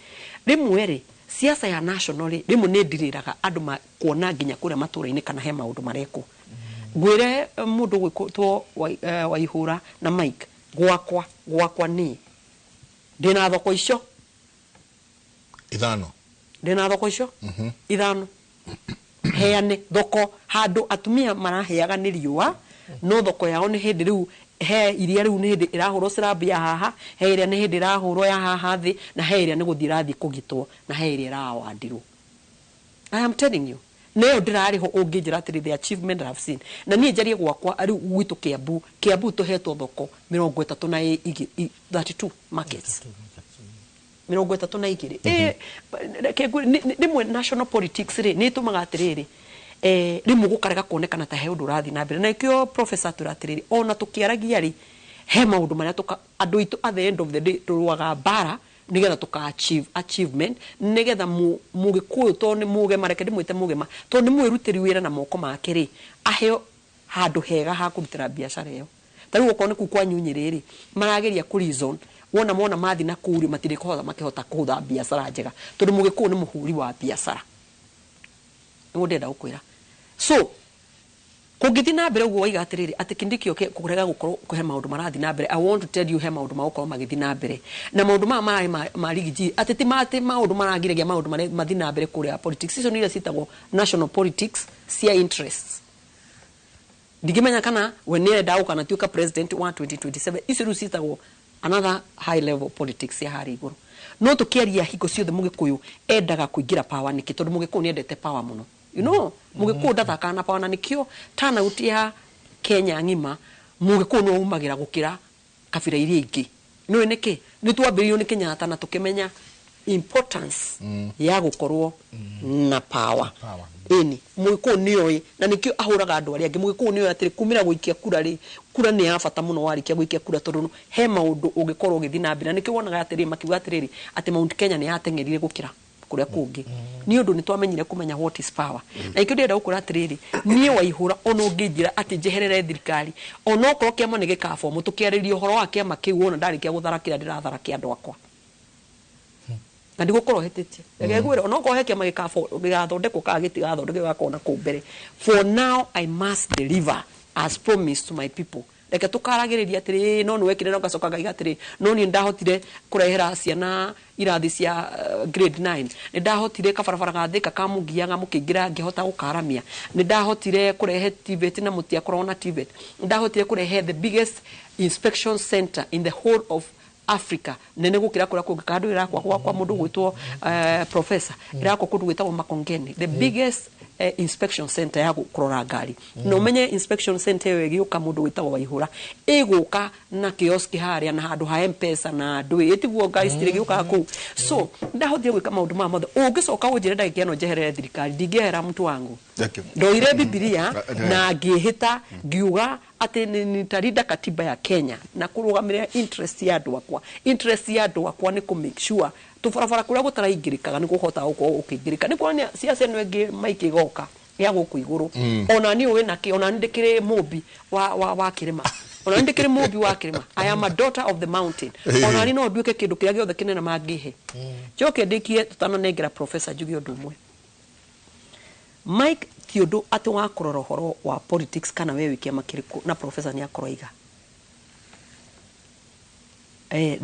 Rĩmwe rĩ, siasa ya national rĩ, rĩmwe nĩ ndirĩraga andũ kuona nginya kũrĩa matũra-inĩ kana he maũndũ marekwo. Ngwĩre, mũndũ ũgwĩtwo Waihũra na Mike, gwakwa niĩ ndĩna thoko icio 5. Ndĩna thoko icio 5 heane thoko handũ atumia maraheaga nĩ riũa, no thoko yao nĩ hĩndĩ rĩu he iria rĩu nĩ hĩndĩ ĩrahũrwo slab ya haha, he ĩrĩa nĩ hĩndĩ ĩrahũrwo ya haha thĩ, na he ĩrĩa nĩ gũthiĩ ĩrathiĩ kũgitwo, na he ĩrĩa ĩrawandirwo. I am telling you, neyo ndĩrarĩ ho ũngĩnjĩra atĩrĩ the achievement I have seen, na niĩ njarie gwakwa rĩu gwitũ Kiambu. Kiambu tũhetwo thoko 32, 32 markets 32. Reke rĩmwe national politics rĩ, nĩ ĩtũmaga atĩrĩrĩ, rĩmwe gũkarega kuonekana ta he ũndũ ũrathiĩ na mbere. Na nĩkĩo professor atwĩra atĩrĩrĩ, ona tũkĩaragia rĩ, he maũndũ marĩa andũ aitũ, at the end of the day tũrũaga mbara nigetha tuka achieve achievement, nigetha mũgĩkũyũ, tondũ nĩ mũgema, reke ndĩmwĩte mũgema tondũ nĩ mwĩrutĩri wĩra na moko make rĩ, aheo handũ hega ha kũrutĩra biacara ĩyo. Ta rĩu okorwo nĩ kũu kwa Nyunyĩrĩ rĩ, marageria kũ reason wona mona mathi na kũu rĩ, matirĩkũhota makĩhota kũhũtha biacara njega, tondũ mũgĩkũyũ nĩ mũhũri wa biacara. Nĩguo ndĩrenda gũkwĩra. So kũngĩthiĩ na mbere ũguo waiga atĩrĩrĩ, atĩ Kindiki oke kũrega gũkorwo kũhe maũndũ marathiĩ na mbere, I want to tell you he maũndũ magũkorwo magĩthiĩ na mbere, na maũndũ maya mararĩ ma Riggy G, atĩ ti atĩ maũndũ maragiragia maũndũ marĩa mathiĩ na mbere kũrĩa politics. Icio nĩ iria ciĩtagwo national politics cia interests. Ndingĩmenya kana we nĩ arenda gũka na tuĩka president wa 2027. Icio rĩu ciĩtagwo another high level politics ya harĩa igũrũ. No tũkĩaria hingo ciothe, mũgĩkũyũ endaga kũingĩra power nĩkĩ? Tondũ mũgĩkũyũ nĩ endete power mũno. Mũgĩkũyũ ndathakaga na power, na nĩkĩo turnout ya Kenya ng'ima mũgĩkũyũ nĩwe umagĩra gũkĩra kabira iria ingĩ. Nĩũĩ nĩkĩ? Nĩ twambĩrĩirio nĩ Kenyatta na tũkĩmenya importance ya gũkorwo na power. Power. Ĩni mũgĩkũyũ nĩoĩ, na nĩkĩo ahũraga andũ arĩa angĩ. Mũgĩkũyũ nĩoĩ atĩrĩ, kumĩra gũikia kura rĩ, kura nĩ ya bata mũno warĩkia gũikia kura, tondũ he maũndũ ũngĩkorwo ũgĩthiĩ na mbere. Na nĩkĩo wonaga atĩrĩ, makiuga atĩrĩrĩ, atĩ Mount Kenya nĩ yateng'erire gũkĩra kũrĩa kũngĩ, nĩ ũndũ nĩ twamenyire kũmenya what is power. Na ikĩo ndĩrenda gũkwĩra atĩrĩrĩ, niĩ Waihũra, ona ũngĩnjĩra atĩ njeherere thirikari, ona okorwo kĩama nĩ gĩkabomo, tũkĩarĩria ũhoro wa kĩama kĩu, wona ndarĩkia gũthara kĩrĩa ndĩrathara kĩa andũ akwa, na ndigũkorwo hĩtĩtie. Reke ngwĩre, ona okorwo he kĩama gĩgathondekwo kana gĩtigathondekwo, gĩgakorwo na kũu mbere, for now I must deliver as promised to my people. Reke tũkaragĩrĩria atĩrĩ, no nĩwekire, na ũgacoka ngaiga atĩrĩ, no niĩ ndahotire kũrehera ciana irathi cia grade 9, nĩ ndahotire kabarabara ga Thika kamũgiaga mũkĩingĩra ngĩhota gũkaramia, nĩ ndahotire kũrehe TVET na mũtiakoragwo na TVET, nĩ ndahotire kũrehe the biggest inspection center in the whole of Africa, nene gũkĩra kũrĩa kũngĩ kandũ, ĩrakwa gwakwa mũndũ gwĩtwo professor, ĩrakwa kũndũ gwĩtagwo Makongeni, the biggest inspection center ya kũrora ngari. Na ũmenye inspection center ĩyo ĩgĩũka, mũndũ wĩtagwo Waihũra, ĩgũka na kiosk harĩa na handũ ha M-Pesa na ndũĩ ĩtiguo ngari citirĩgĩũkaga kũu. So ndahotire gwĩka maũndũ maya mothe. Ũngĩcoka ũnjĩre ndagĩka ĩno njeherere thirikari, ndingĩehera, mtu wangu. Thank you. Ndoire Bibilia na ngĩhĩta ngiuga atĩ nitalinda katiba ya Kenya na kũrũgamĩrĩra interest ya andũ akwa. Interest ya andũ akwa nĩ kũ make sure tũbarabara kũrĩa gũtaraingĩrĩkaga nĩ kũhota gũkorwo ũkĩingĩrĩka. Nĩ kuonania ciaca ĩno ĩngĩ maingĩ ĩgoka ya gũkũ igũrũ. Ona niĩ ũĩ nakĩ, ona niĩ ndĩkĩrĩ mũmbi wa kĩrĩma, ona niĩ ndĩkĩrĩ mũmbi wa kĩrĩma. I am a daughter of the mountain. Ona niĩ no nduĩke kĩndũ kĩrĩa gĩothe kĩnene mangĩhe. Njoke ndĩkie tũtananengera professor, njuge ũndũ ũmwe. Mike, ti ũndũ atĩ wa kũrora ũhoro wa politics kana we wĩ kĩama kĩrĩkũ, na professor nĩ akorwo aiga,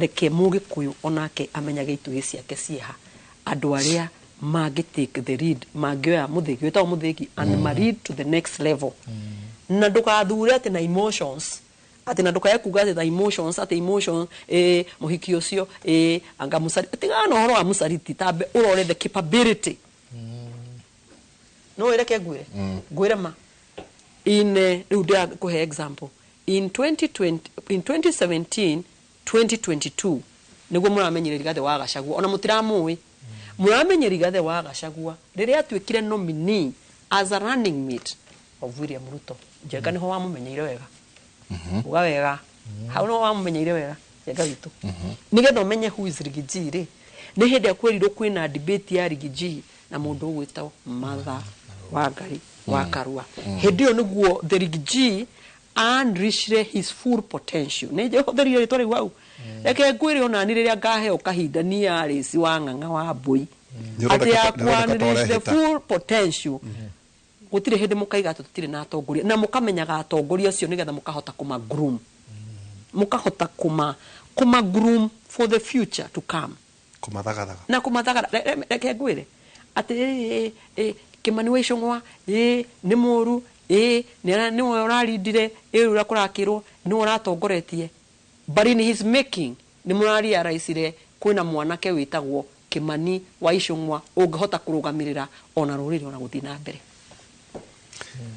reke mũgĩkũyũ onake amenyage itugĩ ciake ciĩha, andũ arĩa mangĩ take the lead, mangĩoya mũthĩgi wĩtagwo mũthĩgi and ma lead to the next level. Na ndũgathure atĩ na emotions, atĩ na ndũkae kuga atĩ na emotions, atĩ emotions, mũhiki ũcio, anga mũcariti. Tigana na ũhoro wa mũcariti, tambe ũrore the capability. No ĩreke ngwĩre ma in rĩu ndĩrakũhe example in 2020, in 2017, 2022, nĩguo mũramenyire Rigathĩ wa Gachagua. Ona mũtiramũĩ, mũramenye Rigathĩ wa Gachagua rĩrĩa atuĩkire nominee as a running mate of William Ruto. Njenga nĩho wamũmenyeire wega. Uga wega, hau nĩho wamũmenyeire wega, Njenga witũ. Nĩgetha ũmenye who is Riggy G rĩ, nĩ hĩndĩ ĩrĩa kwĩrirwo kwĩna debate ya Riggy G na mũndũ ũgwĩtwo Martha Wangari wa Karua. Hĩndĩ ĩyo nĩguo the Riggy G unleashire his full potential. Nĩ njehũthĩrire rĩtwa rĩu hau. Reke ngwĩre, onani rĩrĩa ngaheo kahinda niĩ Alice wa Ng'ang'a wa Mbũi, atĩ ya Nĩ ũroneka ta unleash the ũrehĩta. full potential, gũtirĩ hĩndĩ mũkaiga atĩ tũtirĩ na atongoria, na mũkamenyaga atongoria acio nĩgetha mũkahota kũma groom, mũkahota kũma groom for the future to come. Kũmathagathaga. Na kũmathagara. Reke ngwĩre atĩ Kĩmani wa Icũng'wa nĩ mũru, nĩwe ũrarindire, ũrĩa kũrakĩrwo nĩwe ũratongoretie, but in his making nĩ mũrarealize kwĩna mwanake wĩtagwo Kĩmani wa Icũng'wa ũngĩhota kũrũgamĩrĩra ona rũrĩrĩ ona gũthiĩ na mbere.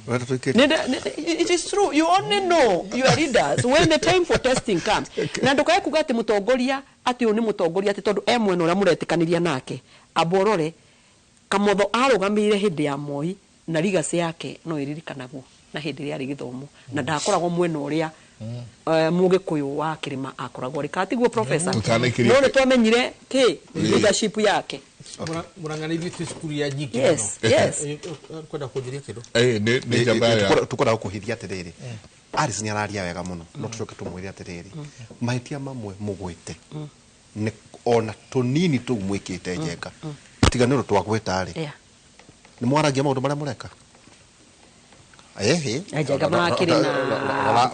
Ũrenda tũikĩrie? It is true. You only know your leaders when the time for testing comes. Na ndukae kuga atĩ mũtongoria, atĩ ũyũ nĩ mũtongoria atĩ tondũ e mwena ũrĩa mũretĩkanĩria nake. Amba ũrore Kamotho arũgamĩrĩire hĩndĩ ya Moi, na legacy yake no ĩririkanagwo na hĩndĩ ĩrĩa arĩ gĩthomo, na ndakoragwo mwena ũrĩa mũgĩkũyũ wa kĩrĩma akoragwo rĩ katiguo, professor. Tũtanaikĩria- No nĩ twamenyire kĩ leadership yake. Mũrang'a nĩ ithuĩ twĩ cukuru ya nyingĩ. Yes. Kwenda kũnjũria kĩndũ? Nĩ njamba ya Tũkwendaga kũhithia atĩrĩrĩ, Alice nĩ araria wega mũno no tũcoke tũmwĩre atĩrĩrĩ mahĩtia mamwe mũgwĩte nĩ ona tũnini tũu mwĩkĩte Njenga tiga nĩ ũndũ twagwĩta rĩ Yeah. nĩ mwaragia maũndũ marĩa mũreka ehe Njenga marakĩrĩ na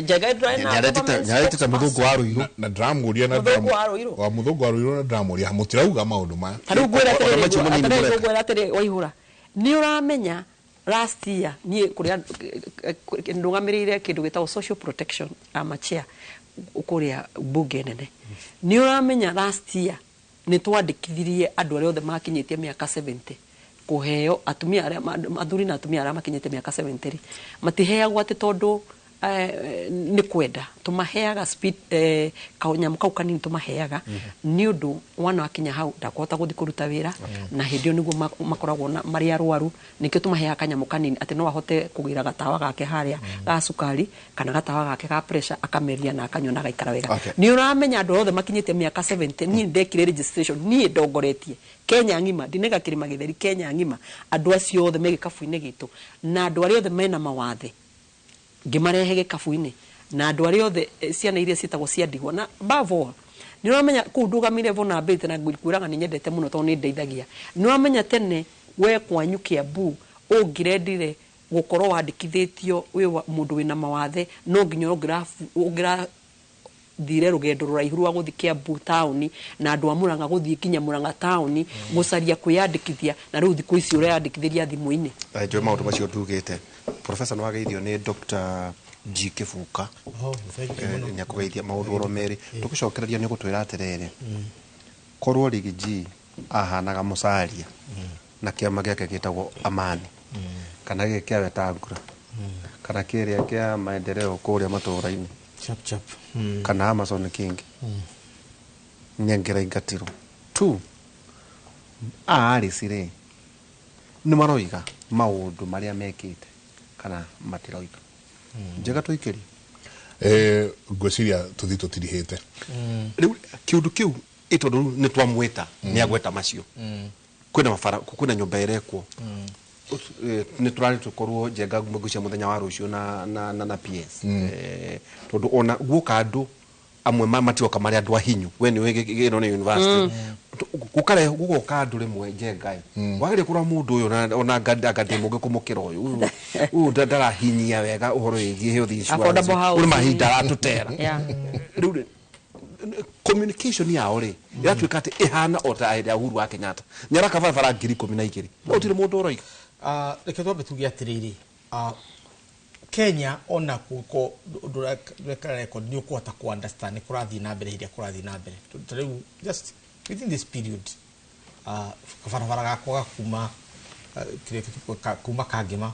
Njenga ndũrarĩ na government nĩaretĩte mũthũngũ wa Rũirũ na ndĩramũria na Mũthũngũ wa Rũirũ. wa mũthũngũ wa Rũirũ na ndĩramũria mũtirauga maũndũ maya Ta rĩu ngwĩre Ona macio atĩrĩrĩ mũnini atĩrĩrĩ mũreka. ngwĩre atĩrĩrĩ Waihũra nĩ ũramenya last year niĩ kũrĩa ndũgamĩrĩire kĩndũ gĩtagwo social protection ama chair kũrĩa bunge nene nĩ ũramenya last year nĩ twandĩkithirie andũ arĩa othe makinyĩtie mĩaka 70 kũheo atumia arĩa athuri na atumia arĩa makinyĩte mĩaka 70 rĩ matiheagwo atĩ tondũ nĩ kwenda tũmaheaga speed kanyamũ kau kanini tũmaheaga nĩ ũndũ mwana akinya hau ndakũhota gũthiĩ kũruta wĩra na hĩndĩ ĩyo nĩguo makoragwo na marĩ arwaru nĩkĩo tũmaheaga kanyamũ kanini atĩ no ahote kũgĩra gatawa gake harĩa ga cukari kana gatawa gake ga pressure akameria na akanyua na agaikara wega. Okay. Nĩ ũramenya andũ othe makinyĩte mĩaka 70 niĩ ndekire registration niĩ ndongoretie Kenya ng'ima ndinega kĩrĩma gĩtheri Kenya ng'ima andũ acio othe me gĩkabu-inĩ gitũ na andũ arĩa othe mena mawathe ngĩmarehe gĩkabu-inĩ na andũ arĩa othe ciana iria ciĩtagwo cia ndigwa na above all nĩ ũramenya kũu ndũgamire vulnerability na ngwĩraga nĩ nyendete mũno tondũ nĩ ndeithagia nĩ ũramenya tene we kwanyu Kiambu ũngĩrendire gũkorwo wandĩkithĩtio wĩ mũndũ wĩna mawathe no nginya ũngĩra thire rũgendo rũraihu rwa gũthiĩ Kiambu taũni na andũ a Murang'a gũthiĩ nginya Murang'a taũni gũcaria kwĩyandĩkithia na rĩu thikũ ici ũreyandĩkithĩria thimũ-inĩ. Njũĩ maũndũ macio ndugĩte professor nĩ wageithio nĩ Dr. G Kibuka. Oh, thank you mũno. Nĩakũgeithia maũndũ oro merĩ tũgĩcokereria nĩ ũgũtwĩra atĩrĩrĩ korwo Riggy G ahanaga Musalia na kĩama gĩake gĩtagwo Amani kana gĩkĩ kĩa Wetangula kana kĩrĩa kĩa maendeleo kũrĩa matũũra-inĩ Chap chap. Kana Amason King nĩangĩraingatirwo tu Alice rĩ nĩ maroiga maũndũ marĩa mekĩte kana matiroiga njega tũikĩrie. Ngwĩciria tũthiĩ tũtirihĩte. Rĩu kĩũndũ kĩu ĩ tondũ rĩu nĩ twamwĩta nĩ agweta macio kwĩna mabara kwĩna nyũmba ĩrekwo nĩ tũrarĩ tũkorwo Njenga ngwĩciria mũthenya wa rũciũ na PS tondũ ona guoka andũ amwe matiroka marĩ andũ ahinyu we nĩ ĩno nĩ university gũkarehe gũgoka andũ rĩmwe Njenga ĩ wagĩrĩire kũrora mũndũ ũyũ ona anga ndĩ mũngĩ kũmũkĩra ũyũ ũyũ ũyũ ndarahinyia wega ũhoro wĩgiĩ health insurance Affordable housing. ũrĩ mahinda aratũtera rĩu rĩ, communication yao rĩ ĩratuĩka atĩ ĩhana o ta hĩndĩ ya Uhuru wa Kenyatta nĩ araka barabara 12,000 no gũtirĩ mũndũ ũroiga. Reke twambe tuge atĩrĩrĩ Kenya ona kuko ndũrekara record nĩ ũkũhota ku understand nĩ kũrathiĩ na mbere hĩndĩ ĩrĩa kũrathiĩ na mbere. Ta rĩu just within this period kabarabara gakwa gakuma kĩrĩa kuma Kangema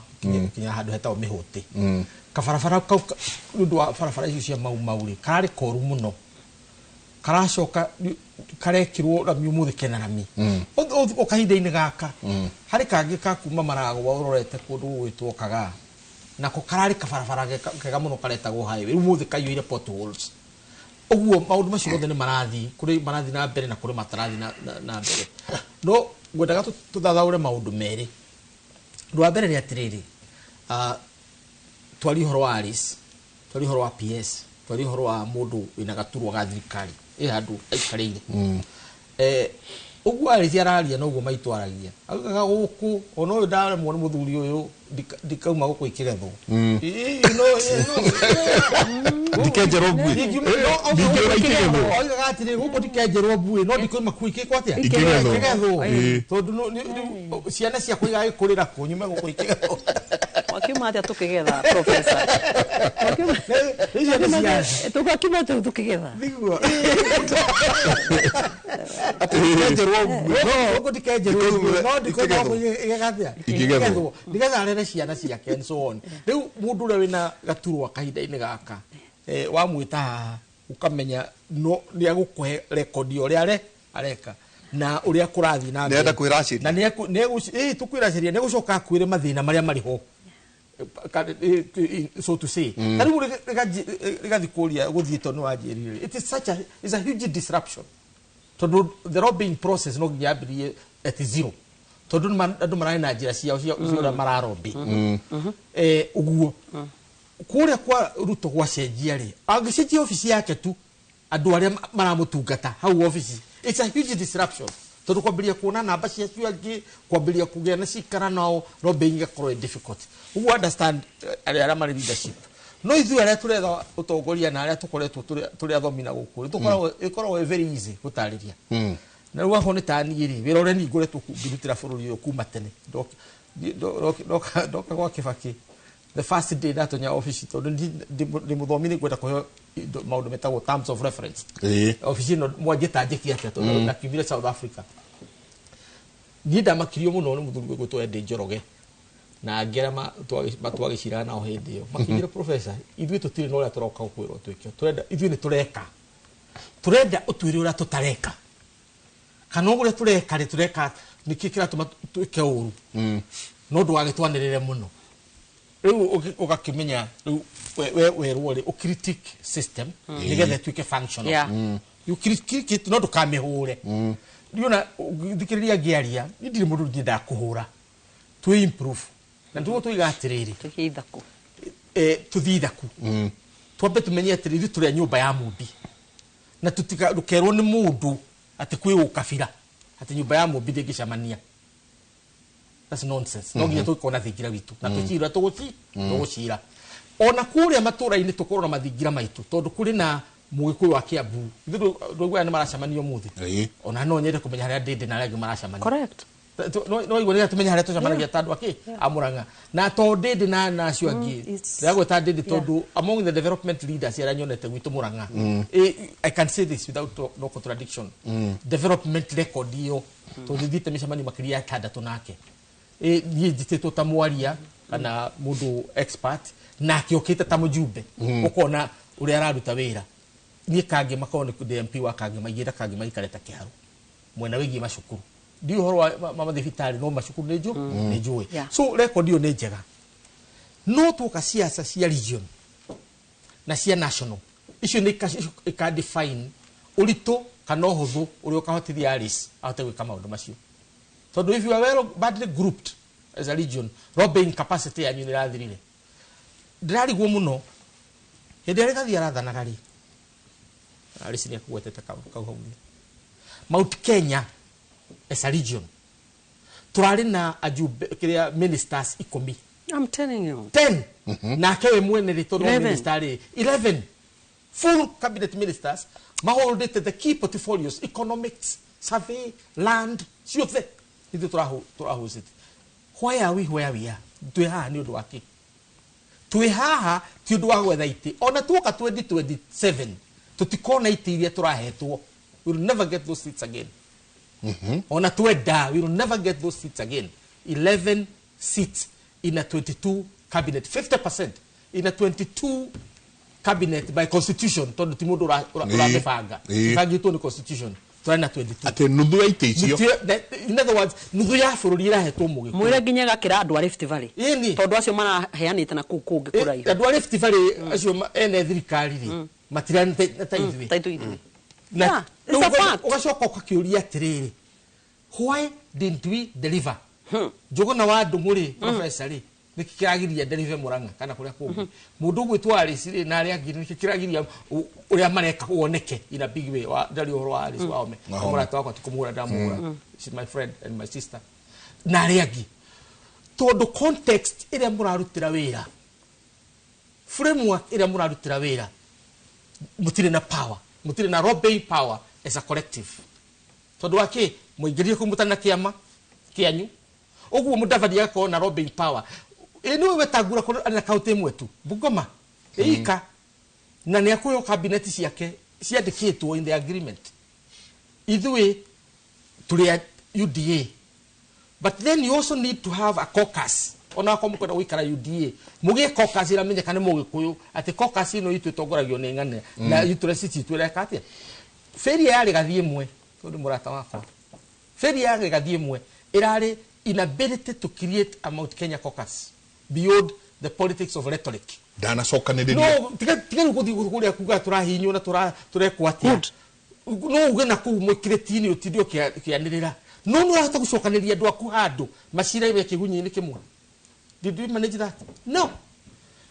kinya handũ hetagwo Mĩhũtĩ kabarabara kau nĩ ũndũ wa barabara icio cia Mau Mau rĩ kararĩ koru mũno karacoka karekirwo rami ũmũthĩ kena rami o kahinda-inĩ gaka harĩ kangĩ ka kuma Maragwa ũrorete kũndũ gũgwĩtwo Kagaa nako kararĩ kabarabara kega mũno karetagwo highway rĩu ũmũthĩ kaiyũire potholes ũguo maũndũ macio mothe nĩ marathiĩ kũrĩ marathiĩ na mbere na kũrĩ matarathiĩ na mbere no ngwendaga tũthathaũre maũndũ merĩ. Ũndũ wa mbere nĩ atĩrĩrĩ twarie ũhoro wa Alice, twarie ũhoro wa PS, twarie ũhoro wa mũndũ wĩna gaturwa ga thirikari ĩ handũ aikarĩire ũguo Alice araria noguo maitũ aragia augaga gũkũ ona ũyũ ndaremwo nĩ mũthuri ũyũ ndikauma gũkũ ikĩgethwo. Ĩ, no, ĩ, no. Ndikenjerwo mbuĩ. Ndingĩũra ikĩgethwo. Oigaga atĩrĩ gũkũ ndikenjerwo mbuĩ no ndikoima kuo ikĩkwo atĩa Ikĩgethwo. ikĩgethwo Ĩ. tondũ rĩu ciana ciakwa igagĩkũrĩra kũ nyume gũkũ ikĩgethwo. Wakiuma atĩa tũkĩgetha professor? Nĩ ciana cia Tũgakiuma atĩa tũkĩgetha? nĩguo Atĩ ndikenjerwo mbuĩ no gũkũ ndikenjerwo mbuĩ no ndikoima Ikĩgethwo. gũkũ igĩgathĩa Ikĩgethwo. nĩgetha arere ciana ciake and so on. Rĩu mũndũ ũrĩa wĩna gaturwa kahinda-inĩ gaka wamwĩta haha ũkamenya no nĩ agũkũhe rekondi ya ũrĩa areka na ũrĩa kũrathiĩ na mbere. Nĩarenda kwĩracĩria. Na tũkwĩracĩria nĩ egũcoka akwĩre mathĩna marĩa marĩ ho so to say ta rĩu rĩgathiĩ kũria gũthiĩ tondũ nĩ wanjĩrire it is such a, it's a huge disruption tondũ the lobbying process no nginya yambĩrĩrie at zero tondũ andũ mararĩ na njĩra ciao cia ũrĩa mararobĩ ũguo Kũrĩa kwa Ruto gwacenjia rĩ, angĩcenjia obici yake tu, andũ arĩa maramũtungata hau obici, it's a huge disruption, tondũ kwambĩrĩria kuona namba cia acio angĩ, kwambĩrĩria kũgĩa na cikara nao, lobbying ĩgakorwo ĩ difficult. Ũguo understand arĩa marĩ leadership, no ithuĩ arĩa tũretha ũtongoria na arĩa tũkoretwo tũrĩ athomi na gũkũ tũkoragwo, ĩkoragwo ĩ very easy gũtarĩria. Na rĩu akorwo nĩ ta niĩ rĩ, wĩra ũrĩa niĩ ngoretwo ngĩrutĩra bũrũri ũyũ kuma tene, ndoka gwa Kibaki, the first day ndatonya obici, tondũ ndĩ mũthomi, nĩ ngwenda kũheo maũndũ metagwo terms of reference. Obici ĩno mwanjĩta njĩke atĩa? Tondũ ndakiumire South Africa, niĩ ndamakirio mũno nĩ mũthuri ũgwĩtwo Eddie Njoroge na angĩ arĩa twagĩciraga nao hĩndĩ ĩyo. Makĩnjĩra, "Professor, ithuĩ tũtirĩ na ũrĩa tũroka gũkwĩrwo twĩke. Tũrenda, ithuĩ nĩ tũreka, tũrenda ũtwĩre ũrĩa tũtareka, kana ũrĩa tũreka rĩ, tũreka nĩkĩ kĩratũma twĩke ũru, no ndũgagĩtwanĩrĩre mũno." Rĩu ũgakĩmenya rĩu we werwo rĩ, ũcritique system nĩgetha ĩtuĩke functional. You critique it, no ndũkamĩhũre. Ndiona thikĩrĩria ngĩaria, niĩ ndirĩ mũndũ nyendaga kũhũra. Twĩ improve na nĩguo tũiga atĩrĩrĩ, Tũthiĩ ithaku. Tũthiĩ ithaku, twambe tũmenye atĩrĩ, ithuĩ tũrĩ a nyũmba ya mũmbi, na tũtika ndũkerwo nĩ mũndũ atĩ kwĩ ũkabira, atĩ nyũmba ya mũmbi ndĩngĩcemania. That's nonsense. No nginya tũgĩkorwo na thingira witũ na tũcira tũgũcira ona kũrĩa matũra-inĩ, tũkorwo na mathingira maitũ, tondũ kũrĩ na mũgĩkũyũ wa Kiambu. Ithuĩ ndũiguaga nĩ maracemania ũmũthĩ. Ona no nyende kũmenya harĩa ndĩndĩ na arĩa angĩ maracemania. No igua nĩgetha tũmenye harĩa tũcemanagia ta andũ akĩ a Murang'a na to ndĩndĩ na acio angĩ. Ndĩragwĩta ndĩndĩ tondũ among the development leaders arĩa nyonete gwitũ Murang'a, I can say this without no contradiction, development record ĩyo, tondũ thiĩte mĩcemanio makĩria ya ĩtandatũ nake. Niĩ njĩtĩtwo ta mwaria kana mũndũ expert, nake okĩte ta mũjumbe, ũkona ũrĩa araruta wĩra. Niĩ Kangema, korwo nĩ ndĩ MP wa Kangema, ingĩenda Kangema ikare ta kĩharu mwena wĩgiĩ macukuru. Ndiũĩ ũhoro wa mathibitarĩ, no macukuru nĩ njũĩ. So record ĩyo nĩ njega, no tuoka ciaca cia region na cia national, icio nĩ ika define ũritũ kana ũhũthũ ũrĩa ũkahotithia Alice ahote gwĩka maũndũ macio, tondũ if you are well badly grouped as a region, lobbying capacity yanyu nĩ ĩrathirire. Ndĩrarigwo mũno hĩndĩ ĩrĩa Rigathi arathanaga rĩ, Alice nĩ akũgwetete kau hau thĩ. Mount Kenya as a region tũrarĩ na ajumbe kĩrĩa ministers 10. I'm telling you. 10, nake we mwene rĩ, tondũ 11. Minister rĩ, 11 full cabinet ministers maholdete the key portfolios, economics, survey, land, ciothe ithuĩ tũrahũcĩte. Why are we where we are? Twĩ haha nĩ ũndũ wa kĩ? Twĩ haha ti ũndũ wa gwetha itĩ. Ona tuoka 2027, tũtikona itĩ iria tũrahetwo. We will never get those seats again. Ona twenda, we will never get those seats again. 11 seats in a 22 cabinet, 50% in a 22 cabinet by constitution, tondũ ti mũndũ ũramĩbanga, ĩbangĩtwo nĩ constitution. Tũrarĩ na 22. Atĩ nuthu ya itĩ icio. In other words, nuthu ya bũrũri ĩrahetwo mũgĩkũyũ. Mwĩre nginya gakĩra andũ a Rift Valley. Ĩni. Tondũ acio maraheanĩte na kũu kũngĩ kũraihu. Andũ a Rift Valley acio ene thirikari rĩ, matirana ta ithuĩ. Ta ithuĩ. Na Yeah, it's a fact. Ũgacoka ũgakĩũria atĩrĩrĩ, why didn't we deliver? Njũgũna wa Ndũng'ũ rĩ, professor rĩ, nĩkĩ kĩragiria deliver Murang'a kana kũrĩa kũngĩ? Mũndũ ũgwĩtwo Alice rĩ na arĩa angĩ, nĩkĩ kĩragiria ũrĩa mareka woneke in a big way? Wa ndaria ũhoro wa Alice Wahome. Wahome. Mũrata wakwa, ti kũmũhũra ndamũhũra. She's my friend and my sister na arĩa angĩ, tondũ context ĩrĩa mũrarutĩra wĩra, framework ĩrĩa mũrarutĩra wĩra, mũtirĩ na power, mũtirĩ na lobbying power as a collective, tondũ wa kĩ? Mũingĩrire kũu mũtarĩ na kĩama kĩanyu. Ũguo Mũdavadi agakorwo na lobbying power. Ĩ nĩwe wetangura korwo arĩ na kaũntĩ ĩmwe tu, Bungoma ĩika, na nĩ akũheo cabinet ciake ciandĩkĩtwo in the agreement. Ithuĩ tũrĩ a UDA, but then you also need to have a caucus. Ona akorwo mũkwenda gũikara UDA, mũgĩe caucus ĩramenyeka nĩ mũgĩkũyũ, atĩ caucus ĩno itũ ĩtongoragio nĩ ng'ane na interest citũ ĩreka atĩa. Failure ya Rigathi ĩmwe, tondũ mũrata wakwa, failure ya Rigathi ĩmwe ĩrarĩ inability to create a Mount Kenya caucus beyond the politics of rhetoric. Ndanacokanĩrĩria. No tiga rĩu gũthiĩ kũrĩa kuga tũrahinywo na tũrekwo atĩa. No uge na kũu mwĩkĩrĩti-inĩ ũtinde ũkĩanĩrĩra, no nĩ ũrahota gũcokanĩria andũ aku handũ macira iwe kĩgunyĩ-inĩ kĩmwe. Did we manage that? No.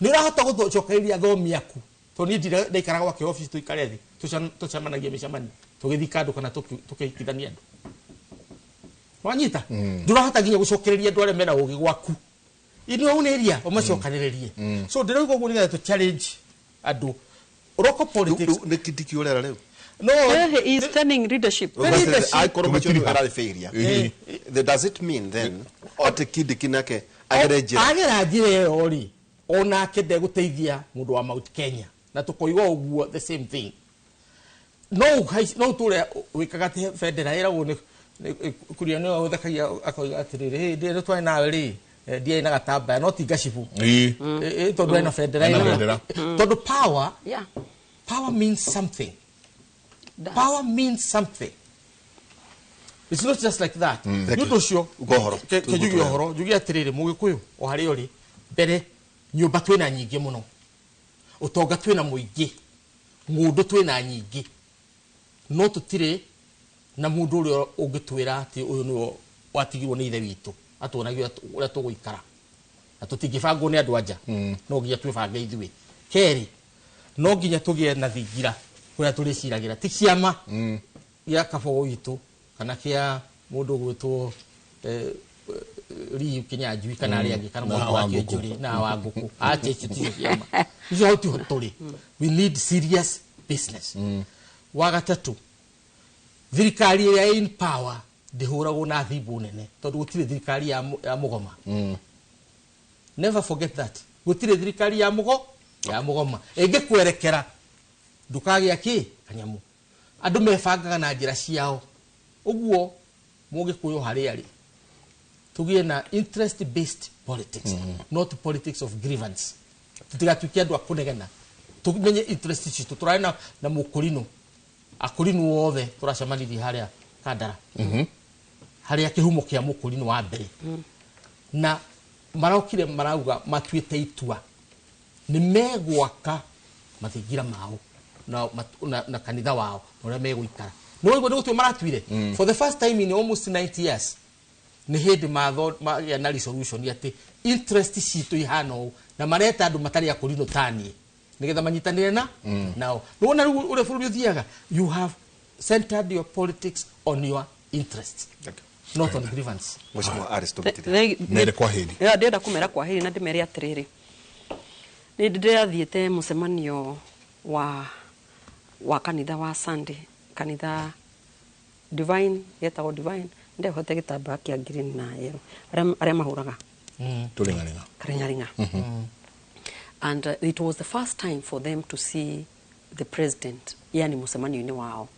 Nĩ ũrahota gũcokereria athomi aku tondũ niĩ ndirĩ ndaikaraga gwake office tũikare thĩ tũcemanagia mĩcemanio tũgĩthika andũ kana tũkĩhikithania andũ. Wanyita? Ndũrahota nginya gũcokereria andũ arĩa mena ũgĩ gwaku. In your own area ũmacokanĩrĩrie. So ndĩrauga ũguo nĩgetha tũ challenge andũ. Local politics. Nĩ Kindiki ũrera rĩu? No. He is turning leadership. Leadership. Angĩkorwo macio nĩ ararĩ failure. Does it mean then atĩ Kindiki nake agere njĩra? Agera njĩra ĩyo rĩ, onake ndegũteithia mũndũ wa Mount Kenya. Na tũkoiga ũguo the same thing. No ũtũre wĩkaga atĩ bendera ĩragwo nĩ kuria nĩwe ũthekagia akoiga atĩrĩrĩ, hĩndĩ ĩrĩa twarĩ nawe rĩ, ndiarĩ na gatambaya no ti ngacibũ. Tondũ ena bendera ĩno. Tondũ power, power means something. Power means something. It's not just like that. Nĩ ũndũ ũcio njuge ũhoro, njuge atĩrĩrĩ, Mũgĩkũyũ o harĩa ũrĩ, mbere nyũmba twĩna nyingĩ mũno, ũtonga twĩna mũingĩ, ng'ũndũ twĩna nyingĩ, no tũtirĩ na mũndũ ũrĩa ũngĩtwĩra atĩ ũyũ nĩwe watigirwo nĩ ithe witũ atuonagia ũrĩa tũgũikara na tũtingĩbangwo nĩ andũ anja, no nginya twĩbange ithuĩ. Kerĩ, no nginya tũgĩe na thingira kũrĩa tũrĩciragĩra, ti ciama gĩa Kabogo witũ kana kĩa mũndũ ũgwĩtwo Riu Kinyanjui kana arĩa angĩ kana mũndũ wa Kĩnjũri na wa Ngũkũ. Acha icio ticio ciama icio hau tiho tũrĩ. We need serious business. Wa gatatũ, thirikari ĩrĩa in power ndĩhũragwo na thimũ nene tondũ gũtirĩ thirikari ya mũgoma. Never forget that. Gũtirĩ thirikari ya mũgoma ĩngĩkwerekera ndũkagĩa kĩ kanyamu. Andũ mebangaga na njĩra ciao. Ũguo Mũgĩkũyũ harĩa arĩ, tũgĩe na interest based politics, not politics of grievance. Tũtigatuĩke andũ a kũnegena, tũmenye interest citũ. Tũrarĩ na mũkũrinũ, akũrinũ othe tũracemanirie harĩa Kandara, harĩa kĩhumo kĩa mũkũrinũ wa mbere, na marokire marauga matuĩte itua nĩ megwaka mathingira mao na kanitha wao na ũrĩa megũikara. Nĩ waigua nĩ gũtua maratuire for the first time in almost 90 years. Nĩ hĩndĩ magĩa na resolution atĩ interest citũ ihana ũũ, na mareta andũ matarĩ akũrinũ taniĩ nĩgetha manyitanĩre na nao. Nĩwona rĩu ũrĩa bũrũri ũthiaga, you have centered your politics on your interests, not on grievance. Mheshimiwa Alice Tũmĩtire. Mere kwa heri. Ndĩrenda kũmera kwa heri na ndĩmere atĩrĩrĩ, nĩ ndĩrathiĩte mũcemanio wa kanitha wa Sunday, kanitha Divine, yetagwo Divine, ndehote gĩtambaya kĩa green na yellow, arĩa mahũraga tũrĩng'arĩng'a. Karingaringa. And it was the first time for them to see the president, yani mũcemanio-inĩ wao.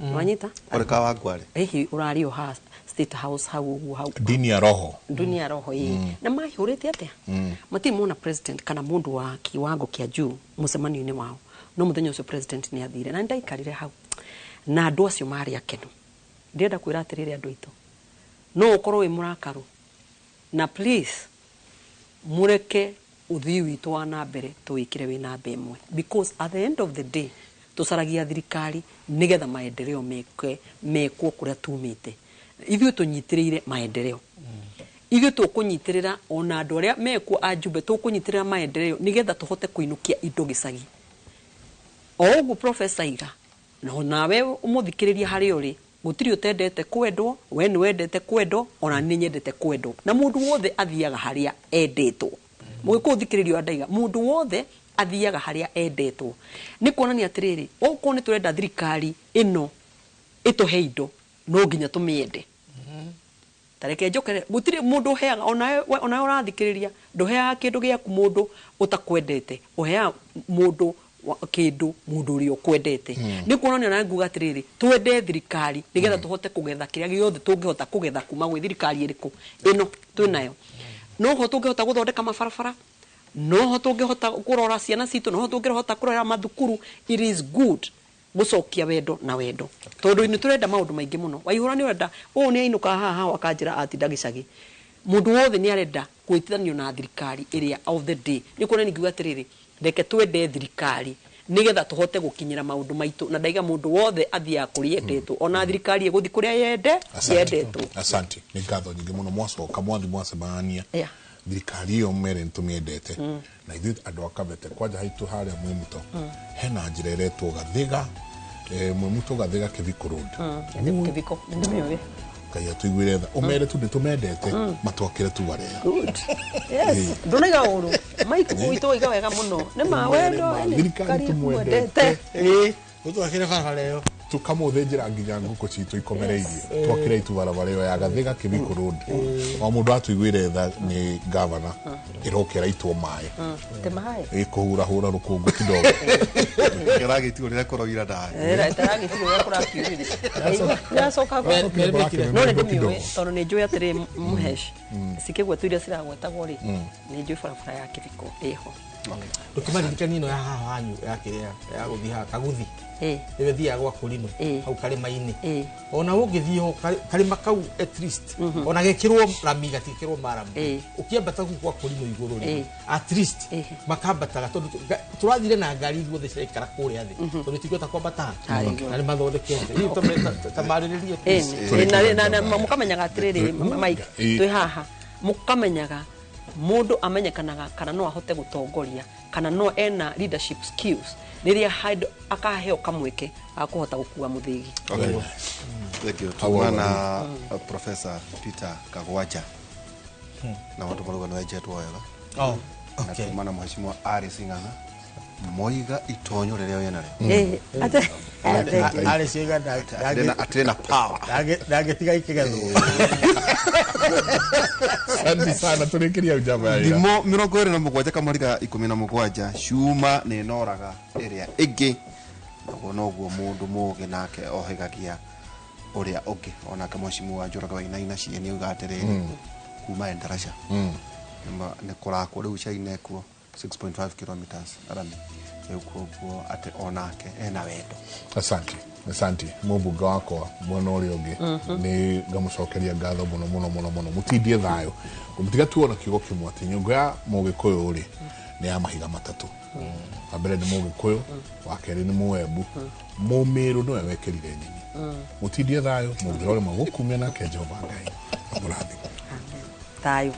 Wanyita? Ũrĩka wa ngwarĩ. Hihi ũrarĩ o ha State House hau ũguo hau. Dini ya roho. Dini ya roho ĩĩ. Na mahũrĩte atĩa? Matirĩ mona president kana mũndũ wa kiwango kĩa juu mũcemanio-inĩ wao. No mũthenya ũcio president nĩ athire na ndaikarire hau. Na andũ acio marĩ akenu. Ndĩrenda kwĩra atĩrĩrĩ andũ aitũ, no ũkorwo wĩ mũrakaru, na please mũreke ũthii witũ wa na mbere tũwĩkĩre wĩ namba ĩmwe, because at the end of the day tũcaragia thirikari nĩgetha maendeleo mekwo kũrĩa tumĩte. Ithuĩ tũnyitĩrĩire maendeleo, ithuĩ tũkũnyitĩrĩra ona andũ arĩa mekwo a Njumbe, tũkũnyitĩrĩra maendeleo nĩgetha tũhote kũinũkia indo gĩcagi. O ũguo Professor Iga, no nawe ũmũthikĩrĩria harĩa ũrĩ, gũtirĩ ũtendete kwendwo, we nĩ wendete kwendwo, ona nĩ nyendete kwendwo, na mũndũ wothe athiaga harĩa endetwo. Mũgĩkũyũ thikĩrĩrio andaiga, mũndũ wothe athiaga harĩa endetwo. Nĩ kuonania atĩrĩrĩ, okorwo nĩ tũrenda thirikari ĩno ĩtũhe indo, no nginya tũmĩende. Ta reke njokere, gũtirĩ mũndũ ũheaga, onawe ũrathikĩrĩria, ndũheaga kĩndũ gĩaku mũndũ ũtakwendete, ũheaga mũndũ kĩndũ mũndũ ũrĩa ũkwendete. Nĩ kuonania na nguga atĩrĩrĩ, twende thirikari nĩgetha tũhote kũgetha kĩrĩa gĩothe tũngĩhota kũgetha kuma gwĩ thirikari ĩrĩkũ ĩno twĩnayo. No ho tũngĩhota gũthondeka mabarabara, no ho tũngĩhota kũrora ciana citũ, no ho tũngĩhota kũrora mathukuru. It is good gũcokia wendo na wendo, tondũ nĩ tũrenda maũndũ maingĩ mũno. Waihũra nĩ ũrenda ũũ nĩ ainũka haha haha akanjĩra atinda gĩcagi. Mũndũ wothe nĩ arenda gwĩtithanio na thirikari ĩrĩa of the day. Nĩ kuonania ngiuga atĩrĩrĩ, reke twende thirikari nĩgetha tũhote gũkinyĩra maũndũ maitũ, na ndaiga mũndũ wothe athiaga kũrĩa endetwo, ona thirikari ĩgũthiĩ kũrĩa yendetwo. Asante. Nĩ ngatho nyingĩ mũno mwacoka mwathi mwacemania. Thirikari ĩyo mere nĩtũmĩendete na ithuĩ andũ a Kabete kwanja haitũ harĩa Mwimuto hena njĩra ĩretwo Gathiga, Mwimuto Gathiga Kĩbiko Road. Kĩbiko nĩndĩmĩũĩ. Ngai atũiguĩre tha, ũmere tu nĩtũmendete, matwakĩre tu barĩa. Good. Yes, ndũnaiga ũru Mike witũ waiga wega mũno nĩ ma wendo. Thirikari tũmwendete. Ĩĩ, ũtwakĩre barabara ĩyo. Tukamũthĩnjĩra nginya ngũkũ citũ ikomereirie, twakĩre itu barabara ĩyo ya Gathiga Kĩbiko Road. O mũndũ atũiguĩre tha nĩ gavana ĩroka ĩraitwo maĩ. Te maĩ. Ĩkũhurahura rũkũngũ kidogo. Kĩragĩtigwo rĩrĩa kũroira ndaĩ. Taragĩtigwo ũrĩa kũrakiurire iracoka. No nĩ ndĩmĩũĩ tondũ nĩ njũĩ atĩrĩ Mũhesh cikĩgwetwo iria ciragwetagwo rĩ, nĩ njũĩ barabara ya Kĩbiko ĩho. Ndũkĩmaririkanie ĩno ya haha hanyu ya kĩrĩa ya gũthiĩ haha Kaguthi. Ĩyo ĩthiaga gwa Kũrinũ hau karĩma-inĩ. Ona ũngĩthiĩ ho karĩma kau at least ona gekĩrwo rami gatikĩrwo maramu, ũkĩambata kũu gwa Kũrinũ igũrũ rĩ, at least makambataga tondũ tũrathire na ngari ithuothe ciraikara kũrĩa thĩ tondũ itingĩhota kwambata na nĩ mathondekete. Hihi tamarĩrĩrie, please. Na mũkamenyaga atĩrĩrĩ Mike, twĩ haha mũkamenyaga mũndũ amenyekanaga kana no ahote gũtongoria kana no ena leadership skills rĩrĩa handũ akaheo kamweke ga kũhota gũkua mũthĩgi. Okay. Thank you. Tuma na Professor Peter Kagwaja na watu marauga nĩ wenjetwo wega. Oh, na okay. tuma na mheshimiwa Alice Ng'ang'a moiga itonyo rĩrĩa wĩna rĩo. Arĩ ciĩga Atĩrĩ na power. Ndangĩtiga ikĩgethwo. Asante sana, tũrĩkĩria njamba ya ira. Thimo 27 kamũriga 17, cuma nĩ ĩnoraga ĩrĩa ĩngĩ, naguo noguo mũndũ mũgĩ nake ohegagia ũrĩa ũngĩ. Onake mheshimiwa Njoroge Wainaina Cieni auga atĩrĩrĩ, kuma Endarasha nĩ kũrakwo rĩu China ekuo 6.5 kilometers arami rĩu, koguo atĩ onake ena wendo. Asante, asante mũmbunge wakwa mwena ũrĩa ũngĩ, nĩ ngamũcokeria ngatho mũno mũno mũno mũno. Mũtindie thayũ, ngũmũtiga tuona kiugo kĩmwe atĩ nyũngũ ya mũgĩkũyũ rĩ nĩ ya mahiga matatũ. Wa mbere nĩ mũgĩkũyũ, wa kerĩ nĩ mũembu, mũmĩrũ nĩwe wekĩrire nyeni. Mũtindie thayũ, mũngĩrorema gũkumia nake Jehova Ngai amũrathime. Thayũ.